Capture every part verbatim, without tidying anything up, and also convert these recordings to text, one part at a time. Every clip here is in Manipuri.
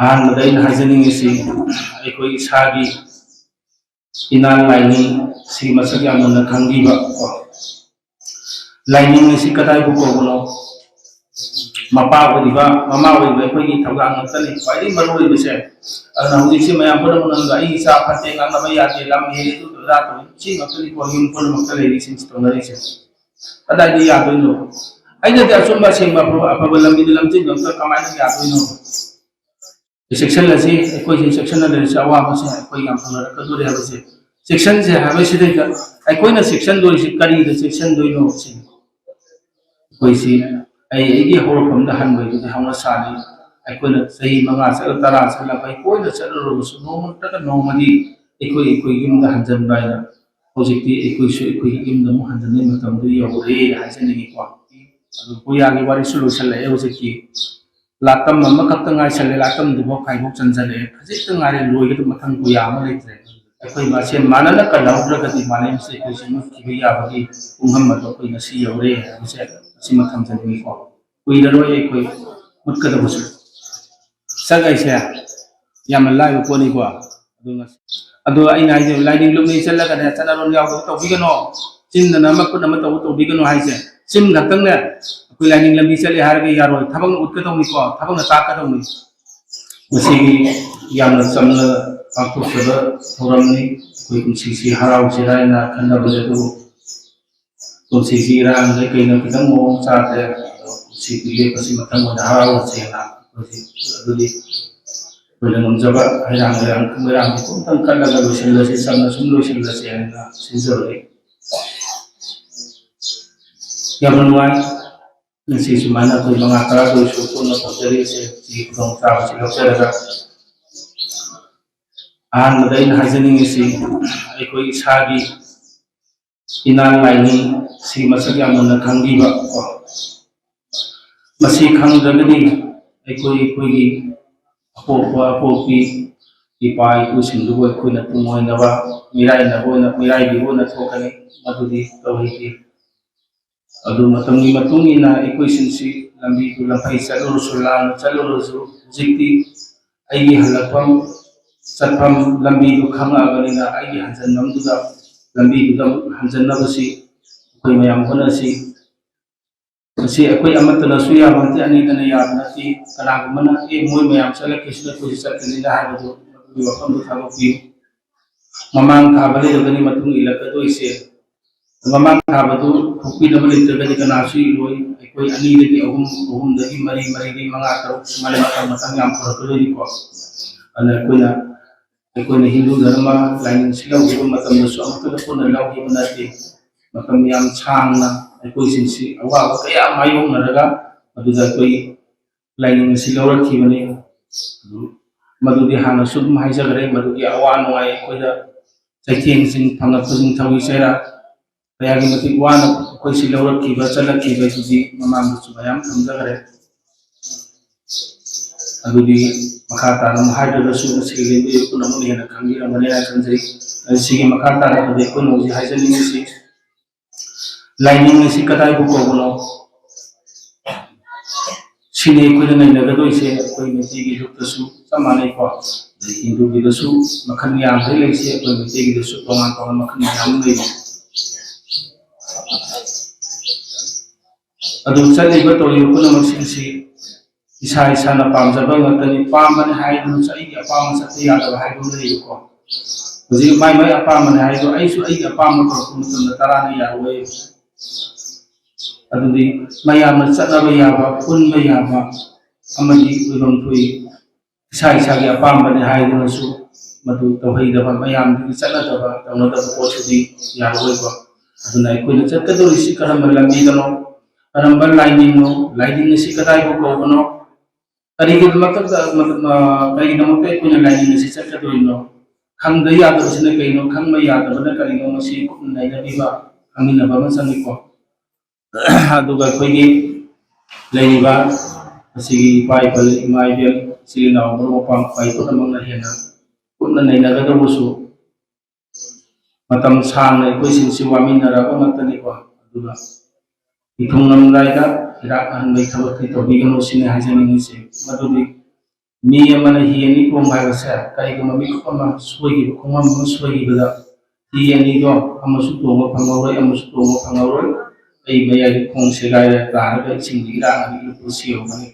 ꯑꯍꯥꯟꯕꯗ ꯑꯩꯅ ꯍꯥꯏꯖꯅꯤꯡꯉꯤꯁꯤ, ꯑꯩꯈꯣꯏ ꯏꯁꯥꯒꯤ ꯏꯅꯥꯠ ꯂꯥꯏꯅꯤꯡ ꯁꯤ ꯃꯁꯛ ꯌꯥꯝ ꯃꯨꯟꯅ ꯈꯪꯕꯤꯕ ꯀꯣ꯫ ꯂꯥꯏꯅꯤꯡ ꯑꯁꯤ ꯀꯗꯥꯏꯕꯨ ꯀꯧꯕꯅꯣ? ꯃꯄꯥ ꯑꯣꯏꯔꯤꯕ, ꯃꯃꯥ ꯑꯣꯏꯔꯤꯕ ꯑꯩꯈꯣꯏꯒꯤ ꯊꯧꯗꯥꯡ ꯉꯥꯛꯇꯅꯤ ꯈ꯭ꯋꯥꯏꯗꯒꯤ ꯃꯔꯨ ꯑꯣꯏꯕꯁꯦ꯫ ꯑꯗꯨꯅ ꯍꯧꯖꯤꯛꯁꯦ ꯃꯌꯥꯝ ꯄꯨꯝꯅꯃꯛꯅ "ꯑꯩ ꯏꯆꯥ ꯐꯠꯇꯦ, ꯉꯥꯡꯅꯕ ꯌꯥꯗꯦ, ꯂꯝ ꯍꯦꯜꯂꯦ, ꯑꯗꯨ ꯑꯗꯥ ꯇꯧꯏ", ꯁꯤ ꯉꯥꯛꯇꯅꯤꯀꯣ ꯌꯨꯝ ꯄꯨꯝꯅꯃꯛꯇ ꯂꯩꯔꯤꯁꯤꯡꯁꯤ ꯇꯧꯅꯔꯤꯁꯦ꯫ ꯀꯗꯥꯏꯗ ꯌꯥꯗꯣꯏꯅꯣ? ꯑꯩꯅꯗꯤ ꯑꯆꯨꯝꯕ ꯑꯁꯦꯡꯕ ꯑꯐꯕ, ꯑꯐꯕ ꯂꯝꯕꯤꯗ ꯂꯝꯖꯤꯡꯕ ꯑꯝꯇ ꯀꯃꯥꯏꯅ ꯌꯥꯗꯣꯏꯅꯣ? ꯆꯦꯛꯁꯤꯜꯂꯁꯤ, ꯑꯩꯈꯣꯏꯁꯦ ꯆꯦꯛꯁꯤꯟꯅ ꯂꯩꯔꯁꯤ, ꯑꯋꯥꯕꯁꯦ ꯑꯩꯈꯣꯏ ꯌꯥꯝ ꯐꯪꯅꯔꯛꯀꯗꯣꯔꯦ ꯍꯥꯏꯕꯁꯦ꯫ ꯆꯦꯛꯁꯤꯟꯁꯦ ꯍꯥꯏꯕꯁꯤꯗꯩꯗ ꯑꯩꯈꯣꯏꯅ ꯆꯦꯛꯁꯤꯟꯗꯣꯏꯁꯤ ꯀꯔꯤꯗ ꯆꯦꯛꯁꯤꯟꯗꯣꯏꯅꯣ ꯁꯤꯅꯤ꯫ ꯑꯩꯈꯣꯏꯁꯤ ꯑꯩ ꯑꯩꯒꯤ ꯍꯧꯔꯛꯐꯝꯗ ꯍꯟꯕꯒꯤꯗꯨꯗꯤ ꯍꯧꯅ ꯁꯥꯅꯤ꯫ ꯑꯩꯈꯣꯏꯅ ꯆꯍꯤ ꯃꯉꯥ ꯆꯠꯂ, ꯇꯔꯥ ꯆꯠꯂ, ꯑꯩꯈꯣꯏ ꯀꯣꯏꯅ ꯆꯠꯂꯨꯔꯕꯁꯨ ꯅꯣꯡꯃ ꯅꯠꯇ꯭ꯔꯒ ꯅꯣꯡꯃꯗꯤ ꯑꯩꯈꯣꯏ ꯑꯩꯈꯣꯏ ꯌꯨꯝꯗ ꯍꯟꯖꯤꯟꯕ ꯍꯥꯏꯅ ꯍꯧꯖꯤꯛꯇꯤ ꯑꯩꯈꯣꯏꯁꯨ ꯑꯩꯈꯣꯏꯒꯤ ꯌꯨꯝꯗ ꯑꯃꯨꯛ ꯍꯟꯖꯤꯟꯕꯒꯤ ꯃꯇꯝꯗꯨ ꯌꯧꯔꯦ ꯍꯥꯏꯖꯅꯤꯡꯉꯤꯀꯣ꯫ ꯑꯗꯨ ꯀꯣꯔꯤꯌꯥꯒꯤ ꯋꯥꯔꯤꯁꯨ ꯂꯣꯏꯁꯤꯜꯂꯛꯑꯦ ꯍꯧꯖꯤꯛꯇꯤ꯫ ꯂꯥꯇꯝ ꯑꯃꯈꯛꯇ ꯉꯥꯏꯁꯜꯂꯦ, ꯂꯥꯇꯝꯗꯨꯐꯥꯎ ꯈꯥꯏꯕꯣꯛ ꯆꯟꯖꯜꯂꯛꯑꯦ, ꯈꯖꯤꯛꯇ ꯉꯥꯏꯔꯦ ꯂꯣꯏꯒꯗꯕ, ꯃꯊꯪ ꯀꯣꯔꯤꯌꯥ ꯑꯃ ꯂꯩꯇ꯭ꯔꯦ꯫ ꯑꯩꯈꯣꯏ ꯃꯁꯦꯟ ꯃꯥꯟꯅꯅ ꯀꯜꯍꯧꯗ꯭ꯔꯒꯗꯤ ꯃꯥꯂꯦꯝꯁꯦ ꯑꯩꯈꯣꯏꯁꯦ ꯃꯨꯠꯈꯤꯕ ꯌꯥꯕꯒꯤ ꯄꯨꯡꯐꯝ ꯑꯗꯣ ꯑꯩꯈꯣꯏ ꯉꯁꯤ ꯌꯧꯔꯦ ꯍꯥꯏꯕꯁꯦ ꯑꯁꯤꯃ ꯊꯝꯖꯅꯤꯡꯉꯤꯀꯣ꯫ ꯀꯨꯏꯔꯔꯣꯏ ꯑꯩꯈꯣꯏ ꯃꯨꯠꯀꯗꯕꯁꯨ꯫ ꯁꯛ ꯍꯥꯏꯁꯦ ꯌꯥꯝꯅ ꯂꯥꯏꯕ ꯄꯣꯠꯅꯤꯀꯣ꯫ ꯑꯗꯨ ꯉꯁꯤ, ꯑꯗꯣ ꯑꯩꯅ ꯍꯥꯏꯖꯦ, ꯂꯥꯏꯅꯤꯡ ꯂꯨꯞꯅ ꯆꯠꯂꯒꯅꯦ, ꯆꯠꯅꯔꯣꯟ ꯌꯥꯎꯗꯕ ꯇꯧꯕꯤꯒꯅꯣ, ꯆꯤꯟꯗꯅ ꯑꯃ ꯈꯨꯠ ꯑꯃ ꯇꯧꯕ ꯇꯧꯕꯤꯒꯅꯣ ꯍꯥꯏꯁꯦ꯫ ꯆꯤꯟ ꯈꯛꯇꯪꯅꯦ, ꯑꯩꯈꯣꯏ ꯂꯥꯏꯅꯤꯡ ꯂꯝꯕꯤ ꯆꯠꯂꯦ ꯍꯥꯏꯔꯒ ꯌꯥꯔꯣꯏ, ꯊꯕꯛꯅ ꯎꯠꯀꯗꯧꯅꯤꯀꯣ, ꯊꯕꯛꯅ ꯇꯥꯛꯀꯗꯧꯅꯤ꯫ ꯃꯁꯤꯒꯤ ꯌꯥꯝꯅ ꯆꯝꯅ ꯄꯥꯡꯊꯣꯛꯆꯕ ꯊꯧꯔꯝꯅꯤ꯫ ꯑꯩꯈꯣꯏ ꯄꯨꯟꯁꯤꯁꯤ ꯍꯔꯥꯎꯁꯤꯔꯥ ꯍꯥꯏꯅ ꯈꯟꯅꯕꯅꯤ, ꯑꯗꯨꯕꯨ ꯄꯨꯟꯁꯤꯁꯤ ꯏꯔꯥꯡꯗ ꯀꯩꯅ ꯈꯤꯇꯪ ꯃꯑꯣꯡ ꯆꯥꯗ꯭ꯔꯦ꯫ ꯑꯗꯣ ꯄꯨꯟꯁꯤꯒꯤ ꯂꯦꯞꯄꯁꯤ ꯃꯊꯪ ꯑꯣꯏꯅ ꯍꯔꯥꯎꯔꯁꯦꯅ ꯑꯩꯈꯣꯏꯁꯤ, ꯑꯗꯨꯗꯤ ꯑꯩꯈꯣꯏꯅ ꯉꯝꯖꯕ ꯍꯩꯔꯥꯡ ꯂꯩꯔꯥꯡ ꯃꯩꯔꯥꯡꯁꯤ ꯑꯃꯨꯛꯇꯪ ꯀꯠꯂꯒ ꯂꯣꯏꯁꯤꯜꯂꯁꯤ, ꯆꯝꯅ ꯁꯨꯝ ꯂꯣꯏꯁꯤꯜꯂꯁꯦꯅ ꯁꯤꯟꯖꯕꯅꯤ꯫ ꯌꯥꯝꯅ ꯅꯨꯡꯉꯥꯏ꯫ ꯉꯁꯤ ꯁꯨꯃꯥꯏꯅ ꯑꯩꯈꯣꯏ ꯃꯉꯥ ꯇꯔꯥꯗ ꯑꯣꯏꯔꯁꯨ ꯄꯨꯟꯅ ꯇꯧꯖꯔꯤꯕꯁꯦ, ꯁꯤꯒꯤ ꯈꯨꯗꯣꯡꯆꯥꯕꯁꯤ ꯂꯧꯖꯔꯒ, ꯑꯍꯥꯟꯕꯗ ꯑꯩꯅ ꯍꯥꯏꯖꯅꯤꯡꯉꯤꯁꯤ, ꯑꯩꯈꯣꯏ ꯏꯁꯥꯒꯤ ꯏꯅꯥꯠ ꯂꯥꯏꯅꯤꯡ ꯁꯤ ꯃꯁꯛ ꯌꯥꯝ ꯃꯨꯟꯅ ꯈꯪꯕꯤꯕ ꯀꯣ꯫ ꯃꯁꯤ ꯈꯪꯗ꯭ꯔꯒꯗꯤ ꯑꯩꯈꯣꯏ, ꯑꯩꯈꯣꯏꯒꯤ ꯑꯄꯣꯛꯄ ꯑꯄꯣꯛꯄꯤ ꯏꯄꯥ ꯏꯄꯨꯁꯤꯡꯗꯨꯕꯨ ꯑꯩꯈꯣꯏꯅ ꯇꯨꯡꯑꯣꯏꯅꯕ, ꯃꯤꯔꯥꯏꯅꯕ ꯑꯣꯏꯅ, ꯃꯤꯔꯥꯏꯕꯤꯕ ꯑꯣꯏꯅ ꯊꯣꯛꯀꯅꯤ꯫ ꯃꯗꯨꯗꯤ ꯇꯧꯍꯩꯗꯦ꯫ ꯑꯗꯨ ꯃꯇꯝꯒꯤ ꯃꯇꯨꯡ ꯏꯟꯅ ꯑꯩꯈꯣꯏꯁꯤꯡꯁꯤ ꯂꯝꯕꯤꯗꯨ ꯂꯝꯐꯩ ꯆꯠꯂꯨꯔꯁꯨ, ꯂꯥꯟꯅ ꯆꯠꯂꯨꯔꯁꯨ, ꯍꯧꯖꯤꯛꯇꯤ ꯑꯩꯒꯤ ꯍꯜꯂꯛꯐꯝ ꯆꯠꯐꯝ ꯂꯝꯕꯤꯗꯨ ꯈꯪꯉꯛꯑꯕꯅꯤꯅ, ꯑꯩꯒꯤ ꯍꯟꯖꯟꯐꯝꯗꯨꯗ, ꯂꯝꯕꯤꯗꯨꯗ ꯑꯃꯨꯛ ꯍꯟꯖꯟꯅꯕꯁꯤ ꯑꯩꯈꯣꯏ ꯃꯌꯥꯝ ꯍꯣꯠꯅꯁꯤ꯫ ꯃꯁꯤ ꯑꯩꯈꯣꯏ ꯑꯃꯠꯇꯅꯁꯨ ꯌꯥꯕ ꯅꯠꯇꯦ, ꯑꯅꯤꯗꯅ ꯌꯥꯕ ꯅꯠꯇꯦ꯫ ꯀꯅꯥꯒꯨꯝꯕꯅ "ꯑꯦ, ꯃꯣꯏ ꯃꯌꯥꯝ ꯆꯠꯂꯛꯈꯤꯁꯤꯅ ꯑꯩꯈꯣꯏꯁꯨ ꯆꯠꯀꯅꯤꯗ" ꯍꯥꯏꯕꯗꯨ, ꯃꯗꯨꯒꯤ ꯋꯥꯐꯝꯗꯨ ꯊꯥꯗꯣꯛꯄꯤꯌꯨ꯫ ꯃꯃꯥꯡ ꯊꯥꯕ ꯂꯩꯔꯒꯅꯤ ꯃꯇꯨꯡ ꯏꯜꯂꯛꯀꯗꯣꯏꯁꯦ꯫ ꯃꯃꯥꯡ ꯊꯥꯕꯗꯨ ꯊꯣꯛꯄꯤꯅꯕ ꯂꯩꯇ꯭ꯔꯒꯗꯤ ꯀꯅꯥꯁꯨ ꯏꯔꯣꯏ꯫ ꯑꯩꯈꯣꯏ ꯑꯅꯤꯗꯒꯤ ꯑꯍꯨꯝ, ꯑꯍꯨꯝꯗꯒꯤ ꯃꯔꯤ, ꯃꯔꯤꯗꯒꯤ ꯃꯉꯥ, ꯇꯔꯨꯛ ꯁꯨꯃꯥꯏꯅ ꯃꯊꯪ ꯃꯊꯪ ꯌꯥꯝ ꯄꯨꯔꯛꯀꯗꯣꯏꯅꯤꯀꯣ꯫ ꯑꯗꯨꯅ ꯑꯩꯈꯣꯏꯅ, ꯑꯩꯈꯣꯏꯅ ꯍꯤꯟꯗꯨ ꯙꯔꯃ ꯂꯥꯏꯅꯤꯡꯁꯤ ꯂꯧꯈꯤꯕ ꯃꯇꯝꯗꯁꯨ ꯑꯃꯨꯛꯇꯗ ꯄꯨꯟꯅ ꯂꯧꯈꯤꯕ ꯅꯠꯇꯦ꯫ ꯃꯇꯝ ꯌꯥꯝ ꯁꯥꯡꯅ ꯑꯩꯈꯣꯏꯁꯤꯡꯁꯤ ꯑꯋꯥꯕ ꯀꯌꯥ ꯃꯥꯌꯣꯛꯅꯔꯒ ꯃꯗꯨꯗ ꯑꯩꯈꯣꯏ ꯂꯥꯏꯅꯤꯡ ꯑꯁꯤ ꯂꯧꯔꯛꯈꯤꯕꯅꯤ꯫ ꯑꯗꯨ ꯃꯗꯨꯗꯤ ꯍꯥꯟꯅꯁꯨ ꯑꯗꯨꯝ ꯍꯥꯏꯖꯈ꯭ꯔꯦ, ꯃꯗꯨꯒꯤ ꯑꯋꯥ ꯅꯨꯡꯉꯥꯏ ꯑꯩꯈꯣꯏꯗ ꯆꯩꯊꯦꯡꯁꯤꯡ ꯐꯪꯂꯛꯄꯁꯤꯡ, ꯊꯧꯔꯤ ꯆꯩꯔꯥ ꯀꯌꯥꯒꯤ ꯃꯇꯤꯛ ꯋꯥꯅ ꯑꯩꯈꯣꯏꯁꯤ ꯂꯧꯔꯛꯈꯤꯕ, ꯆꯠꯂꯛꯈꯤꯕ ꯑꯗꯨꯗꯤ ꯃꯃꯥꯡꯗꯁꯨ ꯃꯌꯥꯝ ꯊꯝꯖꯈ꯭ꯔꯦ꯫ ꯑꯗꯨꯗꯤ ꯃꯈꯥ ꯇꯥꯅ ꯑꯃꯨꯛ ꯍꯥꯏꯗ꯭ꯔꯒꯁꯨ ꯃꯁꯤꯒꯤ ꯂꯦꯡꯕꯤꯔꯤꯕ ꯄꯨꯝꯅꯃꯛꯅ ꯍꯦꯟꯅ ꯈꯪꯕꯤꯔꯝꯒꯅꯤ ꯍꯥꯏꯅ ꯈꯟꯖꯩ꯫ ꯑꯗꯨ ꯁꯤꯒꯤ ꯃꯈꯥ ꯇꯥꯔꯛꯄꯗꯤ ꯑꯩꯈꯣꯏꯅ ꯍꯧꯖꯤꯛ ꯍꯥꯏꯖꯅꯤꯡꯉꯤꯁꯤ, ꯂꯥꯏꯅꯤꯡ ꯑꯁꯤ ꯀꯗꯥꯏꯕꯨ ꯀꯧꯕꯅꯣ? ꯁꯤꯅꯤ ꯑꯩꯈꯣꯏꯅ ꯅꯩꯅꯒꯗꯣꯏꯁꯦ꯫ ꯑꯩꯈꯣꯏ ꯃꯩꯇꯩꯒꯤ ꯂꯨꯞꯇꯁꯨ ꯆꯞ ꯃꯥꯟꯅꯩꯀꯣ, ꯑꯗꯩ ꯍꯤꯟꯗꯨꯒꯤꯗꯁꯨ ꯃꯈꯜ ꯌꯥꯝꯈꯩ ꯂꯩꯁꯦ, ꯑꯩꯈꯣꯏ ꯃꯩꯇꯩꯒꯤꯗꯁꯨ ꯇꯣꯉꯥꯟ ꯇꯣꯉꯥꯟꯕ ꯃꯈꯜ ꯃꯌꯥꯝ ꯑꯃ ꯂꯩꯔꯤ꯫ ꯑꯗꯨ ꯆꯠꯂꯤꯕ ꯇꯧꯔꯤꯕ ꯄꯨꯝꯅꯃꯛꯁꯤꯡꯁꯤ ꯏꯁꯥ ꯏꯁꯥꯅ ꯄꯥꯝꯖꯕ ꯉꯥꯛꯇꯅꯤ꯫ ꯄꯥꯝꯕꯅꯤ ꯍꯥꯏꯗꯨꯅꯁꯨ ꯑꯩꯒꯤ ꯑꯄꯥꯝꯕ ꯆꯠꯄ ꯌꯥꯗꯕ ꯍꯥꯏꯕ ꯑꯃ ꯂꯩꯌꯦꯕꯀꯣ꯫ ꯍꯧꯖꯤꯛ ꯃꯥꯏ ꯃꯥꯏ ꯑꯄꯥꯝꯕꯅꯤ ꯍꯥꯏꯗꯣ ꯑꯩꯁꯨ ꯑꯩꯒꯤ ꯑꯄꯥꯝꯕ ꯇꯧꯔꯛꯄ ꯃꯇꯝꯗ ꯇꯔꯥꯅ ꯌꯥꯔꯣꯏ꯫ ꯑꯗꯨꯗꯤ ꯃꯌꯥꯝꯅ ꯆꯠꯅꯕ ꯌꯥꯕ, ꯄꯨꯟꯕ ꯌꯥꯕ ꯑꯃꯗꯤ ꯑꯣꯏꯐꯝ ꯊꯣꯛꯏ꯫ ꯏꯁꯥ ꯏꯁꯥꯒꯤ ꯑꯄꯥꯝꯕꯅꯤ ꯍꯥꯏꯗꯨꯅꯁꯨ ꯃꯗꯨ ꯇꯧꯍꯩꯗꯕ, ꯃꯌꯥꯝꯗꯨꯒꯤ ꯆꯠꯅꯗꯕ, ꯇꯧꯅꯗꯕ ꯄꯣꯠꯁꯤꯗꯤ ꯌꯥꯔꯣꯏꯀꯣ꯫ ꯑꯗꯨꯅ ꯑꯩꯈꯣꯏꯅ ꯆꯠꯀꯗꯧꯔꯤꯁꯤ ꯀꯔꯝꯕ ꯂꯝꯕꯤꯗꯅꯣ, ꯀꯔꯝꯕ ꯂꯥꯏꯅꯤꯡꯅꯣ, ꯂꯥꯏꯅꯤꯡ ꯑꯁꯤ ꯀꯗꯥꯏꯕꯨ ꯀꯧꯕꯅꯣ, ꯀꯔꯤꯒꯤꯗꯃꯛꯇ, ꯀꯔꯤꯒꯤꯗꯃꯛꯇ ꯑꯩꯈꯣꯏꯅ ꯂꯥꯏꯅꯤꯡ ꯑꯁꯤ ꯆꯠꯀꯗꯧꯔꯤꯅꯣ, ꯈꯪꯗ ꯌꯥꯗꯕꯁꯤꯅ ꯀꯔꯤꯅꯣ, ꯈꯪꯕ ꯌꯥꯗꯕꯅ ꯀꯔꯤꯅꯣ, ꯃꯁꯤ ꯀꯨꯞꯅ ꯅꯩꯅꯕꯤꯕ, ꯈꯪꯃꯤꯟꯅꯕ ꯑꯃ ꯆꯪꯉꯤꯀꯣ꯫ ꯑꯗꯨꯒ ꯑꯩꯈꯣꯏꯒꯤ ꯂꯩꯔꯤꯕ ꯑꯁꯤꯒꯤ ꯏꯄꯥ ꯏꯄꯜ, ꯏꯃꯥ ꯏꯕꯦꯜ, ꯏꯆꯤꯜ ꯏꯅꯥꯎ, ꯃꯔꯨꯞ ꯃꯄꯥꯡ ꯈ꯭ꯋꯥꯏ ꯄꯨꯝꯅꯃꯛꯅ ꯍꯦꯟꯅ ꯀꯨꯞꯅ ꯅꯩꯅꯒꯗꯧꯕꯁꯨ ꯃꯇꯝ ꯁꯥꯡꯅ ꯑꯩꯈꯣꯏꯁꯤꯡꯁꯤ ꯋꯥꯃꯤꯟꯅꯔꯕ ꯉꯥꯛꯇꯅꯤꯀꯣ꯫ ꯑꯗꯨꯒ ꯏꯊꯨꯡꯂꯝꯗꯥꯏꯗ ꯏꯔꯥꯛ ꯅꯥꯍꯟꯕꯒꯤ ꯊꯕꯛꯇꯤ ꯇꯧꯕꯤꯒꯅꯨ ꯁꯤꯅꯤ ꯍꯥꯏꯖꯅꯤꯡꯉꯤꯁꯦ꯫ ꯃꯗꯨꯗꯤ ꯃꯤ ꯑꯃꯅ ꯍꯤ ꯑꯅꯤ ꯇꯣꯡꯕ ꯍꯥꯏꯕꯁꯦ, ꯀꯔꯤꯒꯨꯝꯕ ꯃꯤꯀꯨꯞ ꯑꯃ ꯁꯣꯏꯈꯤꯕ, ꯈꯣꯡꯐꯝ ꯑꯃ ꯁꯣꯏꯈꯤꯕꯗ, ꯍꯤ ꯑꯅꯤꯗꯣ ꯑꯃꯁꯨ ꯇꯣꯡꯕ ꯐꯪꯍꯧꯔꯣꯏ, ꯑꯃꯁꯨ ꯇꯣꯡꯕ ꯐꯪꯍꯧꯔꯣꯏ꯫ ꯑꯩ ꯃꯌꯥꯏꯗ ꯈꯣꯡ ꯁꯦꯒꯥꯏꯔ ꯇꯥꯔꯒ ꯏꯁꯤꯡꯗ ꯏꯔꯥꯛꯅ ꯏꯔꯨꯞꯄ ꯁꯤꯍꯧꯒꯅꯤ꯫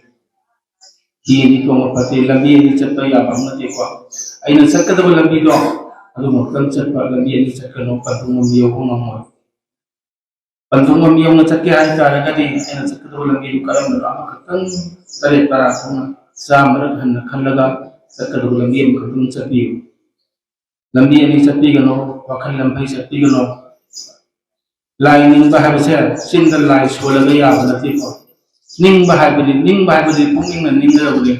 ꯍꯤ ꯑꯅꯤ ꯇꯣꯡꯕ ꯐꯠꯇꯦ, ꯂꯝꯕꯤ ꯑꯅꯤ ꯆꯠꯄ ꯌꯥꯕ ꯑꯃ ꯅꯠꯇꯦꯀꯣ꯫ ꯑꯩꯅ ꯆꯠꯀꯗꯕ ꯂꯝꯕꯤꯗꯣ ꯑꯗꯨꯃꯛꯇꯪ ꯆꯠꯄ, ꯂꯝꯕꯤ ꯑꯅꯤ ꯆꯠꯀꯅꯨ, ꯄꯟꯊꯨꯡ ꯑꯃ ꯌꯧꯕ ꯉꯝꯃꯣꯏ꯫ ꯄꯟꯊꯨꯡ ꯑꯃ ꯌꯧꯅ ꯆꯠꯀꯦ ꯍꯥꯏ ꯇꯥꯔꯒꯗꯤ ꯑꯩꯅ ꯆꯠꯀꯗꯕ ꯂꯝꯕꯤꯗꯨ ꯀꯔꯝꯕꯅꯣ ꯑꯃꯈꯛꯇꯪ, ꯇꯔꯦꯠ ꯇꯔꯥ ꯊꯣꯛꯅ ꯆꯥꯝꯃꯔꯛ ꯍꯟꯅ ꯈꯜꯂꯒ ꯆꯠꯀꯗꯕ ꯂꯝꯕꯤ ꯑꯃꯈꯛꯇꯪ ꯆꯠꯄꯤꯌꯨ꯫ ꯂꯝꯕꯤ ꯑꯅꯤ ꯆꯠꯄꯤꯒꯅꯨ, ꯋꯥꯈꯜ ꯂꯝꯐꯩ ꯆꯠꯄꯤꯒꯅꯨ꯫ ꯂꯥꯏ ꯅꯤꯡꯕ ꯍꯥꯏꯕꯁꯦ ꯆꯤꯟꯗ ꯂꯥꯏ ꯁꯣꯜꯂꯒ ꯌꯥꯕ ꯅꯠꯇꯦꯀꯣ꯫ ꯅꯤꯡꯕ ꯍꯥꯏꯕꯗꯤ, ꯅꯤꯡꯕ ꯍꯥꯏꯕꯗꯤ ꯄꯨꯛꯅꯤꯡꯅ ꯅꯤꯡꯒꯗꯕꯅꯤ꯫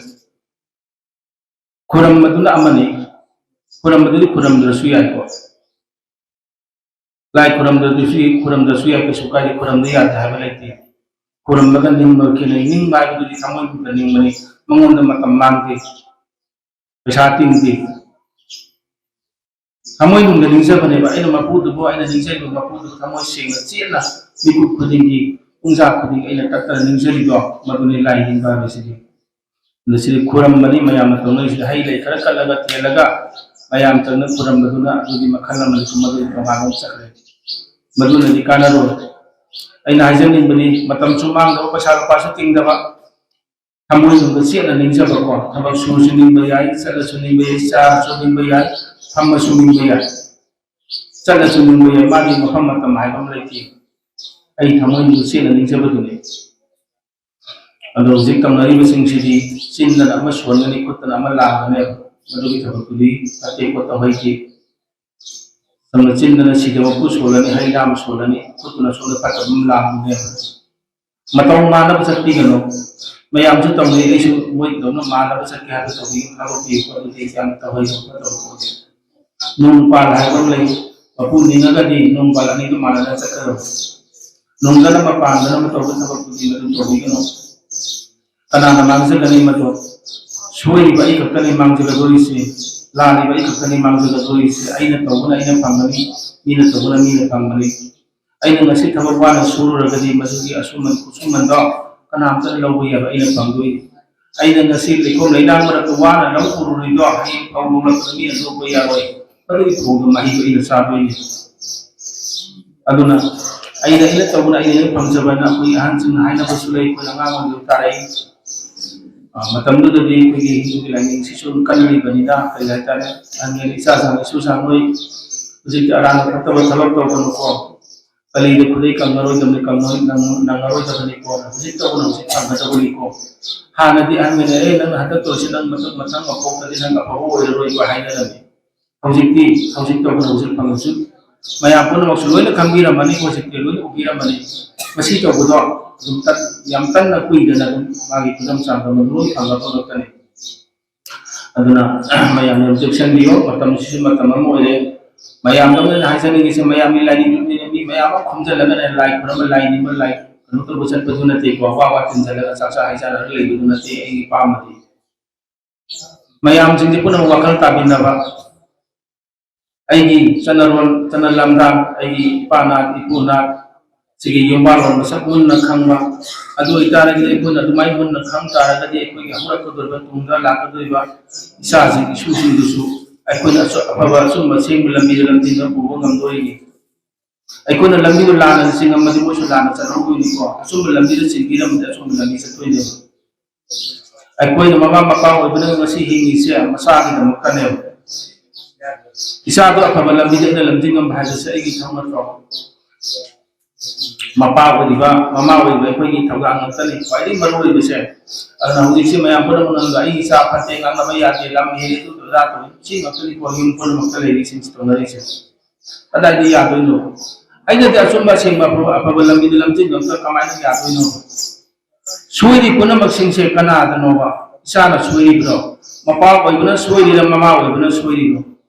ꯈꯨꯔꯝꯕꯗꯨꯅ ꯑꯃꯅꯤ, ꯈꯨꯔꯝꯕꯗꯨꯗꯤ ꯈꯨꯔꯝꯗ꯭ꯔꯁꯨ ꯌꯥꯏꯀꯣ꯫ ꯂꯥꯏ ꯈꯨꯔꯝꯗ꯭ꯔꯁꯨ, ꯈꯨꯔꯝꯗ꯭ꯔꯁꯨ ꯌꯥꯏ, ꯀꯩꯁꯨ ꯀꯥꯏꯗꯦ, ꯈꯨꯔꯝꯗ ꯌꯥꯗꯦ ꯍꯥꯏꯕ ꯂꯩꯇꯦ꯫ ꯈꯨꯔꯝꯕꯒ ꯅꯤꯡꯕꯒ ꯈꯦꯠꯅꯩ꯫ ꯅꯤꯡꯕ ꯍꯥꯏꯕꯗꯨꯗꯤ ꯊꯃꯣꯏ ꯈꯛꯇ ꯅꯤꯡꯕꯅꯤ, ꯃꯉꯣꯟꯗ ꯃꯇꯝ ꯃꯥꯡꯗꯦ, ꯄꯩꯁꯥ ꯇꯤꯡꯗꯦ꯫ ꯊꯃꯣꯏꯅꯨꯡꯗ ꯅꯤꯡꯖꯕꯅꯦꯕ꯫ ꯑꯩꯅ ꯃꯄꯨꯗꯨꯕꯨ, ꯑꯩꯅ ꯅꯤꯡꯖꯔꯤꯕ ꯃꯄꯨꯗꯨꯕꯨ ꯊꯃꯣꯏ ꯁꯦꯡꯅ, ꯆꯦꯠꯅ, ꯃꯤꯀꯨꯞ ꯈꯨꯗꯤꯡꯒꯤ, ꯄꯨꯡꯖꯥ ꯈꯨꯗꯤꯡꯒꯤ ꯑꯩꯅ ꯇꯠꯇꯅ ꯅꯤꯡꯖꯔꯤꯗꯣ, ꯃꯗꯨꯅꯤ ꯂꯥꯏ ꯅꯤꯡꯕ ꯍꯥꯏꯕꯁꯤꯗꯤ꯫ ꯑꯗ ꯁꯤꯗꯤ ꯈꯨꯔꯝꯕꯅꯤ, ꯃꯌꯥꯝꯅ ꯇꯧꯅꯔꯤꯁꯤꯗ ꯍꯩ ꯂꯩ ꯈꯔ ꯀꯠꯂꯒ ꯊꯦꯜꯂꯒ ꯃꯌꯥꯝ ꯆꯪꯅ ꯈꯨꯔꯝꯕꯗꯨꯅ ꯑꯗꯨꯒꯤ ꯃꯈꯜ ꯑꯃꯅꯤ, ꯃꯗꯨꯒꯤ ꯇꯣꯉꯥꯟꯕ ꯑꯃ ꯆꯠꯈ꯭ꯔꯦ꯫ ꯃꯗꯨꯅꯗꯤ ꯀꯥꯟꯅꯔꯣꯏ꯫ ꯑꯩꯅ ꯍꯥꯏꯖꯅꯤꯡꯕꯗꯤ ꯃꯇꯝꯁꯨ ꯃꯥꯡꯗꯕ, ꯄꯩꯁꯥ ꯂꯨꯄꯥꯁꯨ ꯇꯤꯡꯗꯕ, ꯊꯃꯣꯏꯅꯨꯡꯗ ꯆꯦꯠꯅ ꯅꯤꯡꯖꯕꯀꯣ꯫ ꯊꯕꯛ ꯁꯨꯔꯁꯨ ꯅꯤꯡꯕ ꯌꯥꯏ, ꯆꯠꯂꯁꯨ ꯅꯤꯡꯕ ꯌꯥꯏ, ꯆꯥꯔꯁꯨ ꯅꯤꯡꯕ ꯌꯥꯏ, ꯐꯝꯃꯁꯨ ꯅꯤꯡꯕ ꯌꯥꯏ, ꯆꯠꯂꯁꯨ ꯅꯤꯡꯕ ꯌꯥꯏ꯫ ꯃꯥꯒꯤ ꯃꯐꯝ ꯃꯇꯝ ꯍꯥꯏꯕ ꯑꯃ ꯂꯩꯇꯦ꯫ ꯑꯩ ꯊꯃꯣꯏꯅꯨꯡꯗ ꯆꯦꯠꯅ ꯅꯤꯡꯖꯕꯗꯨꯅꯤ꯫ ꯑꯗꯣ ꯍꯧꯖꯤꯛ ꯇꯧꯅꯔꯤꯕꯁꯤꯡꯁꯤꯗꯤ ꯆꯤꯟꯗꯅ ꯑꯃ ꯁꯣꯟꯒꯅꯤ, ꯈꯨꯠꯇꯅ ꯑꯃ ꯂꯥꯡꯒꯅꯦꯕ꯫ ꯃꯗꯨꯒꯤ ꯊꯕꯛꯇꯨꯗꯤ ꯑꯇꯦꯛꯄ ꯇꯧꯍꯩꯗꯦ꯫ ꯁꯝꯅ ꯆꯤꯟꯗꯅ ꯁꯤꯗ ꯃꯄꯨ ꯁꯣꯜꯂꯅꯤ, ꯍꯩ ꯔꯥ ꯑꯃ ꯁꯣꯜꯂꯅꯤ, ꯈꯨꯠꯇꯨꯅ ꯁꯣꯝꯗ ꯐꯠꯇꯕ ꯑꯃ ꯂꯥꯡꯒꯅꯦꯕ꯫ ꯃꯇꯧ ꯃꯥꯟꯅꯕ ꯆꯠꯄꯤꯒꯅꯨ꯫ ꯃꯌꯥꯝꯁꯨ ꯇꯧꯅꯩ, ꯑꯩꯁꯨ ꯃꯣꯏꯗꯧꯅ ꯃꯥꯟꯅꯕ ꯆꯠꯀꯦ ꯍꯥꯏꯕ ꯇꯧꯕꯤꯒꯅꯨ, ꯊꯕꯛ ꯄꯤꯌꯨ ꯈꯣꯠꯂꯨꯗꯤ ꯌꯥꯝ ꯇꯧꯍꯩꯗꯕ ꯐꯠꯇꯕ ꯄꯣꯠꯅꯤ꯫ ꯅꯣꯡ ꯄꯥꯜ ꯍꯥꯏꯕ ꯑꯃ ꯂꯩ꯫ ꯃꯄꯨ ꯅꯤꯡꯉꯒꯗꯤ ꯅꯣꯡ ꯄꯥꯜ ꯑꯅꯤꯗꯨ ꯃꯥꯟꯅꯅ ꯆꯠꯀꯗꯕ꯫ ꯅꯣꯡꯗꯅ ꯃꯄꯥꯟꯗꯅ ꯇꯧꯕ ꯊꯕꯛꯇꯨꯗꯤ ꯃꯗꯨ ꯇꯧꯕꯤꯒꯅꯨ꯫ ꯀꯅꯥꯅ ꯃꯥꯡꯖꯒꯅꯤ ꯃꯗꯨ? ꯁꯣꯏꯔꯤꯕ ꯑꯩ ꯈꯛꯇꯅꯤ ꯃꯥꯡꯖꯒꯗꯣꯔꯤꯁꯤ, ꯂꯥꯜꯂꯤꯕ ꯑꯩ ꯈꯛꯇꯅꯤ ꯃꯥꯡꯖꯒꯗꯣꯔꯤꯁꯤ꯫ ꯑꯩꯅ ꯇꯧꯕꯅ ꯑꯩꯅ ꯐꯪꯒꯅꯤ, ꯃꯤꯅ ꯇꯧꯕꯅ ꯃꯤꯅ ꯐꯪꯒꯅꯤ꯫ ꯑꯩꯅ ꯉꯁꯤ ꯊꯕꯛ ꯋꯥꯅ ꯁꯨꯔꯨꯔꯒꯗꯤ ꯃꯗꯨꯒꯤ ꯑꯁꯨꯃꯟ ꯈꯨꯠꯁꯨꯃꯟꯗꯣ ꯀꯅꯥꯝꯇꯅ ꯂꯧꯕ ꯌꯥꯔꯣꯏ, ꯑꯩꯅ ꯐꯪꯗꯣꯏꯅꯤ꯫ ꯑꯩꯅ ꯉꯁꯤ ꯂꯩꯈꯣꯝ ꯂꯩꯅꯥꯡ ꯃꯔꯛꯇ ꯋꯥꯅ ꯂꯧ ꯎꯔꯨꯔꯤꯗꯣ ꯍꯌꯦꯡ ꯐꯧ ꯂꯣꯛꯂꯛꯄꯗ ꯃꯤꯅ ꯅꯣꯛꯄ ꯌꯥꯔꯣꯏ꯫ ꯑꯗꯨꯒꯤ ꯐꯧꯗꯣ ꯃꯍꯩꯗꯣ ꯑꯩꯅ ꯆꯥꯗꯣꯏꯅꯤ꯫ ꯑꯗꯨꯅ ꯑꯩꯅ ꯑꯩꯅ ꯇꯧꯕꯅ ꯑꯩꯅ ꯑꯩꯅ ꯐꯪꯖꯕꯅ ꯑꯩꯈꯣꯏꯒꯤ ꯑꯍꯟꯁꯤꯡꯅ ꯍꯥꯏꯅꯕꯁꯨ ꯂꯩ, ꯑꯩꯈꯣꯏꯅ ꯑꯉꯥꯡ ꯑꯣꯏꯕ ꯇꯥꯔꯛꯏ꯫ ꯑ, ꯃꯇꯝꯗꯨꯗꯗꯤ ꯑꯩꯈꯣꯏꯒꯤ ꯍꯤꯟꯗꯨꯒꯤ ꯂꯥꯏꯅꯤꯡꯁꯤꯁꯨ ꯀꯜꯂꯤꯕꯅꯤꯅ ꯀꯔꯤ ꯍꯥꯏꯇꯥꯔꯦ, ꯑꯍꯟꯒꯤ ꯏꯆꯥ ꯁꯥꯡ ꯏꯁꯨ ꯁꯥꯡ ꯅꯣꯏ ꯍꯧꯖꯤꯛꯇꯤ ꯑꯔꯥꯟꯕ ꯐꯠꯇꯕ ꯊꯕꯛ ꯇꯧꯒꯅꯨꯀꯣ, ꯀꯂꯤꯗ ꯈꯨꯗꯩ ꯀꯪꯉꯔꯣꯏꯗꯕꯅꯤ, ꯀꯪꯉꯣꯏ-, ꯅꯪ-, ꯅꯪꯉꯔꯣꯏꯗꯕꯅꯤꯀꯣ, ꯍꯧꯖꯤꯛ ꯇꯧꯕꯅ ꯍꯧꯖꯤꯛ ꯐꯪꯒꯗꯕꯅꯤꯀꯣ꯫ ꯍꯥꯟꯅꯗꯤ ꯑꯍꯟꯒꯤꯅ "ꯑꯦ, ꯅꯪꯅ ꯍꯟꯗꯛ ꯇꯧꯔꯤꯁꯤ ꯅꯪ ꯃꯊꯪ ꯃꯊꯪ ꯃꯄꯣꯛꯇꯗꯤ ꯅꯪ ꯑꯐꯕ ꯑꯣꯏꯔꯔꯣꯏꯀꯣ" ꯍꯥꯏꯅꯔꯝꯃꯤ꯫ ꯍꯧꯖꯤꯛꯇꯤ ꯍꯧꯖꯤꯛ ꯇꯧꯕꯅ ꯍꯧꯖꯤꯛ ꯐꯪꯉꯁꯨ ꯃꯌꯥꯝ ꯄꯨꯝꯅꯃꯛꯁꯨ ꯂꯣꯏꯅ ꯈꯪꯕꯤꯔꯝꯃꯅꯤ, ꯍꯧꯖꯤꯛꯇꯤ ꯂꯣꯏꯅ ꯎꯕꯤꯔꯝꯃꯅꯤ꯫ ꯃꯁꯤ ꯇꯧꯕꯗꯣ ꯑꯗꯨꯝ ꯇꯠ-, ꯌꯥꯝ ꯀꯟꯅ ꯀꯨꯏꯗꯅ ꯑꯗꯨꯝ ꯃꯥꯒꯤ ꯈꯨꯗꯝ ꯆꯥꯡꯗꯝ ꯑꯗꯨꯝ ꯂꯣꯏ ꯐꯪꯒꯗꯧꯔꯛꯀꯅꯤ꯫ ꯑꯗꯨꯅ ꯃꯌꯥꯝꯅ ꯑꯗꯨꯝ ꯆꯦꯛꯁꯤꯟꯕꯤꯌꯨ, ꯃꯇꯝꯁꯤꯁꯨ ꯃꯇꯝ ꯑꯃ ꯑꯣꯏꯔꯦ꯫ ꯃꯌꯥꯝꯗ ꯑꯩꯅ ꯍꯥꯏꯖꯅꯤꯡꯉꯤꯁꯦ, ꯃꯌꯥꯝꯒꯤ ꯂꯥꯏꯅꯤꯡ ꯃꯤ ꯃꯌꯥꯝ ꯑꯃ ꯈꯣꯝꯖꯤꯜꯂꯒꯅꯦ ꯂꯥꯏ ꯈꯨꯔꯨꯝꯕ, ꯂꯥꯏ ꯅꯤꯡꯕ, ꯂꯥꯏ ꯀꯩꯅꯣ ꯇꯧꯕ ꯆꯠꯄꯗꯨ ꯅꯠꯇꯦꯀꯣ, ꯋꯥ ꯋꯥ ꯇꯤꯟꯁꯤꯜꯂꯒ ꯆꯥꯛ ꯆꯥ ꯍꯩ ꯆꯥꯔꯒ ꯂꯩꯕꯗꯨ ꯅꯠꯇꯦ ꯑꯩꯒꯤ ꯄꯥꯝꯕꯗꯤ꯫ ꯃꯌꯥꯝꯁꯤꯡꯁꯦ ꯄꯨꯝꯅꯃꯛ ꯋꯥꯈꯜ ꯇꯥꯃꯤꯟꯅꯕ, ꯑꯩꯒꯤ ꯆꯠꯅꯔꯣꯜ, ꯆꯠꯅ ꯂꯝꯗꯥꯡ, ꯑꯩꯒꯤ ꯏꯄꯥ ꯅꯥꯠ, ꯏꯄꯨ ꯅꯥꯠ, ꯁꯤꯒꯤ ꯌꯨꯝꯕꯥꯜꯂꯣꯟ ꯃꯁꯛ ꯃꯨꯟꯅ ꯈꯪꯕ, ꯑꯗꯨ ꯑꯣꯏꯇꯥꯔꯒꯗꯤ ꯑꯩꯈꯣꯏꯅ ꯑꯗꯨꯃꯥꯏꯅ ꯃꯨꯟꯅ ꯈꯪ ꯇꯥꯔꯒꯗꯤ ꯑꯩꯈꯣꯏꯒꯤ ꯍꯧꯔꯛꯀꯗꯧꯔꯤꯕ ꯇꯨꯡꯗ ꯂꯥꯛꯀꯗꯧꯔꯤꯕ ꯏꯆꯥꯁꯤꯡ ꯏꯁꯨꯁꯤꯡꯗꯨꯁꯨ ꯑꯩꯈꯣꯏꯅ ꯑꯆꯨ-, ꯑꯐꯕ ꯑꯆꯨꯝꯕ ꯑꯁꯦꯡꯕ ꯂꯝꯕꯤꯗ ꯂꯝꯖꯤꯡꯗ ꯄꯨꯕ ꯉꯝꯗꯣꯔꯤꯅꯤ꯫ ꯑꯩꯈꯣꯏꯅ ꯂꯝꯕꯤꯗꯨ ꯂꯥꯟꯅ ꯆꯤꯡꯉꯝꯃꯗꯤ ꯃꯣꯏꯁꯨ ꯂꯥꯟꯅ ꯆꯠꯍꯧꯗꯣꯏꯅꯤꯀꯣ, ꯑꯆꯨꯝꯕ ꯂꯝꯕꯤꯗ ꯆꯤꯡꯕꯤꯔꯝꯃꯗꯤ ꯑꯆꯨꯝꯕ ꯂꯝꯕꯤ ꯆꯠꯇꯣꯏꯅꯦꯕ꯫ ꯑꯩꯈꯣꯏꯅ ꯃꯃꯥ ꯃꯄꯥ ꯑꯣꯏꯕꯅ ꯉꯁꯤ ꯍꯤꯡꯉꯤꯁꯦ ꯃꯆꯥꯒꯤꯗꯃꯛꯇꯅꯦꯕ꯫ ꯏꯆꯥꯗꯣ ꯑꯐꯕ ꯂꯝꯕꯤꯗ ꯑꯩꯅ ꯂꯝꯖꯤꯡꯉꯝꯕ ꯍꯥꯏꯕꯁꯦ ꯑꯩꯒꯤ ꯏꯊꯧ ꯅꯠꯇ꯭ꯔꯣ? ꯃꯄꯥ ꯑꯣꯏꯔꯤꯕ, ꯃꯃꯥ ꯑꯣꯏꯔꯤꯕ ꯑꯩꯈꯣꯏꯒꯤ ꯊꯧꯗꯥꯡ ꯉꯥꯛꯇꯅꯤ ꯈ꯭ꯋꯥꯏꯗꯒꯤ ꯃꯔꯨ ꯑꯣꯏꯕꯁꯦ꯫ ꯑꯗꯨꯅ ꯍꯧꯖꯤꯛꯁꯦ ꯃꯌꯥꯝ ꯄꯨꯝꯅꯃꯛꯅ "ꯑꯩ ꯏꯆꯥ ꯐꯠꯇꯦ, ꯉꯥꯡꯅꯕ ꯌꯥꯗꯦ, ꯂꯝ ꯍꯦꯜꯂꯦ, ꯑꯗꯨ ꯑꯗꯥ ꯇꯧꯏ", ꯁꯤ ꯉꯥꯛꯇꯅꯤꯀꯣ ꯌꯨꯝ ꯄꯨꯝꯅꯃꯛꯇ ꯂꯩꯔꯤꯁꯤꯡꯁꯤ ꯇꯧꯅꯔꯤꯁꯦ꯫ ꯀꯗꯥꯏꯗ ꯌꯥꯗꯣꯏꯅꯣ? ꯑꯩꯅꯗꯤ ꯑꯆꯨꯝꯕ ꯑꯁꯦꯡꯕ ꯑꯐꯕ, ꯑꯐꯕ ꯂꯝꯕꯤꯗ ꯂꯝꯖꯤꯡꯕ ꯑꯝꯇ ꯀꯃꯥꯏꯅ ꯌꯥꯗꯣꯏꯅꯣ? ꯁꯣꯏꯔꯤ ꯄꯨꯝꯅꯃꯛꯁꯤꯡꯁꯦ ꯀꯅꯥꯗꯅꯣꯕ? ꯏꯆꯥꯅ ꯁꯣꯏꯔꯤꯕ꯭ꯔꯣ? ꯃꯄꯥ ꯑꯣꯏꯕꯅ ꯁꯣꯏꯔꯤꯔ, ꯃꯃꯥ ꯑꯣꯏꯕꯅ ꯁꯣꯏꯔꯤꯔꯣ?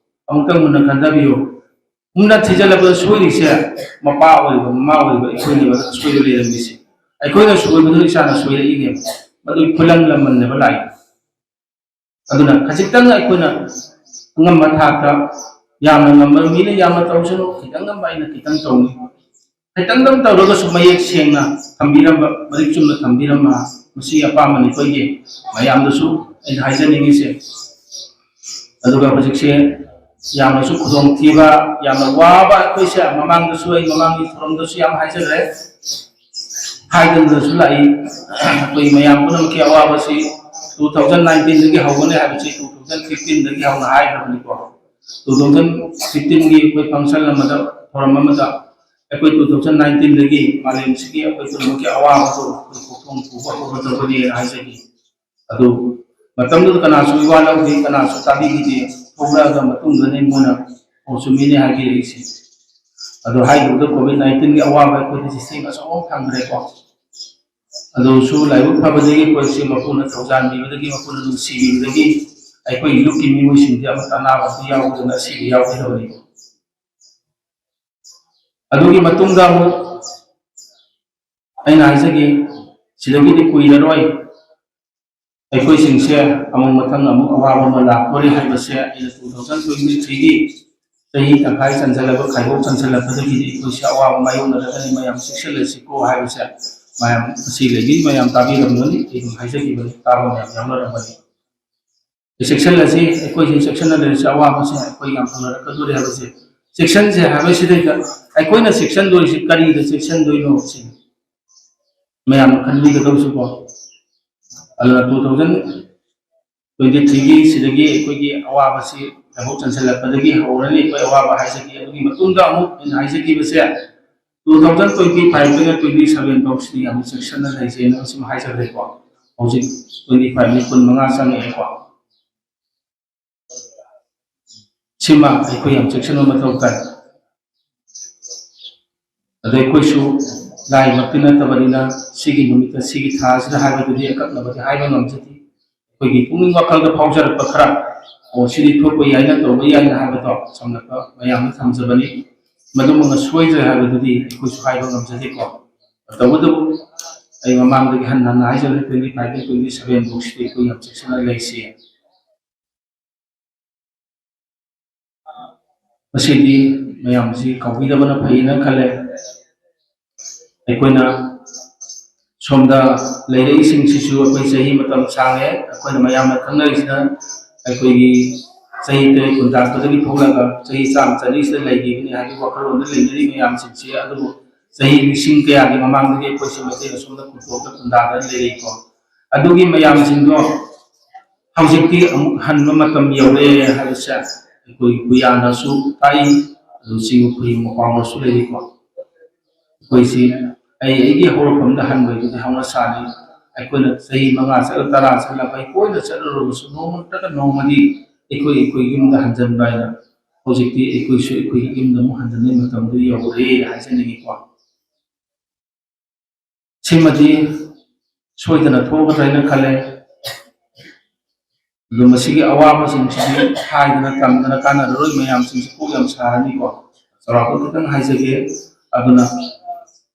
ꯑꯃꯨꯛꯇꯪ ꯃꯨꯟꯅ ꯈꯟꯊꯕꯤꯌꯨ꯫ ꯃꯨꯟꯅ ꯊꯤꯖꯤꯜꯂꯕꯗ ꯁꯣꯏꯔꯤꯁꯦ ꯃꯄꯥ ꯑꯣꯏꯕ, ꯃꯃꯥ ꯑꯣꯏꯕ ꯑꯩꯈꯣꯏꯅꯦꯕ ꯑꯁꯣꯏꯕ ꯂꯩꯔꯝꯃꯤꯁꯦ꯫ ꯑꯩꯈꯣꯏꯅ ꯁꯣꯏꯕꯗꯨꯅ ꯏꯆꯥꯅ ꯁꯣꯏꯔꯛꯏꯅꯦꯕ꯫ ꯃꯗꯨꯒꯤ ꯈꯨꯂꯪ ꯂꯃꯟꯅꯦꯕ ꯂꯥꯛꯏ꯫ ꯑꯗꯨꯅ ꯈꯖꯤꯛꯇꯪ ꯑꯩꯈꯣꯏꯅ ꯑꯉꯝꯕ ꯊꯥꯛꯇ ꯌꯥꯝꯅ ꯉꯝꯕ ꯃꯤꯅ ꯌꯥꯝꯅ ꯇꯧꯁꯅꯨ, ꯈꯤꯇꯪ ꯉꯝꯕ ꯑꯩꯅ ꯈꯤꯇꯪ ꯇꯧꯅꯤ꯫ ꯈꯤꯇꯪꯗꯪ ꯇꯧꯔꯒꯁꯨ ꯃꯌꯦꯛ ꯁꯦꯡꯅ ꯊꯝꯕꯤꯔꯝꯕ, ꯃꯔꯤꯛ ꯆꯨꯝꯅ ꯊꯝꯕꯤꯔꯝꯕ, ꯃꯁꯤ ꯑꯄꯥꯝꯕꯅꯤ ꯑꯩꯈꯣꯏꯒꯤ꯫ ꯃꯌꯥꯝꯗꯁꯨ ꯑꯩꯅ ꯍꯥꯏꯖꯅꯤꯡꯉꯤꯁꯦ꯫ ꯑꯗꯨꯒ ꯍꯧꯖꯤꯛꯁꯦ ꯌꯥꯝꯅꯁꯨ ꯈꯨꯗꯣꯡꯊꯤꯕ, ꯌꯥꯝꯅ ꯋꯥꯕ ꯑꯩꯈꯣꯏꯁꯦ, ꯃꯃꯥꯡꯗꯁꯨ, ꯑꯩ ꯃꯃꯥꯡꯒꯤ ꯊꯧꯔꯝꯗꯁꯨ ꯌꯥꯝ ꯍꯥꯏꯖꯈ꯭ꯔꯦ, ꯍꯥꯏꯗꯅꯁꯨ ꯂꯥꯛꯏ꯫ ꯑꯩꯈꯣꯏ ꯃꯌꯥꯝ ꯄꯨꯝꯅꯃꯛꯀꯤ ꯑꯋꯥꯕꯁꯤ two thousand nineteen ꯗꯒꯤ ꯍꯧꯒꯅꯤ ꯍꯥꯏꯕꯁꯤ two thousand fifteen ꯗꯒꯤ ꯍꯧꯅ ꯍꯥꯏꯈ꯭ꯔꯕꯅꯤꯀꯣ꯫ Two thousand fifteen ꯒꯤ ꯑꯩꯈꯣꯏ function ꯑꯃꯗ, ꯊꯧꯔꯝ ꯑꯃꯗ, ꯑꯩꯈꯣꯏ two thousand nineteen ꯗꯒꯤ ꯃꯥꯂꯦꯝꯁꯤꯒꯤ ꯑꯩꯈꯣꯏ ꯄꯨꯝꯅꯃꯛꯀꯤ ꯑꯋꯥꯕꯗꯨ ꯑꯩꯈꯣꯏ ꯀꯣꯛꯊꯣꯡ ꯄꯨꯕ ꯍꯧꯒꯗꯧꯕꯅꯦꯅ ꯍꯥꯏꯖꯈꯤ꯫ ꯑꯗꯨ ꯃꯇꯝꯗꯨꯗ ꯀꯅꯥꯁꯨ ꯏꯋꯥ ꯂꯧꯗꯦ, ꯀꯅꯥꯁꯨ ꯇꯥꯕꯤꯈꯤꯗꯦ꯫ ꯊꯣꯛꯂꯛꯑꯒ ꯃꯇꯨꯡꯗꯅꯤ ꯃꯣꯏꯅ, "ꯑꯣ, ꯆꯨꯝꯃꯤꯅꯦ" ꯍꯥꯏꯕꯤꯔꯛꯏꯁꯦ꯫ ꯑꯗꯣ ꯍꯥꯏꯔꯤꯕꯗ COVID nineteen ꯒꯤ ꯑꯋꯥꯕ ꯑꯩꯈꯣꯏꯗ ꯆꯩꯊꯦꯡ ꯑꯆꯧꯕ ꯑꯃ ꯐꯪꯈ꯭ꯔꯦꯀꯣ꯫ ꯑꯗꯨꯁꯨ ꯂꯥꯏꯕꯛ ꯐꯕꯗꯒꯤ ꯑꯩꯈꯣꯏꯁꯦ ꯃꯄꯨꯅ ꯊꯧꯖꯥꯟꯕꯤꯕꯗꯒꯤ, ꯃꯄꯨꯅ ꯅꯨꯡꯁꯤꯕꯤꯕꯗꯒꯤ ꯑꯩꯈꯣꯏ ꯂꯨꯞꯀꯤ ꯃꯤꯑꯣꯏꯁꯤꯡꯁꯦ ꯑꯃꯠꯇ ꯑꯅꯥꯕ ꯑꯝꯇ ꯌꯥꯎꯗꯅ ꯑꯁꯤꯕ ꯌꯥꯎꯗꯅꯕꯅꯤ꯫ ꯑꯗꯨꯒꯤ ꯃꯇꯨꯡꯗ ꯑꯃꯨꯛ ꯑꯩꯅ ꯍꯥꯏꯖꯒꯦ, ꯁꯤꯗꯒꯤꯗꯤ ꯀꯨꯏꯔꯔꯣꯏ ꯑꯩꯈꯣꯏꯁꯤꯡꯁꯦ ꯑꯃꯨꯛ ꯃꯊꯪ ꯑꯃꯨꯛ ꯑꯋꯥꯕ ꯑꯃ ꯂꯥꯛꯇꯣꯔꯤ ꯍꯥꯏꯕꯁꯦ ꯑꯩꯅ two thousand twenty three ꯒꯤ ꯆꯍꯤ ꯇꯪꯈꯥꯏ ꯆꯟꯁꯤꯜꯂꯕ, ꯈꯥꯏꯗꯣꯛ ꯆꯟꯁꯤꯜꯂꯛꯄꯗꯒꯤꯗꯤ ꯑꯩꯈꯣꯏꯁꯦ ꯑꯋꯥꯕ ꯃꯥꯌꯣꯛꯅꯔꯒꯅꯤ꯫ ꯃꯌꯥꯝ ꯆꯦꯛꯁꯤꯜꯂꯁꯤꯀꯣ ꯍꯥꯏꯕꯁꯦ ꯃꯌꯥꯝ ꯑꯁꯤ ꯂꯩꯕꯤ ꯃꯌꯥꯝ ꯇꯥꯕꯤꯔꯝꯒꯅꯤ, ꯑꯩ ꯑꯗꯨꯝ ꯍꯥꯏꯖꯈꯤꯕꯅꯤ, ꯇꯥꯕ ꯃꯌꯥꯝ ꯌꯥꯎꯅꯔꯝꯒꯅꯤ꯫ ꯆꯦꯛꯁꯤꯜꯂꯁꯤ, ꯑꯩꯈꯣꯏꯁꯤ ꯆꯦꯛꯁꯤꯟꯅꯗ꯭ꯔꯁꯤ ꯑꯋꯥꯕꯁꯦ ꯑꯩꯈꯣꯏ ꯌꯥꯝ ꯐꯪꯅꯔꯛꯀꯗꯣꯔꯦ ꯍꯥꯏꯕꯁꯦ꯫ ꯆꯦꯛꯁꯤꯟꯁꯦ ꯍꯥꯏꯕꯁꯤꯗꯩꯗ ꯑꯩꯈꯣꯏꯅ ꯆꯦꯛꯁꯤꯟꯗꯣꯏꯁꯤ ꯀꯔꯤꯗ ꯆꯦꯛꯁꯤꯟꯗꯣꯏꯅꯣ ꯁꯤꯅꯤ ꯃꯌꯥꯝꯅ ꯈꯟꯕꯤꯒꯗꯧꯁꯤꯀꯣ꯫ ꯑꯗꯨꯅ two thousand twenty three ꯒꯤ ꯁꯤꯗꯒꯤ ꯑꯩꯈꯣꯏꯒꯤ ꯑꯋꯥꯕꯁꯤ ꯂꯥꯏꯕꯛ ꯆꯟꯁꯤꯜꯂꯛꯄꯗꯒꯤ ꯍꯧꯔꯅꯤ ꯑꯩꯈꯣꯏ ꯑꯋꯥꯕ ꯍꯥꯏꯖꯒꯦ꯫ ꯑꯗꯨꯒꯤ ꯃꯇꯨꯡꯗ ꯑꯃꯨꯛ ꯑꯩꯅ ꯍꯥꯏꯖꯈꯤꯕꯁꯦ two thousand twenty five ꯇꯒꯤ twenty seven ꯐꯥꯎꯁꯤꯗꯤ ꯌꯥꯝꯅ ꯆꯦꯛꯁꯤꯟꯅ ꯂꯩꯖꯩꯅ ꯁꯨꯝ ꯍꯥꯏꯖꯈ꯭ꯔꯦꯀꯣ꯫ ꯍꯧꯖꯤꯛ twenty five ꯅꯤ, ꯀꯨꯟ ꯃꯉꯥ ꯆꯪꯉꯛꯑꯦꯀꯣ꯫ ꯁꯤꯃ ꯑꯩꯈꯣꯏ ꯌꯥꯝ ꯆꯦꯛꯁꯤꯟꯕ ꯃꯊꯧ ꯇꯥꯏ꯫ ꯑꯗ ꯑꯩꯈꯣꯏꯁꯨ ꯂꯥꯏꯃꯛꯇꯤ ꯅꯠꯇꯕꯅꯤꯅ ꯁꯤꯒꯤ ꯅꯨꯃꯤꯠꯇ, ꯁꯤꯒꯤ ꯊꯥꯁꯤꯗ ꯍꯥꯏꯕꯗꯨꯗꯤ ꯑꯀꯛꯅꯕꯗꯤ ꯍꯥꯏꯕ ꯉꯝꯖꯗꯦ꯫ ꯑꯩꯈꯣꯏꯒꯤ ꯄꯨꯛꯅꯤꯡ ꯋꯥꯈꯜꯗ ꯐꯥꯎꯖꯔꯛꯄ ꯈꯔ, "ꯑꯣ, ꯁꯤꯗꯤ ꯊꯣꯛꯄ ꯌꯥꯏꯅ, ꯇꯧꯕ ꯌꯥꯏꯅ" ꯍꯥꯏꯕꯗꯣ ꯁꯝꯂꯞꯄ ꯃꯌꯥꯝꯗ ꯊꯝꯖꯕꯅꯤ꯫ ꯃꯗꯨꯃꯛꯅ ꯁꯣꯏꯗ꯭ꯔꯦ ꯍꯥꯏꯕꯗꯨꯗꯤ ꯑꯩꯈꯣꯏꯁꯨ ꯍꯥꯏꯕ ꯉꯝꯖꯗꯦꯀꯣ꯫ ꯇꯧꯕꯇꯕꯨ ꯑꯩ ꯃꯃꯥꯡꯗꯒꯤ ꯍꯟꯅ ꯍꯟꯅ ꯍꯥꯏꯖꯔꯦ, twenty five ꯇꯒꯤ twenty seven ꯐꯥꯎꯁꯤꯗꯤ ꯑꯩꯈꯣꯏ ꯌꯥꯝ ꯆꯦꯛꯁꯤꯟꯅ ꯂꯩꯁꯤ꯫ ꯃꯁꯤꯗꯤ ꯃꯌꯥꯝꯁꯤ ꯀꯥꯎꯕꯤꯗꯕꯅ ꯐꯩꯌꯦꯅ ꯈꯜꯂꯦ꯫ ꯑꯩꯈꯣꯏꯅ ꯁꯣꯝꯗ ꯂꯩꯔꯛꯏꯁꯤꯡꯁꯤꯁꯨ ꯑꯩꯈꯣꯏ ꯆꯍꯤ ꯃꯇꯝ ꯁꯥꯡꯉꯦ꯫ ꯑꯩꯈꯣꯏꯅ ꯃꯌꯥꯝꯅ ꯈꯪꯅꯔꯤꯁꯤꯅ ꯑꯩꯈꯣꯏꯒꯤ ꯆꯍꯤ ꯇꯔꯦꯠ ꯀꯨꯟ ꯇꯥꯔꯛꯄꯗꯒꯤ ꯊꯣꯛꯂꯛꯑꯒ ꯆꯍꯤ ꯆꯥꯝꯃ ꯆꯅꯤꯁꯤꯗ ꯂꯩꯈꯤꯕꯅꯤ ꯍꯥꯏꯕꯒꯤ ꯋꯥꯈꯜꯂꯣꯟꯗ ꯂꯩꯅꯔꯤ ꯃꯌꯥꯝꯁꯤꯡꯁꯤ꯫ ꯑꯗꯨꯕꯨ ꯆꯍꯤ ꯂꯤꯁꯤꯡ ꯀꯌꯥꯒꯤ ꯃꯃꯥꯡꯗꯒꯤ ꯑꯩꯈꯣꯏꯁꯨ ꯃꯩꯇꯩ ꯑꯁꯣꯝꯗ ꯈꯨꯟꯇꯣꯛꯇ ꯈꯨꯟꯗꯥꯗꯅ ꯂꯩꯔꯛꯏꯀꯣ꯫ ꯑꯗꯨꯒꯤ ꯃꯌꯥꯝꯁꯤꯡꯗꯣ ꯍꯧꯖꯤꯛꯇꯤ ꯑꯃꯨꯛ ꯍꯟꯕ ꯃꯇꯝ ꯌꯧꯔꯦ ꯍꯥꯏꯕꯁꯦ ꯑꯩꯈꯣꯏ ꯄꯨꯌꯥꯅꯁꯨ ꯇꯥꯛꯏ, ꯑꯗꯨ ꯆꯤꯡ ꯈꯨꯌꯨꯝ ꯃꯄꯥꯎꯅꯁꯨ ꯂꯩꯔꯤꯀꯣ꯫ ꯑꯩꯈꯣꯏꯁꯤ ꯑꯩ ꯑꯩꯒꯤ ꯍꯧꯔꯛꯐꯝꯗ ꯍꯟꯕꯒꯤꯗꯤ ꯍꯧꯅ ꯁꯥꯅꯤ꯫ ꯑꯩꯈꯣꯏꯅ ꯆꯍꯤ ꯃꯉꯥ ꯆꯠꯂ ꯇꯔꯥ ꯆꯠꯂ ꯀꯣꯏꯅ ꯆꯠꯂꯨꯔꯕꯁꯨ ꯅꯣꯡꯃ ꯅꯠꯇ꯭ꯔꯒ ꯅꯣꯡꯃꯗꯤ ꯑꯩꯈꯣꯏ ꯑꯩꯈꯣꯏ ꯌꯨꯝꯗ ꯍꯟꯖꯟꯕ ꯍꯥꯏꯅ ꯍꯧꯖꯤꯛꯇꯤ ꯑꯩꯈꯣꯏꯁꯨ ꯑꯩꯈꯣꯏꯒꯤ ꯌꯨꯝꯗ ꯑꯃꯨꯛ ꯍꯟꯖꯟꯕꯒꯤ ꯃꯇꯝꯗꯨ ꯌꯧꯔꯦ ꯍꯥꯏꯖꯅꯤꯡꯉꯤꯀꯣ꯫ ꯁꯤꯃꯗꯤ ꯁꯣꯏꯗꯅ ꯊꯣꯛꯀꯗ꯭ꯔꯥ ꯍꯥꯏꯅ ꯈꯜꯂꯦ꯫ ꯑꯗꯣ ꯃꯁꯤꯒꯤ ꯑꯋꯥꯕꯁꯤꯡꯁꯤꯗꯤ ꯍꯥꯏꯗꯅ ꯇꯝꯗꯅ ꯀꯥꯟꯅꯔꯔꯣꯏ, ꯃꯌꯥꯝꯁꯤꯡꯁꯤ ꯀꯣꯛ ꯌꯥꯝ ꯁꯥꯔꯅꯤꯀꯣ꯫ ꯆꯥꯎꯔꯥꯛꯄ ꯈꯤꯇꯪ ꯍꯥꯏꯖꯒꯦ꯫ ꯑꯗꯨꯅ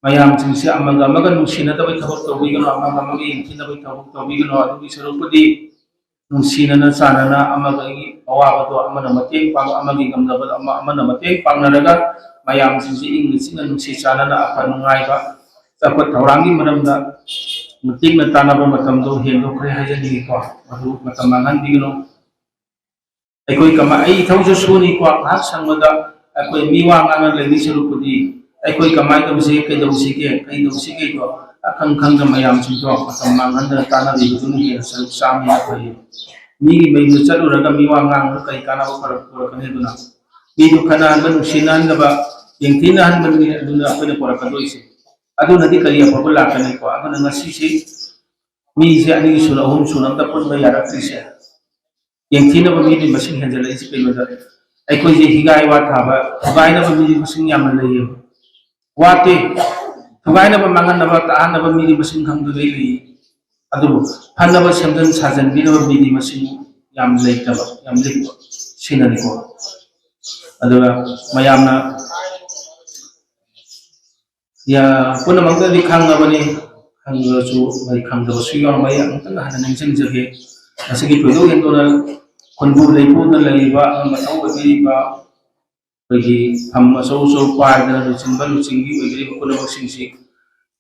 ꯃꯌꯥꯝꯁꯤꯡꯁꯦ ꯑꯃꯒ ꯑꯃꯒ ꯅꯨꯡꯁꯤꯅꯗꯕꯩ ꯊꯕꯛ ꯇꯧꯕꯤꯒꯅꯨ, ꯑꯃꯒ ꯑꯃꯒ ꯌꯦꯡꯊꯤꯅꯕꯩ ꯊꯕꯛ ꯇꯧꯕꯤꯒꯅꯨ꯫ ꯑꯗꯨꯒꯤ ꯁꯔꯨꯛꯄꯨꯗꯤ ꯅꯨꯡꯁꯤꯅꯅ ꯆꯥꯟꯅꯅ ꯑꯃꯒꯤ ꯑꯋꯥꯕꯗꯣ ꯑꯃꯅ ꯃꯇꯦꯡ ꯄꯥꯡ, ꯑꯃꯒꯤ ꯉꯝꯗꯕꯗꯣ ꯑꯃ ꯑꯃꯅ ꯃꯇꯦꯡ ꯄꯥꯡꯅꯔꯒ ꯃꯌꯥꯝꯁꯤꯡꯁꯤ ꯏꯪꯅ ꯆꯤꯛꯅ ꯅꯨꯡꯁꯤ ꯆꯥꯟꯅꯅ ꯑꯐ ꯅꯨꯡꯉꯥꯏꯕ ꯆꯥꯎꯈꯠ ꯊꯧꯔꯥꯡꯒꯤ ꯃꯔꯝꯗ ꯃꯇꯦꯡꯅ ꯇꯥꯟꯅꯕ ꯃꯇꯝꯗꯣ ꯍꯦꯟꯗꯣꯛꯈ꯭ꯔꯦ ꯍꯥꯏꯖꯅꯤꯡꯉꯤꯀꯣ꯫ ꯃꯗꯨ ꯃꯇꯝ ꯃꯥꯡꯍꯟꯕꯤꯒꯅꯨ꯫ ꯑꯩꯈꯣꯏ ꯀꯃꯥꯏ ꯑꯩ ꯏꯊꯧꯁꯨ ꯁꯨꯅꯤꯀꯣ꯫ ꯉꯥꯏꯍꯥꯛ ꯁꯪꯕꯗ ꯑꯩꯈꯣꯏ ꯃꯤ ꯋꯥ ꯉꯥꯡꯅ ꯂꯩꯕꯒꯤ ꯁꯔꯨꯛꯄꯨꯗꯤ ꯑꯩꯈꯣꯏ ꯀꯃꯥꯏꯅ ꯇꯧꯁꯤꯒꯦ, ꯀꯩꯗꯧꯁꯤꯒꯦ, ꯀꯩꯗꯧꯁꯤꯒꯦꯗꯣ ꯑꯈꯪ ꯈꯪꯗ ꯃꯌꯥꯝꯁꯤꯡꯗꯣ ꯃꯇꯝ ꯃꯥꯡꯍꯟꯗꯅ ꯇꯥꯟꯅꯕꯤꯕꯗꯨꯅ ꯍꯦꯟꯅ ꯁꯔꯨꯛ ꯆꯥꯝꯃ ꯍꯦꯟꯅ ꯐꯩ꯫ ꯃꯤꯒꯤ ꯃꯌꯨꯝꯗ ꯆꯠꯂꯨꯔꯒ ꯃꯤ ꯋꯥ ꯉꯥꯡꯕꯗ ꯀꯔꯤ ꯀꯥꯟꯅꯕ ꯄꯨꯔꯛ- ꯄꯨꯔꯛꯀꯅꯤ? ꯑꯗꯨꯅ ꯃꯤꯗꯨ ꯈꯠꯅꯍꯟꯕ, ꯅꯨꯡꯁꯤꯅꯍꯟꯗꯕ, ꯌꯦꯡꯊꯤꯅꯍꯟꯕꯅꯤ ꯑꯗꯨꯅ ꯑꯩꯈꯣꯏꯅ ꯄꯨꯔꯛꯀꯗꯣꯏꯁꯦ꯫ ꯑꯗꯨꯅꯗꯤ ꯀꯔꯤ ꯑꯐꯕ ꯂꯥꯛꯀꯅꯤꯀꯣ? ꯑꯗꯨꯅ ꯉꯁꯤꯁꯤ ꯃꯤꯁꯦ ꯑꯅꯤ ꯁꯨꯅ, ꯑꯍꯨꯝ ꯁꯨꯅ ꯑꯝꯇ ꯄꯨꯟꯕ ꯌꯥꯔꯛꯇ꯭ꯔꯤꯁꯦ ꯌꯦꯡꯊꯤꯅꯕ ꯃꯤꯗꯤ ꯃꯁꯤꯡ ꯍꯦꯟꯖꯜꯂꯛꯏꯁꯦ ꯀꯩꯅꯣꯗ, ꯑꯩꯈꯣꯏꯁꯦ ꯍꯤꯒꯥꯏ ꯋꯥ ꯊꯥꯕ, ꯊꯨꯒꯥꯏꯅꯕ ꯃꯤꯗꯤ ꯃꯁꯤꯡ ꯌꯥꯝꯅ ꯂꯩꯌꯦꯕ꯫ ꯋꯥꯠꯇꯦ꯫ ꯊꯨꯒꯥꯏꯅꯕ, ꯃꯥꯡꯍꯟꯅꯕ, ꯇꯥꯍꯟꯅꯕ ꯃꯤꯗꯤ ꯃꯁꯤꯡ ꯈꯪꯗꯒꯩ ꯂꯩꯌꯦ꯫ ꯑꯗꯨꯕꯨ ꯐꯅꯕ ꯁꯦꯝꯖꯤꯟ ꯁꯥꯖꯤꯟꯕꯤꯅꯕ ꯃꯤꯗꯤ ꯃꯁꯤꯡ ꯌꯥꯝ ꯂꯩꯇꯕ, ꯌꯥꯝ ꯂꯤꯛꯄ, ꯁꯤꯅꯅꯤꯀꯣ꯫ ꯑꯗꯨꯒ ꯃꯌꯥꯝꯅ ꯌꯥ-, ꯄꯨꯝꯅꯃꯛꯇꯗꯤ ꯈꯪꯉꯕꯅꯤ, ꯈꯪꯉꯁꯨ ꯃꯩ ꯈꯪꯗꯕꯁꯨ ꯌꯥꯎꯔꯝꯕ ꯌꯥꯏ꯫ ꯑꯃꯨꯛꯇꯪ ꯍꯟꯅ ꯅꯤꯡꯁꯤꯡꯖꯒꯦ꯫ ꯉꯁꯤꯒꯤ ꯊꯣꯏꯗꯣꯛ ꯍꯦꯟꯗꯣꯛꯅ ꯈꯨꯟꯕꯨ ꯂꯩꯕꯨꯗ ꯂꯩꯔꯤꯕ, ꯑꯉꯝ ꯑꯊꯧ ꯑꯣꯏꯕꯤꯔꯤꯕ, ꯑꯩꯈꯣꯏꯒꯤ ꯐꯝ ꯑꯆꯧ ꯑꯆꯧ ꯄꯥꯏꯗꯅ ꯂꯨꯆꯤꯡꯕ ꯂꯨꯆꯤꯡꯕꯤ ꯑꯣꯏꯕꯤꯔꯤꯕ ꯄꯨꯝꯅꯃꯛꯁꯤꯡꯁꯤ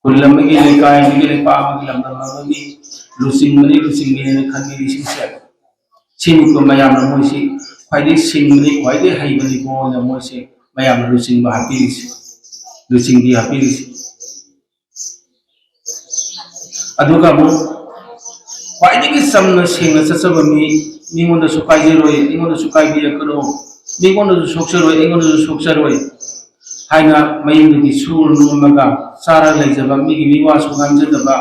ꯈꯨꯜ ꯑꯃꯒꯤ, ꯂꯩꯀꯥꯏ ꯑꯃꯒꯤ, ꯂꯩꯄꯥꯛ ꯑꯃꯒꯤ, ꯂꯝꯗꯝ ꯑꯃꯒꯤ ꯂꯨꯆꯤꯡꯕꯅꯤ, ꯂꯨꯆꯤꯡꯒꯦꯅ ꯈꯟꯕꯤꯔꯤꯁꯤꯡꯁꯦ, ꯁꯤꯅꯤꯀꯣ ꯃꯌꯥꯝꯅ ꯃꯣꯏꯁꯤ ꯈ꯭ꯋꯥꯏꯗꯒꯤ ꯁꯤꯡꯕꯅꯤ, ꯈ꯭ꯋꯥꯏꯗꯒꯤ ꯍꯩꯕꯅꯤꯀꯣꯅ ꯃꯣꯏꯁꯤ ꯃꯌꯥꯝꯅ ꯂꯨꯆꯤꯡꯕ ꯍꯥꯞꯄꯤꯔꯤꯁꯤ, ꯂꯨꯆꯤꯡꯕꯤ ꯍꯥꯞꯄꯤꯔꯤꯁꯤ꯫ ꯑꯗꯨꯒ ꯑꯃꯨꯛ ꯈ꯭ꯋꯥꯏꯗꯒꯤ ꯆꯝꯅ ꯁꯦꯡꯅ ꯆꯠꯆꯕ ꯃꯤ, "ꯃꯤꯉꯣꯟꯗꯁꯨ ꯀꯥꯏꯖꯔꯣꯏ, ꯑꯩꯉꯣꯟꯗꯁꯨ ꯀꯥꯏꯕꯤꯔꯛꯀꯅꯨ, ꯃꯤꯉꯣꯟꯗꯁꯨ ꯁꯣꯛꯆꯔꯣꯏ, ꯑꯩꯉꯣꯟꯗꯁꯨ ꯁꯣꯛꯆꯔꯣꯏ" ꯍꯥꯏꯅ ꯃꯌꯨꯝꯗꯒꯤ ꯁꯨꯔ ꯅꯣꯝꯃꯒ ꯆꯥꯔ ꯂꯩꯖꯕ, ꯃꯤꯒꯤ ꯃꯤꯋꯥꯁꯨ ꯉꯥꯡꯖꯗꯕ,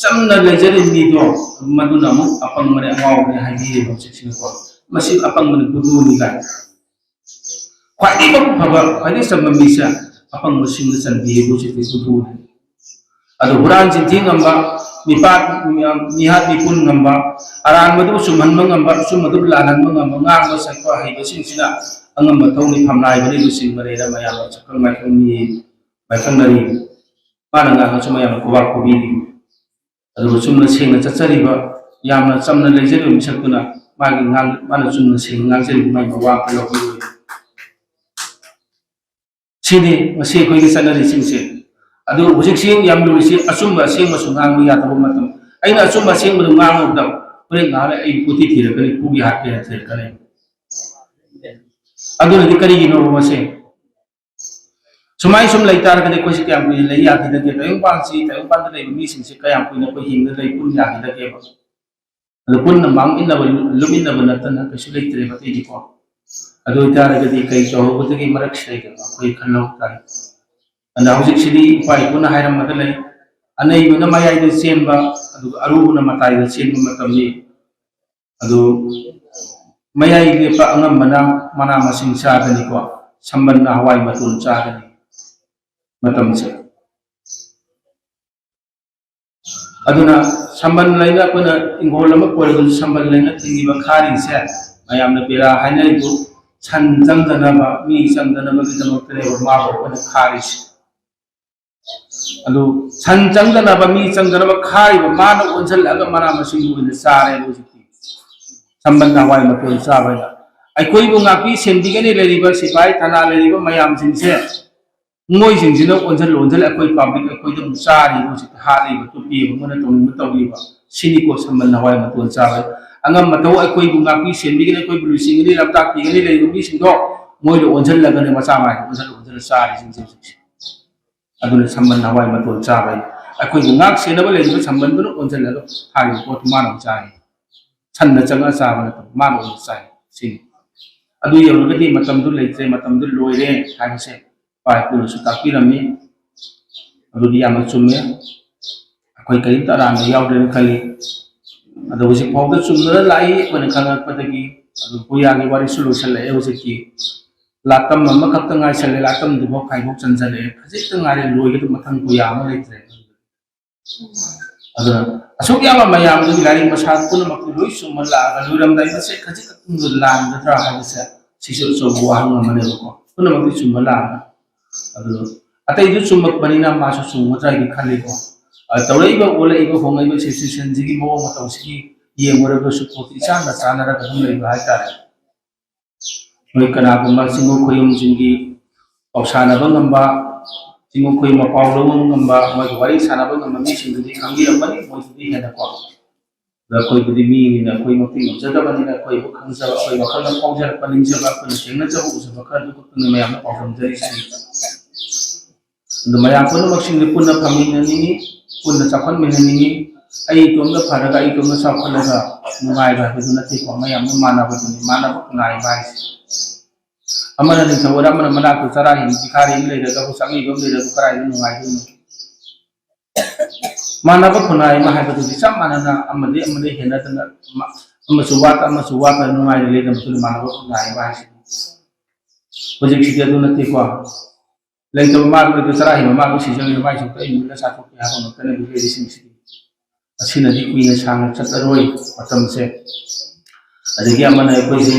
ꯆꯝꯅ ꯂꯩꯖꯔꯤꯕ ꯃꯤꯗꯣ, ꯃꯗꯨꯅ ꯑꯃꯨꯛ ꯑꯄꯪꯕꯅꯦ, ꯑꯉꯥꯎꯕꯅꯦ ꯍꯥꯏꯕꯤꯔꯦꯕ ꯍꯧꯖꯤꯛꯁꯤꯅꯀꯣ꯫ "ꯃꯁꯤ ꯑꯄꯪꯕꯅꯤ, ꯕꯨꯙꯨꯅꯤ" ꯀꯥꯏꯅ꯫ ꯈ꯭ꯋꯥꯏꯗꯒꯤ ꯃꯕꯨꯛ ꯐꯕ, ꯈ꯭ꯋꯥꯏꯗꯒꯤ ꯆꯝꯕ ꯃꯤꯁꯦ ꯑꯄꯪꯕꯁꯤꯡꯅ ꯆꯟꯕꯤꯌꯦꯕꯨ ꯍꯧꯖꯤꯛꯇꯤ ꯕꯨꯙꯨꯅꯤ꯫ ꯑꯗꯨ ꯍꯨꯔꯥꯟ ꯆꯤꯟꯊꯤ ꯉꯝꯕ, ꯃꯤꯄꯥꯠ, ꯃꯤꯍꯥꯠ ꯃꯤꯄꯨꯟ ꯉꯝꯕ, ꯑꯔꯥꯟꯕꯗꯨ ꯆꯨꯝꯍꯟꯕ ꯉꯝꯕ, ꯑꯆꯨꯝꯕꯗꯨ ꯂꯥꯜꯍꯟꯕ ꯉꯝꯕ, ꯉꯥꯡꯕ ꯁꯛꯄ ꯍꯩꯕꯁꯤꯡꯁꯤꯅ ꯑꯉꯝꯕ ꯊꯧꯅꯤ, ꯐꯝꯅꯥꯏꯕꯅꯤ, ꯂꯨꯆꯤꯡꯕꯅꯦꯅ ꯃꯌꯥꯝꯅ ꯁꯛꯈꯪ ꯃꯥꯏꯈꯪ ꯃꯤ ꯃꯥꯏꯈꯪꯅꯔꯤ꯫ ꯃꯥꯅ ꯉꯥꯡꯉꯁꯨ ꯃꯌꯥꯝꯅ ꯈꯨꯕꯥꯛ ꯈꯨꯕꯤꯔꯤ꯫ ꯑꯗꯨꯒ ꯆꯨꯝꯅ ꯁꯦꯡꯅ ꯆꯠꯆꯔꯤꯕ, ꯌꯥꯝꯅ ꯆꯝꯅ ꯂꯩꯖꯔꯤꯕ ꯃꯤꯁꯛꯇꯨꯅ ꯃꯥꯒꯤ ꯉꯥꯡ-, ꯃꯥꯅ ꯆꯨꯝꯅ ꯁꯦꯡꯅ ꯉꯥꯡꯖꯔꯤꯕ ꯃꯥꯒꯤ ꯃꯋꯥ ꯑꯝꯇ ꯂꯧꯕꯤꯔꯣꯏ꯫ ꯁꯤꯅꯤ ꯉꯁꯤ ꯑꯩꯈꯣꯏꯒꯤ ꯆꯠꯅꯔꯤꯁꯤꯡꯁꯦ꯫ ꯑꯗꯨ ꯍꯧꯖꯤꯛꯁꯤ ꯌꯥꯝ ꯂꯨꯔꯤꯁꯤ, ꯑꯆꯨꯝꯕ ꯑꯁꯦꯡꯕꯁꯨ ꯉꯥꯡꯕ ꯌꯥꯗꯕ ꯃꯇꯝ꯫ ꯑꯩꯅ ꯑꯆꯨꯝꯕ ꯑꯁꯦꯡꯕꯗꯨ ꯉꯥꯡꯉꯨꯕꯗ ꯍꯣꯔꯦꯟ ꯉꯥꯏꯍꯥꯛ ꯂꯩ ꯑꯩ ꯀꯣꯊꯤ ꯊꯤꯔꯛꯀꯅꯤ, ꯄꯨꯒꯤ ꯍꯥꯠꯀꯦꯅ ꯊꯤꯔꯛꯀꯅꯤ꯫ ꯑꯗꯨꯅꯗꯤ ꯀꯔꯤꯒꯤꯅꯣꯕ ꯃꯁꯦ? ꯁꯨꯃꯥꯏ ꯁꯨꯝ ꯂꯩ ꯇꯥꯔꯒꯗꯤ ꯑꯩꯈꯣꯏꯁꯤ ꯀꯌꯥꯝ ꯀꯨꯏꯅ ꯂꯩ ꯌꯥꯈꯤꯗꯒꯦ? ꯇꯥꯏꯕꯪꯄꯥꯟꯁꯤ, ꯇꯥꯏꯕꯪꯄꯥꯟꯗ ꯂꯩꯕ ꯃꯤꯁꯤꯡꯁꯤ ꯀꯌꯥꯝ ꯀꯨꯏꯅ ꯑꯩꯈꯣꯏ ꯍꯤꯡꯗ ꯂꯩ ꯄꯨꯟ ꯌꯥꯈꯤꯗꯒꯦꯕ? ꯑꯗꯣ ꯄꯨꯟꯅ ꯃꯥꯡꯃꯤꯟꯅꯕ, ꯂꯨꯞꯃꯤꯟꯅꯕ ꯅꯠꯇꯅ ꯀꯩꯁꯨ ꯂꯩꯇ꯭ꯔꯦꯕ ꯑꯇꯩꯗꯤꯀꯣ꯫ ꯑꯗꯨ ꯑꯣꯏꯇꯥꯔꯒꯗꯤ ꯀꯩ ꯇꯧꯍꯧꯒꯗꯒꯦ ꯃꯔꯛꯁꯤꯗꯩꯗ ꯑꯩꯈꯣꯏ ꯈꯟꯍꯧ ꯇꯥꯔꯦ꯫ ꯑꯗ ꯍꯧꯖꯤꯛꯁꯤꯗꯤ ꯏꯄꯥ ꯏꯄꯨꯅ ꯍꯥꯏꯔꯝꯕꯗ ꯂꯩ, "ꯑꯅꯩꯕꯅ ꯃꯌꯥꯏꯗ ꯆꯦꯟꯕ, ꯑꯗꯨꯒ ꯑꯔꯨꯕꯅ ꯃꯇꯥꯏꯗ ꯆꯦꯟꯕ ꯃꯇꯝꯅꯤ"꯫ ꯑꯗꯨ ꯃꯌꯥꯏ ꯂꯦꯞꯄ ꯑꯉꯝꯕꯅ ꯃꯅꯥ ꯃꯁꯤꯡ ꯆꯥꯒꯅꯤꯀꯣ, ꯁꯝꯕꯟꯅ ꯍꯋꯥꯏ ꯃꯇꯣꯟ ꯆꯥꯒꯅꯤ ꯃꯇꯝꯁꯦ꯫ ꯑꯗꯨꯅ ꯁꯝꯕꯜ ꯂꯩꯅ ꯑꯩꯈꯣꯏꯅ ꯏꯪꯈꯣꯜ ꯑꯃ ꯀꯣꯏꯔꯒꯁꯨ ꯁꯝꯕꯜ ꯂꯩꯅ ꯊꯤꯡꯉꯤꯕ ꯈꯥꯔꯤꯁꯦ ꯃꯌꯥꯝꯅ ꯕꯦꯔꯥ ꯍꯥꯏꯅꯔꯤꯗꯨ ꯁꯟ ꯆꯪꯗꯅꯕ, ꯃꯤ ꯆꯪꯗꯅꯕꯒꯤꯗꯃꯛꯇꯅꯦꯕ ꯃꯥꯕꯨ ꯑꯩꯈꯣꯏꯅ ꯈꯥꯔꯤꯁꯦ꯫ ꯑꯗꯨ ꯁꯟ ꯆꯪꯗꯅꯕ, ꯃꯤ ꯆꯪꯗꯅꯕ ꯈꯥꯔꯤꯕ ꯃꯥꯅ ꯑꯣꯟꯁꯤꯜꯂꯛꯑꯒ ꯃꯅꯥ ꯃꯁꯤꯡꯗꯨ ꯑꯣꯏꯅ ꯆꯥꯔꯦꯕ ꯍꯧꯖꯤꯛꯇꯤ꯫ ꯁꯝꯕꯜ ꯍꯋꯥꯏ ꯃꯇꯣꯟ ꯆꯥꯕ ꯍꯥꯏꯅ꯫ ꯑꯩꯈꯣꯏꯕꯨ ꯉꯥꯛꯄꯤ ꯁꯦꯟꯕꯤꯒꯅꯤ ꯂꯩꯔꯤꯕ ꯁꯤꯐꯥꯏ ꯊꯅꯥ ꯂꯩꯔꯤꯕ ꯃꯌꯥꯝꯁꯤꯡꯁꯦ ꯃꯣꯏꯁꯤꯡꯁꯤꯅ ꯑꯣꯟꯁꯤꯜ ꯑꯣꯟꯁꯤꯜ ꯑꯩꯈꯣꯏ ꯄꯕ꯭ꯂꯤꯛ ꯑꯩꯈꯣꯏꯗ ꯑꯃꯨꯛ ꯆꯥꯔꯤꯕ, ꯍꯧꯖꯤꯛꯇ ꯍꯥꯠꯂꯤꯕ, ꯇꯨꯞꯄꯤꯕ, ꯃꯣꯏꯅ ꯇꯧꯅꯤꯡꯕ ꯇꯧꯔꯤꯕ, ꯁꯤꯅꯤꯀꯣ ꯁꯝꯕꯜ ꯍꯋꯥꯏ ꯃꯇꯣꯟ ꯆꯥꯕ꯫ ꯑꯉꯝ ꯑꯊꯧ ꯑꯩꯈꯣꯏꯕꯨ ꯉꯥꯛꯄꯤ ꯁꯦꯟꯕꯤꯒꯅꯤ, ꯑꯩꯈꯣꯏꯕꯨ ꯂꯨꯆꯤꯡꯒꯅꯤ, ꯂꯝꯇꯥꯛꯄꯤꯒꯅꯤ ꯂꯩꯔꯤꯕ ꯃꯤꯁꯤꯡꯗꯣ ꯃꯣꯏꯗ ꯑꯣꯟꯁꯤꯜꯂꯒꯅꯦ, ꯃꯆꯥ ꯃꯥꯏꯗ ꯑꯣꯟꯁꯤꯜ ꯑꯣꯟꯁꯤꯜꯂ ꯆꯥꯔꯤꯁꯤꯡꯁꯦ ꯍꯧꯖꯤꯛꯁꯦ꯫ ꯑꯗꯨꯅ ꯁꯝꯕꯜ ꯍꯋꯥꯏ ꯃꯇꯣꯟ ꯆꯥꯕ ꯍꯥꯏ꯫ ꯑꯩꯈꯣꯏꯕꯨ ꯉꯥꯛ ꯁꯦꯟꯅꯕ ꯂꯩꯔꯤꯕ ꯁꯝꯕꯜꯗꯨꯅ ꯑꯣꯟꯁꯤꯜꯂꯒ ꯊꯥꯔꯤꯕ ꯄꯣꯠꯇꯨ ꯃꯥꯅ ꯑꯃꯨꯛ ꯆꯥꯏ꯫ ꯁꯟꯅ ꯆꯪꯉ ꯆꯥꯕ ꯅꯠꯇꯕ, ꯃꯥꯅ ꯑꯣꯏꯅ ꯆꯥꯏ꯫ ꯁꯤꯅꯤ꯫ ꯑꯗꯨ ꯌꯧꯔꯒꯗꯤ ꯃꯇꯝꯗꯨ ꯂꯩꯇ꯭ꯔꯦ, ꯃꯇꯝꯗꯨ ꯂꯣꯏꯔꯦ ꯍꯥꯏꯕꯁꯦ ꯏꯄꯥ ꯏꯄꯨꯅꯁꯨ ꯇꯥꯛꯄꯤꯔꯝꯃꯤ꯫ ꯑꯗꯨꯗꯤ ꯌꯥꯝꯅ ꯆꯨꯝꯃꯦ꯫ ꯑꯩꯈꯣꯏ ꯀꯔꯤꯝꯇ ꯑꯔꯥꯟꯕ ꯌꯥꯎꯗ꯭ꯔꯦꯅ ꯈꯜꯂꯤ꯫ ꯑꯗꯣ ꯍꯧꯖꯤꯛ ꯐꯥꯎꯗ ꯆꯨꯝꯅ ꯂꯥꯛꯏ, ꯑꯩꯈꯣꯏꯅ ꯈꯪꯉꯛꯄꯗꯒꯤ꯫ ꯑꯗꯨ ꯄꯨꯌꯥꯒꯤ ꯋꯥꯔꯤꯁꯨ ꯂꯣꯏꯁꯤꯜꯂꯛꯑꯦ ꯍꯧꯖꯤꯛꯇꯤ꯫ ꯂꯥꯇꯝ ꯑꯃꯈꯛꯇ ꯉꯥꯏꯁꯜꯂꯦ, ꯂꯥꯇꯝꯗꯨꯐꯥꯎ ꯈꯥꯏꯗꯣꯛ ꯆꯟꯖꯜꯂꯛꯑꯦ, ꯈꯖꯤꯛꯇ ꯉꯥꯏꯔꯦ ꯂꯣꯏꯒꯗꯕ, ꯃꯊꯪ ꯄꯨꯌꯥ ꯑꯃ ꯂꯩꯇ꯭ꯔꯦ꯫ ꯑꯗꯨꯅ ꯑꯁꯨꯛ ꯌꯥꯝꯕ ꯃꯌꯥꯝꯗꯨꯒꯤ ꯂꯥꯏꯔꯤꯛ ꯃꯁꯥ ꯄꯨꯝꯅꯃꯛꯇꯨ ꯂꯣꯏ ꯆꯨꯝꯕ ꯂꯥꯛꯑꯒ ꯂꯣꯏꯔꯝꯗꯥꯏ ꯃꯁꯦ ꯈꯖꯤꯛ ꯈꯛꯇꯪꯗꯨ ꯂꯥꯟꯒꯗ꯭ꯔꯥ ꯍꯥꯏꯕꯁꯦ ꯁꯤꯁꯨ ꯑꯆꯧꯕ ꯋꯥꯍꯪ ꯑꯃꯅꯦꯕꯀꯣ꯫ ꯄꯨꯝꯅꯃꯛꯇꯤ ꯆꯨꯝꯕ ꯂꯥꯛꯑꯒ꯫ ꯑꯗꯨ ꯑꯇꯩꯗꯨ ꯆꯨꯝꯃꯛꯄꯅꯤꯅ ꯃꯥꯁꯨ ꯆꯨꯝꯒꯗ꯭ꯔꯥ ꯍꯥꯏꯗꯤ ꯈꯜꯂꯤꯀꯣ꯫ ꯑ, ꯇꯧꯔꯛꯏꯕ, ꯑꯣꯜꯂꯛꯏꯕ, ꯍꯣꯡꯂꯛꯏꯕ ꯁꯤꯆꯨꯋꯦꯁꯟꯁꯤꯒꯤ ꯃꯑꯣꯡ ꯃꯇꯧꯁꯤꯒꯤ ꯌꯦꯡꯉꯨꯔꯒꯁꯨ ꯄꯣꯠꯇꯨ ꯏꯆꯥꯟꯅ ꯆꯥꯟꯅꯔꯒ ꯑꯗꯨꯝ ꯂꯩꯕ ꯍꯥꯏꯇꯥꯔꯦ꯫ ꯃꯣꯏ ꯀꯅꯥꯒꯨꯝꯕ ꯆꯤꯡꯉꯨ ꯈꯣꯌꯨꯝꯁꯤꯡꯒꯤ ꯄꯥꯎ ꯁꯥꯟꯅꯕ ꯉꯝꯕ, ꯆꯤꯡꯉꯨ ꯈꯣꯌꯨꯝ ꯃꯄꯥꯎ ꯂꯧꯕ ꯉꯝꯕ, ꯃꯣꯏꯒ ꯋꯥꯔꯤ ꯁꯥꯟꯅꯕ ꯉꯝꯕ ꯃꯤꯁꯤꯡꯗꯨꯗꯤ ꯈꯪꯕꯤꯔꯝꯒꯅꯤ, ꯃꯣꯏꯗꯨꯗꯤ ꯍꯦꯟꯅꯀꯣ꯫ ꯑꯗ ꯑꯩꯈꯣꯏꯕꯨꯗꯤ ꯃꯤꯅꯤꯅ ꯑꯩꯈꯣꯏꯃꯛꯇꯤ ꯉꯝꯖꯗꯕꯅꯤꯅ ꯑꯩꯈꯣꯏꯕꯨ ꯈꯪꯖꯕ, ꯑꯩꯈꯣꯏ ꯋꯥꯈꯜꯗ ꯐꯥꯎꯖꯔꯛꯄ, ꯅꯤꯡꯖꯕ, ꯑꯩꯈꯣꯏꯅ ꯊꯦꯡꯅꯖꯕ, ꯎꯖꯕ ꯈꯔꯗꯨ ꯈꯛꯇꯅꯤ ꯃꯌꯥꯝꯅ ꯄꯥꯎꯗꯝꯖꯔꯤꯁꯤ꯫ ꯑꯗꯨ ꯃꯌꯥꯝ ꯄꯨꯝꯅꯃꯛꯁꯤꯡꯗꯤ ꯄꯨꯟꯅ ꯐꯝꯃꯤꯟꯅꯅꯤꯡꯉꯤ, ꯄꯨꯟꯅ ꯆꯥꯎꯈꯠꯃꯤꯟꯅꯅꯤꯡꯉꯤ꯫ ꯑꯩ ꯏꯇꯣꯝꯇ ꯐꯔꯒ ꯑꯩ ꯏꯇꯣꯝꯇ ꯆꯥꯎꯈꯠꯂꯒ ꯅꯨꯡꯉꯥꯏꯕ ꯍꯥꯏꯕꯗꯨ ꯅꯠꯇꯦꯀꯣ, ꯃꯌꯥꯝꯅ ꯃꯥꯟꯅꯕꯗꯨꯅꯤ, ꯃꯥꯟꯅꯕ ꯈꯨꯟꯅꯥꯏ ꯍꯥꯏꯕ ꯍꯥꯏꯁꯦ꯫ ꯑꯃꯅ ꯅꯤꯡꯊꯧ ꯑꯣꯏꯔ ꯑꯃꯅ ꯃꯅꯥꯛꯇ ꯆꯔꯥ ꯍꯦꯟꯕ ꯚꯤꯈꯥꯔꯤ ꯑꯃ ꯂꯩꯔꯒꯕꯨ, ꯆꯥꯛꯅꯤꯕ ꯑꯃ ꯂꯩꯔꯒꯕꯨ ꯀꯗꯥꯏꯗ ꯅꯨꯡꯉꯥꯏꯗꯣꯏꯅꯣ? ꯃꯥꯟꯅꯕ ꯈꯨꯟꯅꯥꯏ ꯑꯃ ꯍꯥꯏꯕꯗꯨꯗꯤ ꯆꯞ ꯃꯥꯟꯅꯅ ꯑꯃꯗꯤ ꯑꯃꯗꯤ ꯍꯦꯟꯅꯗꯅ ꯑꯃ-, ꯑꯃꯁꯨ ꯋꯥꯠꯇ ꯑꯃꯁꯨ ꯋꯥꯠꯇ ꯅꯨꯡꯉꯥꯏꯅ ꯂꯩꯅꯕꯗꯨꯅ ꯃꯥꯟꯅꯕ ꯈꯨꯟꯅꯥꯏ ꯑꯃ ꯍꯥꯏꯁꯤꯅꯤ꯫ ꯍꯧꯖꯤꯛꯁꯤꯗꯤ ꯑꯗꯨ ꯅꯠꯇꯦꯀꯣ꯫ ꯂꯩꯇꯕ ꯃꯥ ꯂꯩꯇ ꯆꯔꯥ ꯍꯦꯟꯕ ꯃꯥ ꯁꯤꯖꯒꯅꯤ, ꯃꯥꯏ ꯁꯨꯝ ꯀꯛꯏ ꯃꯨꯜꯂ ꯆꯥꯊꯣꯛꯀꯦ ꯍꯥꯏꯕ ꯉꯥꯛꯇꯅꯦ ꯍꯧꯖꯤꯛ ꯂꯩꯔꯤꯁꯤꯡꯁꯤꯗꯤ꯫ ꯑꯁꯤꯅꯗꯤ ꯀꯨꯏꯅ ꯁꯥꯡꯅ ꯆꯠꯂꯔꯣꯏ ꯃꯇꯝꯁꯦ꯫ ꯑꯗꯒꯤ ꯑꯃꯅ ꯑꯩꯈꯣꯏꯁꯦ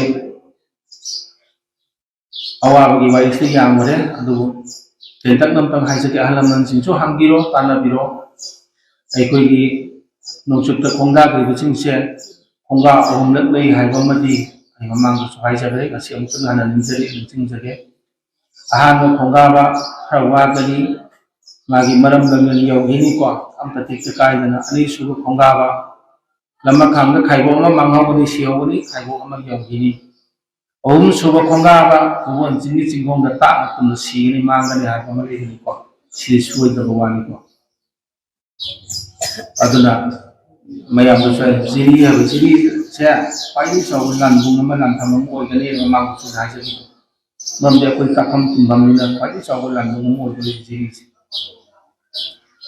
ꯑꯋꯥꯕꯒꯤ ꯋꯥꯔꯤꯁꯤ ꯌꯥꯝꯈ꯭ꯔꯦ, ꯑꯗꯨꯕꯨ ꯇꯦꯟꯇꯛꯅ ꯑꯝꯇꯪ ꯍꯥꯏꯖꯒꯦ, ꯑꯍꯜ ꯂꯃꯟꯁꯤꯡꯁꯨ ꯍꯪꯕꯤꯔꯣ, ꯇꯥꯟꯅꯕꯤꯔꯣ꯫ ꯑꯩꯈꯣꯏꯒꯤ ꯅꯣꯡꯆꯨꯞꯇ ꯈꯣꯡꯗꯥꯈ꯭ꯔꯤꯕꯁꯤꯡꯁꯦ ꯈꯣꯡꯒꯥ ꯑꯍꯨꯝꯂꯛ ꯂꯩ ꯍꯥꯏꯕ ꯑꯃꯗꯤ ꯑꯩ ꯃꯃꯥꯡꯗꯁꯨ ꯍꯥꯏꯖꯈ꯭ꯔꯦ, ꯉꯁꯤ ꯑꯃꯨꯛꯇꯪ ꯍꯟꯅ ꯅꯤꯡꯖꯔꯤ, ꯅꯤꯡꯁꯤꯡꯖꯒꯦ꯫ ꯑꯍꯥꯟꯕ ꯈꯣꯡꯒꯥꯕ ꯈꯔ ꯋꯥꯒꯅꯤ, ꯃꯥꯒꯤ ꯃꯔꯝ ꯂꯝꯗꯝ ꯌꯧꯈꯤꯅꯤꯀꯣ, ꯑꯝꯇ ꯇꯦꯛꯇ ꯀꯥꯏꯗꯅ꯫ ꯑꯅꯤꯁꯨꯕ ꯈꯣꯡꯒꯥꯕ ꯂꯝꯃꯈꯥꯡꯗ ꯈꯥꯏꯕꯣꯛ ꯑꯃ ꯃꯥꯡꯍꯧꯒꯅꯤ, ꯁꯤꯍꯧꯒꯅꯤ, ꯈꯥꯏꯕꯣꯛ ꯑꯃ ꯌꯧꯈꯤꯅꯤ꯫ ꯑꯍꯨꯝꯁꯨꯕ ꯈꯣꯡꯒꯥꯕ ꯄꯨꯕꯣꯟ ꯆꯤꯡꯒꯤ ꯆꯤꯡꯈꯣꯡꯗ ꯇꯥꯛꯅ ꯇꯨꯝꯅ ꯁꯤꯒꯅꯤ, ꯃꯥꯡꯒꯅꯤ ꯍꯥꯏꯕ ꯑꯃ ꯂꯩꯒꯅꯤꯀꯣ꯫ ꯁꯤꯗꯤ ꯁꯣꯏꯗꯕ ꯋꯥꯅꯤꯀꯣ꯫ ꯑꯗꯨꯅ ꯃꯌꯥꯝꯗꯁꯨ ꯍꯥꯏ, ꯖꯤꯔꯤ ꯍꯥꯏꯕ ꯖꯤꯔꯤꯁꯦ ꯈ꯭ꯋꯥꯏꯗꯒꯤ ꯆꯥꯎꯕ ꯂꯥꯟꯕꯨꯡ ꯑꯃ, ꯂꯥꯟꯐꯝ ꯑꯃ ꯑꯣꯏꯒꯅꯤ ꯃꯃꯥꯡꯗꯁꯨ ꯍꯥꯏꯖꯈꯤꯕ꯫ ꯃꯔꯝꯗꯤ ꯑꯩꯈꯣꯏ ꯀꯥꯐꯝ ꯇꯨꯝꯐꯝꯅꯤꯅ ꯈ꯭ꯋꯥꯏꯗꯒꯤ ꯆꯥꯎꯕ ꯂꯥꯟꯕꯨꯡ ꯑꯃ ꯑꯣꯏꯒꯅꯤ ꯖꯤꯔꯤꯁꯦ꯫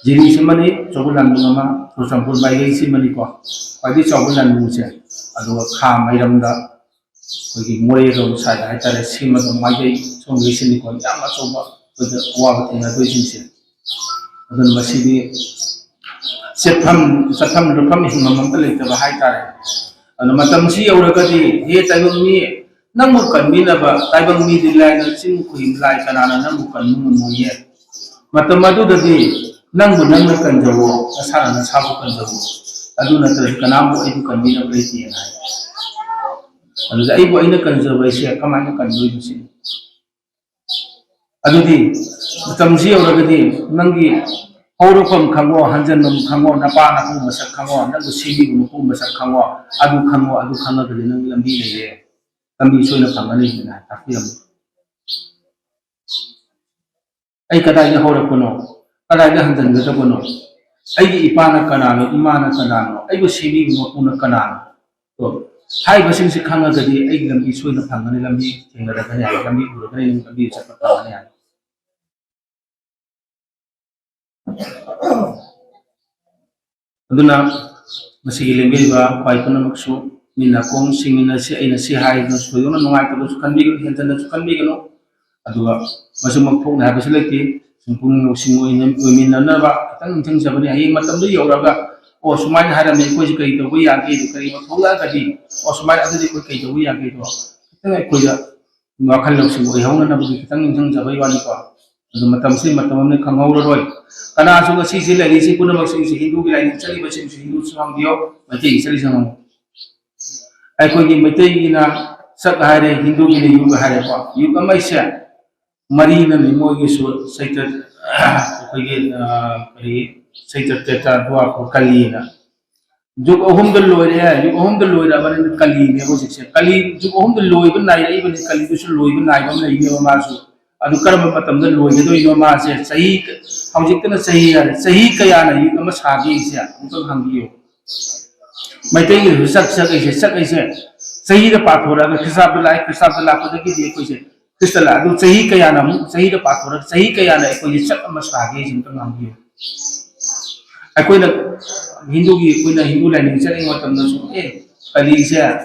ꯖꯤꯔꯤꯁꯤꯃꯅꯤ ꯑꯆꯧꯕ ꯂꯥꯟꯕꯨꯡ ꯑꯃ, ꯆꯨꯔꯆꯥꯟꯄꯨꯔ ꯃꯥꯏꯀꯩꯁꯤꯃꯅꯤꯀꯣ ꯈ꯭ꯋꯥꯏꯗꯒꯤ ꯆꯥꯎꯕ ꯂꯥꯟꯕꯨꯡꯁꯦ꯫ ꯑꯗꯨꯒ ꯈꯥ ꯃꯩꯔꯝꯗ ꯑꯩꯈꯣꯏꯒꯤ ꯃꯣꯔꯦꯔꯣꯝ ꯁꯥꯏꯗ ꯍꯥꯏꯇꯥꯔꯦ, ꯁꯤꯃꯒ ꯃꯥꯏꯀꯩ ꯁꯣꯝꯒꯤꯁꯤꯅꯤꯀꯣ ꯌꯥꯝ ꯑꯆꯧꯕ ꯑꯩꯈꯣꯏꯗ ꯑꯋꯥꯕ ꯊꯦꯡꯅꯗꯣꯏꯁꯤꯡꯁꯦ꯫ ꯑꯗꯨꯅ ꯃꯁꯤꯗꯤ ꯆꯠꯐꯝ, ꯆꯠꯐꯝ ꯂꯨꯞꯐꯝ ꯍꯤꯡꯐꯝ ꯑꯝꯇ ꯂꯩꯇꯕ ꯍꯥꯏꯇꯥꯔꯦ꯫ ꯑꯗꯨꯅ ꯃꯇꯝꯁꯤ ꯌꯧꯔꯒꯗꯤ, "ꯍꯦ ꯇꯥꯏꯕꯪ ꯃꯤ, ꯅꯪꯕꯨ ꯀꯟꯕꯤꯅꯕ ꯇꯥꯏꯕꯪ ꯃꯤꯗꯤ ꯂꯥꯏꯅ ꯆꯤꯡ ꯈꯨꯏ ꯂꯥꯏ ꯀꯅꯥꯅ ꯅꯪꯕꯨ ꯀꯟꯕ ꯉꯝꯃꯣꯏꯌꯦ꯫ ꯃꯇꯝ ꯑꯗꯨꯗꯗꯤ ꯅꯪꯕꯨ ꯅꯪꯅ ꯀꯟꯖꯧꯋꯣ, ꯅꯁꯥꯅ ꯅꯁꯥꯕꯨ ꯀꯟꯖꯧꯋꯣ꯫ ꯑꯗꯨ ꯅꯠꯇ꯭ꯔꯗꯤ ꯀꯅꯥꯝꯕꯨ ꯑꯩꯕꯨ ꯀꯟꯕꯤꯅꯕ ꯂꯩꯇꯦꯅ" ꯍꯥꯏ꯫ ꯑꯗꯨꯗ ꯑꯩꯕꯨ ꯑꯩꯅ ꯀꯟꯖꯕ ꯑꯩꯁꯦ ꯀꯃꯥꯏꯅ ꯀꯟꯗꯣꯏꯅꯣ ꯁꯤꯅꯤ꯫ ꯑꯗꯨꯗꯤ ꯃꯇꯝꯁꯤ ꯌꯧꯔꯒꯗꯤ ꯅꯪꯒꯤ ꯍꯧꯔꯛꯐꯝ ꯈꯪꯉꯣ, ꯍꯟꯖꯟꯐꯝ ꯈꯪꯉꯣ, ꯅꯄꯥ ꯅꯄꯨ ꯃꯁꯛ ꯈꯪꯉꯣ, ꯅꯪꯕꯨ ꯁꯦꯝꯕꯤꯕ ꯃꯄꯨ ꯃꯁꯛ ꯈꯪꯉꯣ, ꯑꯗꯨ ꯈꯪꯉꯣ, ꯑꯗꯨ ꯈꯪꯉꯒꯗꯤ ꯅꯪ ꯂꯝꯕꯤ ꯂꯩꯔꯦ, ꯂꯝꯕꯤ ꯁꯣꯏꯅ ꯐꯪꯒꯅꯤ ꯍꯥꯏꯅ ꯇꯥꯛꯄꯤꯔꯝꯃꯤ꯫ ꯑꯩ ꯀꯗꯥꯏꯗ ꯍꯧꯔꯛꯄꯅꯣ? ꯀꯗꯥꯏꯗ ꯍꯟꯖꯤꯟꯒꯗꯕꯅꯣ? ꯑꯩꯒꯤ ꯏꯄꯥꯅ ꯀꯅꯥꯅꯣ? ꯏꯃꯥꯅ ꯀꯅꯥꯅꯣ? ꯑꯩꯕꯨ ꯁꯦꯝꯕꯤꯕ ꯃꯄꯨꯅ ꯀꯅꯥꯅꯣ? ꯑꯗꯣ ꯍꯥꯏꯔꯤꯕꯁꯤꯡꯁꯤ ꯈꯪꯉꯒꯗꯤ ꯑꯩꯒꯤ ꯂꯝꯕꯤ ꯁꯣꯏꯅ ꯐꯪꯒꯅꯤ, ꯂꯝꯕꯤ ꯊꯦꯡꯅꯔꯛꯀꯅꯤ ꯍꯥꯏ, ꯂꯝꯕꯤ ꯎꯔꯒꯅꯤ, ꯂꯝꯕꯤ ꯆꯠꯄ ꯐꯪꯒꯅꯤ ꯍꯥꯏ꯫ ꯑꯗꯨꯅ ꯃꯁꯤꯒꯤ ꯂꯦꯡꯕꯤꯔꯤꯕ ꯈ꯭ꯋꯥꯏ ꯄꯨꯝꯅꯃꯛꯁꯨ ꯃꯤ ꯅꯥꯀꯣꯡ ꯁꯤꯡꯃꯤꯟꯅꯁꯤ꯫ ꯑꯩꯅ ꯁꯤ ꯍꯥꯏꯗꯨꯅ ꯊꯣꯏꯗꯣꯛꯅ ꯅꯨꯡꯉꯥꯏꯇꯕꯁꯨ ꯈꯟꯕꯤꯒꯅꯨ, ꯍꯦꯟꯖꯟꯅꯁꯨ ꯈꯟꯕꯤꯒꯅꯨ꯫ ꯑꯗꯨꯒ ꯃꯆꯨ ꯃꯈꯣꯡꯅ ꯍꯥꯏꯕꯁꯨ ꯂꯩꯇꯦ꯫ ꯁꯨꯝ ꯄꯨꯛꯅꯤꯡ ꯂꯧꯁꯤꯡ ꯑꯣꯏꯅ ꯑꯣꯏꯃꯤꯟꯅꯅꯕ ꯈꯤꯇꯪ ꯅꯤꯡꯁꯤꯡꯖꯕꯅꯤ꯫ ꯍꯌꯦꯡ ꯃꯇꯝꯗꯨ ꯌꯧꯔꯒ, "ꯑꯣ, ꯁꯨꯃꯥꯏꯅ ꯍꯥꯏꯔꯝꯃꯤ, ꯑꯩꯈꯣꯏꯁꯦ ꯀꯔꯤ ꯇꯧꯕ ꯌꯥꯒꯦ?" ꯑꯗꯨ ꯀꯔꯤꯒꯨꯝꯕ ꯊꯣꯛꯂꯛꯑꯒꯗꯤ, "ꯑꯣ, ꯁꯨꯃꯥꯏꯅ ꯑꯗꯨꯗꯤ ꯑꯩꯈꯣꯏ ꯀꯔꯤ ꯇꯧꯕ ꯌꯥꯒꯦꯗꯣ?" ꯈꯤꯇꯪ ꯑꯩꯈꯣꯏꯗ ꯋꯥꯈꯜ ꯂꯧꯁꯤꯡ ꯑꯣꯏꯍꯧꯅꯅꯕꯒꯤ ꯈꯤꯇꯪ ꯅꯤꯡꯁꯤꯡꯖꯕꯒꯤ ꯋꯥꯅꯤꯀꯣ꯫ ꯑꯗꯨ ꯃꯇꯝꯁꯤ ꯃꯇꯝ ꯑꯃꯅ ꯈꯪꯍꯧꯔꯔꯣꯏ꯫ ꯀꯅꯥꯁꯨ ꯉꯁꯤꯁꯦ ꯂꯩꯔꯤꯁꯤ ꯄꯨꯝꯅꯃꯛꯁꯤꯡꯁꯤ ꯍꯤꯟꯗꯨꯒꯤ ꯂꯥꯏꯅꯤꯡ ꯆꯠꯂꯤꯕꯁꯤꯡꯁꯨ ꯍꯤꯟꯗꯨꯁꯨ ꯍꯪꯕꯤꯌꯣ, ꯃꯩꯇꯩꯒꯤ ꯆꯠꯂꯤꯁꯤꯡ ꯍꯪꯉꯨ꯫ ꯑꯩꯈꯣꯏꯒꯤ ꯃꯩꯇꯩꯒꯤꯅ ꯁꯛ ꯍꯥꯏꯔꯦ, ꯍꯤꯟꯗꯨꯒꯤꯅ ꯌꯨꯒ ꯍꯥꯏꯔꯦꯀꯣ꯫ ꯌꯨꯒ ꯑꯃ ꯍꯥꯏꯁꯦ ꯃꯔꯤꯅꯅꯤ ꯃꯣꯏꯒꯤꯁꯨ ꯆꯩꯇ ꯑꯩꯈꯣꯏꯒꯤ ꯀꯔꯤ ꯆꯩꯇ ꯇ꯭ꯔꯦꯇꯥ ꯗ꯭ꯋꯥꯄꯔ ꯀꯂꯤꯅ꯫ ꯌꯨꯒ ꯑꯍꯨꯝꯗ ꯂꯣꯏꯔꯦ꯫ ꯌꯨꯒ ꯑꯍꯨꯝꯗ ꯂꯣꯏꯔꯕꯅꯤꯅ ꯀꯂꯤꯅꯦꯕ ꯍꯧꯖꯤꯛꯁꯦ꯫ ꯀꯂꯤ ꯌꯨꯒ ꯑꯍꯨꯝꯗ ꯂꯣꯏꯕ ꯅꯥꯏꯔꯛꯏꯕꯅꯤ꯫ ꯀꯂꯤꯗꯨꯁꯨ ꯂꯣꯏꯕ ꯅꯥꯏꯕ ꯑꯃ ꯂꯩꯅꯦꯕ ꯃꯥꯁꯨ꯫ ꯑꯗꯨ ꯀꯔꯝꯕ ꯃꯇꯝꯗ ꯂꯣꯏꯒꯗꯣꯏꯅꯣ ꯃꯥꯁꯦ? ꯆꯍꯤ ꯍꯧꯖꯤꯛꯇꯅ ꯆꯍꯤ ꯍꯥꯏꯔꯦ, ꯆꯍꯤ ꯀꯌꯥꯅ ꯌꯨꯒ ꯑꯃ ꯁꯥꯒꯦꯁꯦ ꯑꯃꯨꯛꯇꯪ ꯍꯪꯕꯤꯌꯨ꯫ ꯃꯩꯇꯩꯒꯤꯁꯨ ꯆꯠ ꯆꯠꯂꯤꯁꯦ ꯆꯠꯂꯤꯁꯦ ꯆꯍꯤꯗ ꯄꯥꯊꯣꯔꯛꯑꯒ ꯈ꯭ꯔꯤꯁꯇꯥꯕꯗ ꯂꯥꯛꯑꯦ꯫ ꯈ꯭ꯔꯤꯁꯇꯥꯕꯗ ꯂꯥꯛꯄꯗꯒꯤꯗꯤ ꯑꯩꯈꯣꯏꯁꯦ ꯈ꯭ꯔꯤꯁꯇ ꯂꯥꯛꯑꯦ꯫ ꯑꯗꯨ ꯆꯍꯤ ꯀꯌꯥꯅ ꯑꯃꯨꯛ ꯆꯍꯤꯗ ꯄꯥꯊꯣꯔꯛꯑꯒ ꯆꯍꯤ ꯀꯌꯥꯅ ꯑꯩꯈꯣꯏꯁꯦ ꯆꯠ ꯑꯃ ꯁꯥꯒꯦꯁꯦ ꯑꯝꯇꯪ ꯍꯪꯕꯤꯌꯨ꯫ ꯑꯩꯈꯣꯏꯅ ꯍꯤꯟꯗꯨꯒꯤ ꯑꯩꯈꯣꯏꯅ ꯍꯤꯟꯗꯨ ꯂꯥꯏꯅꯤꯡ ꯆꯠꯂꯤꯉꯩ ꯃꯇꯝꯗꯁꯨ ꯑꯦ ꯀꯂꯤꯁꯦ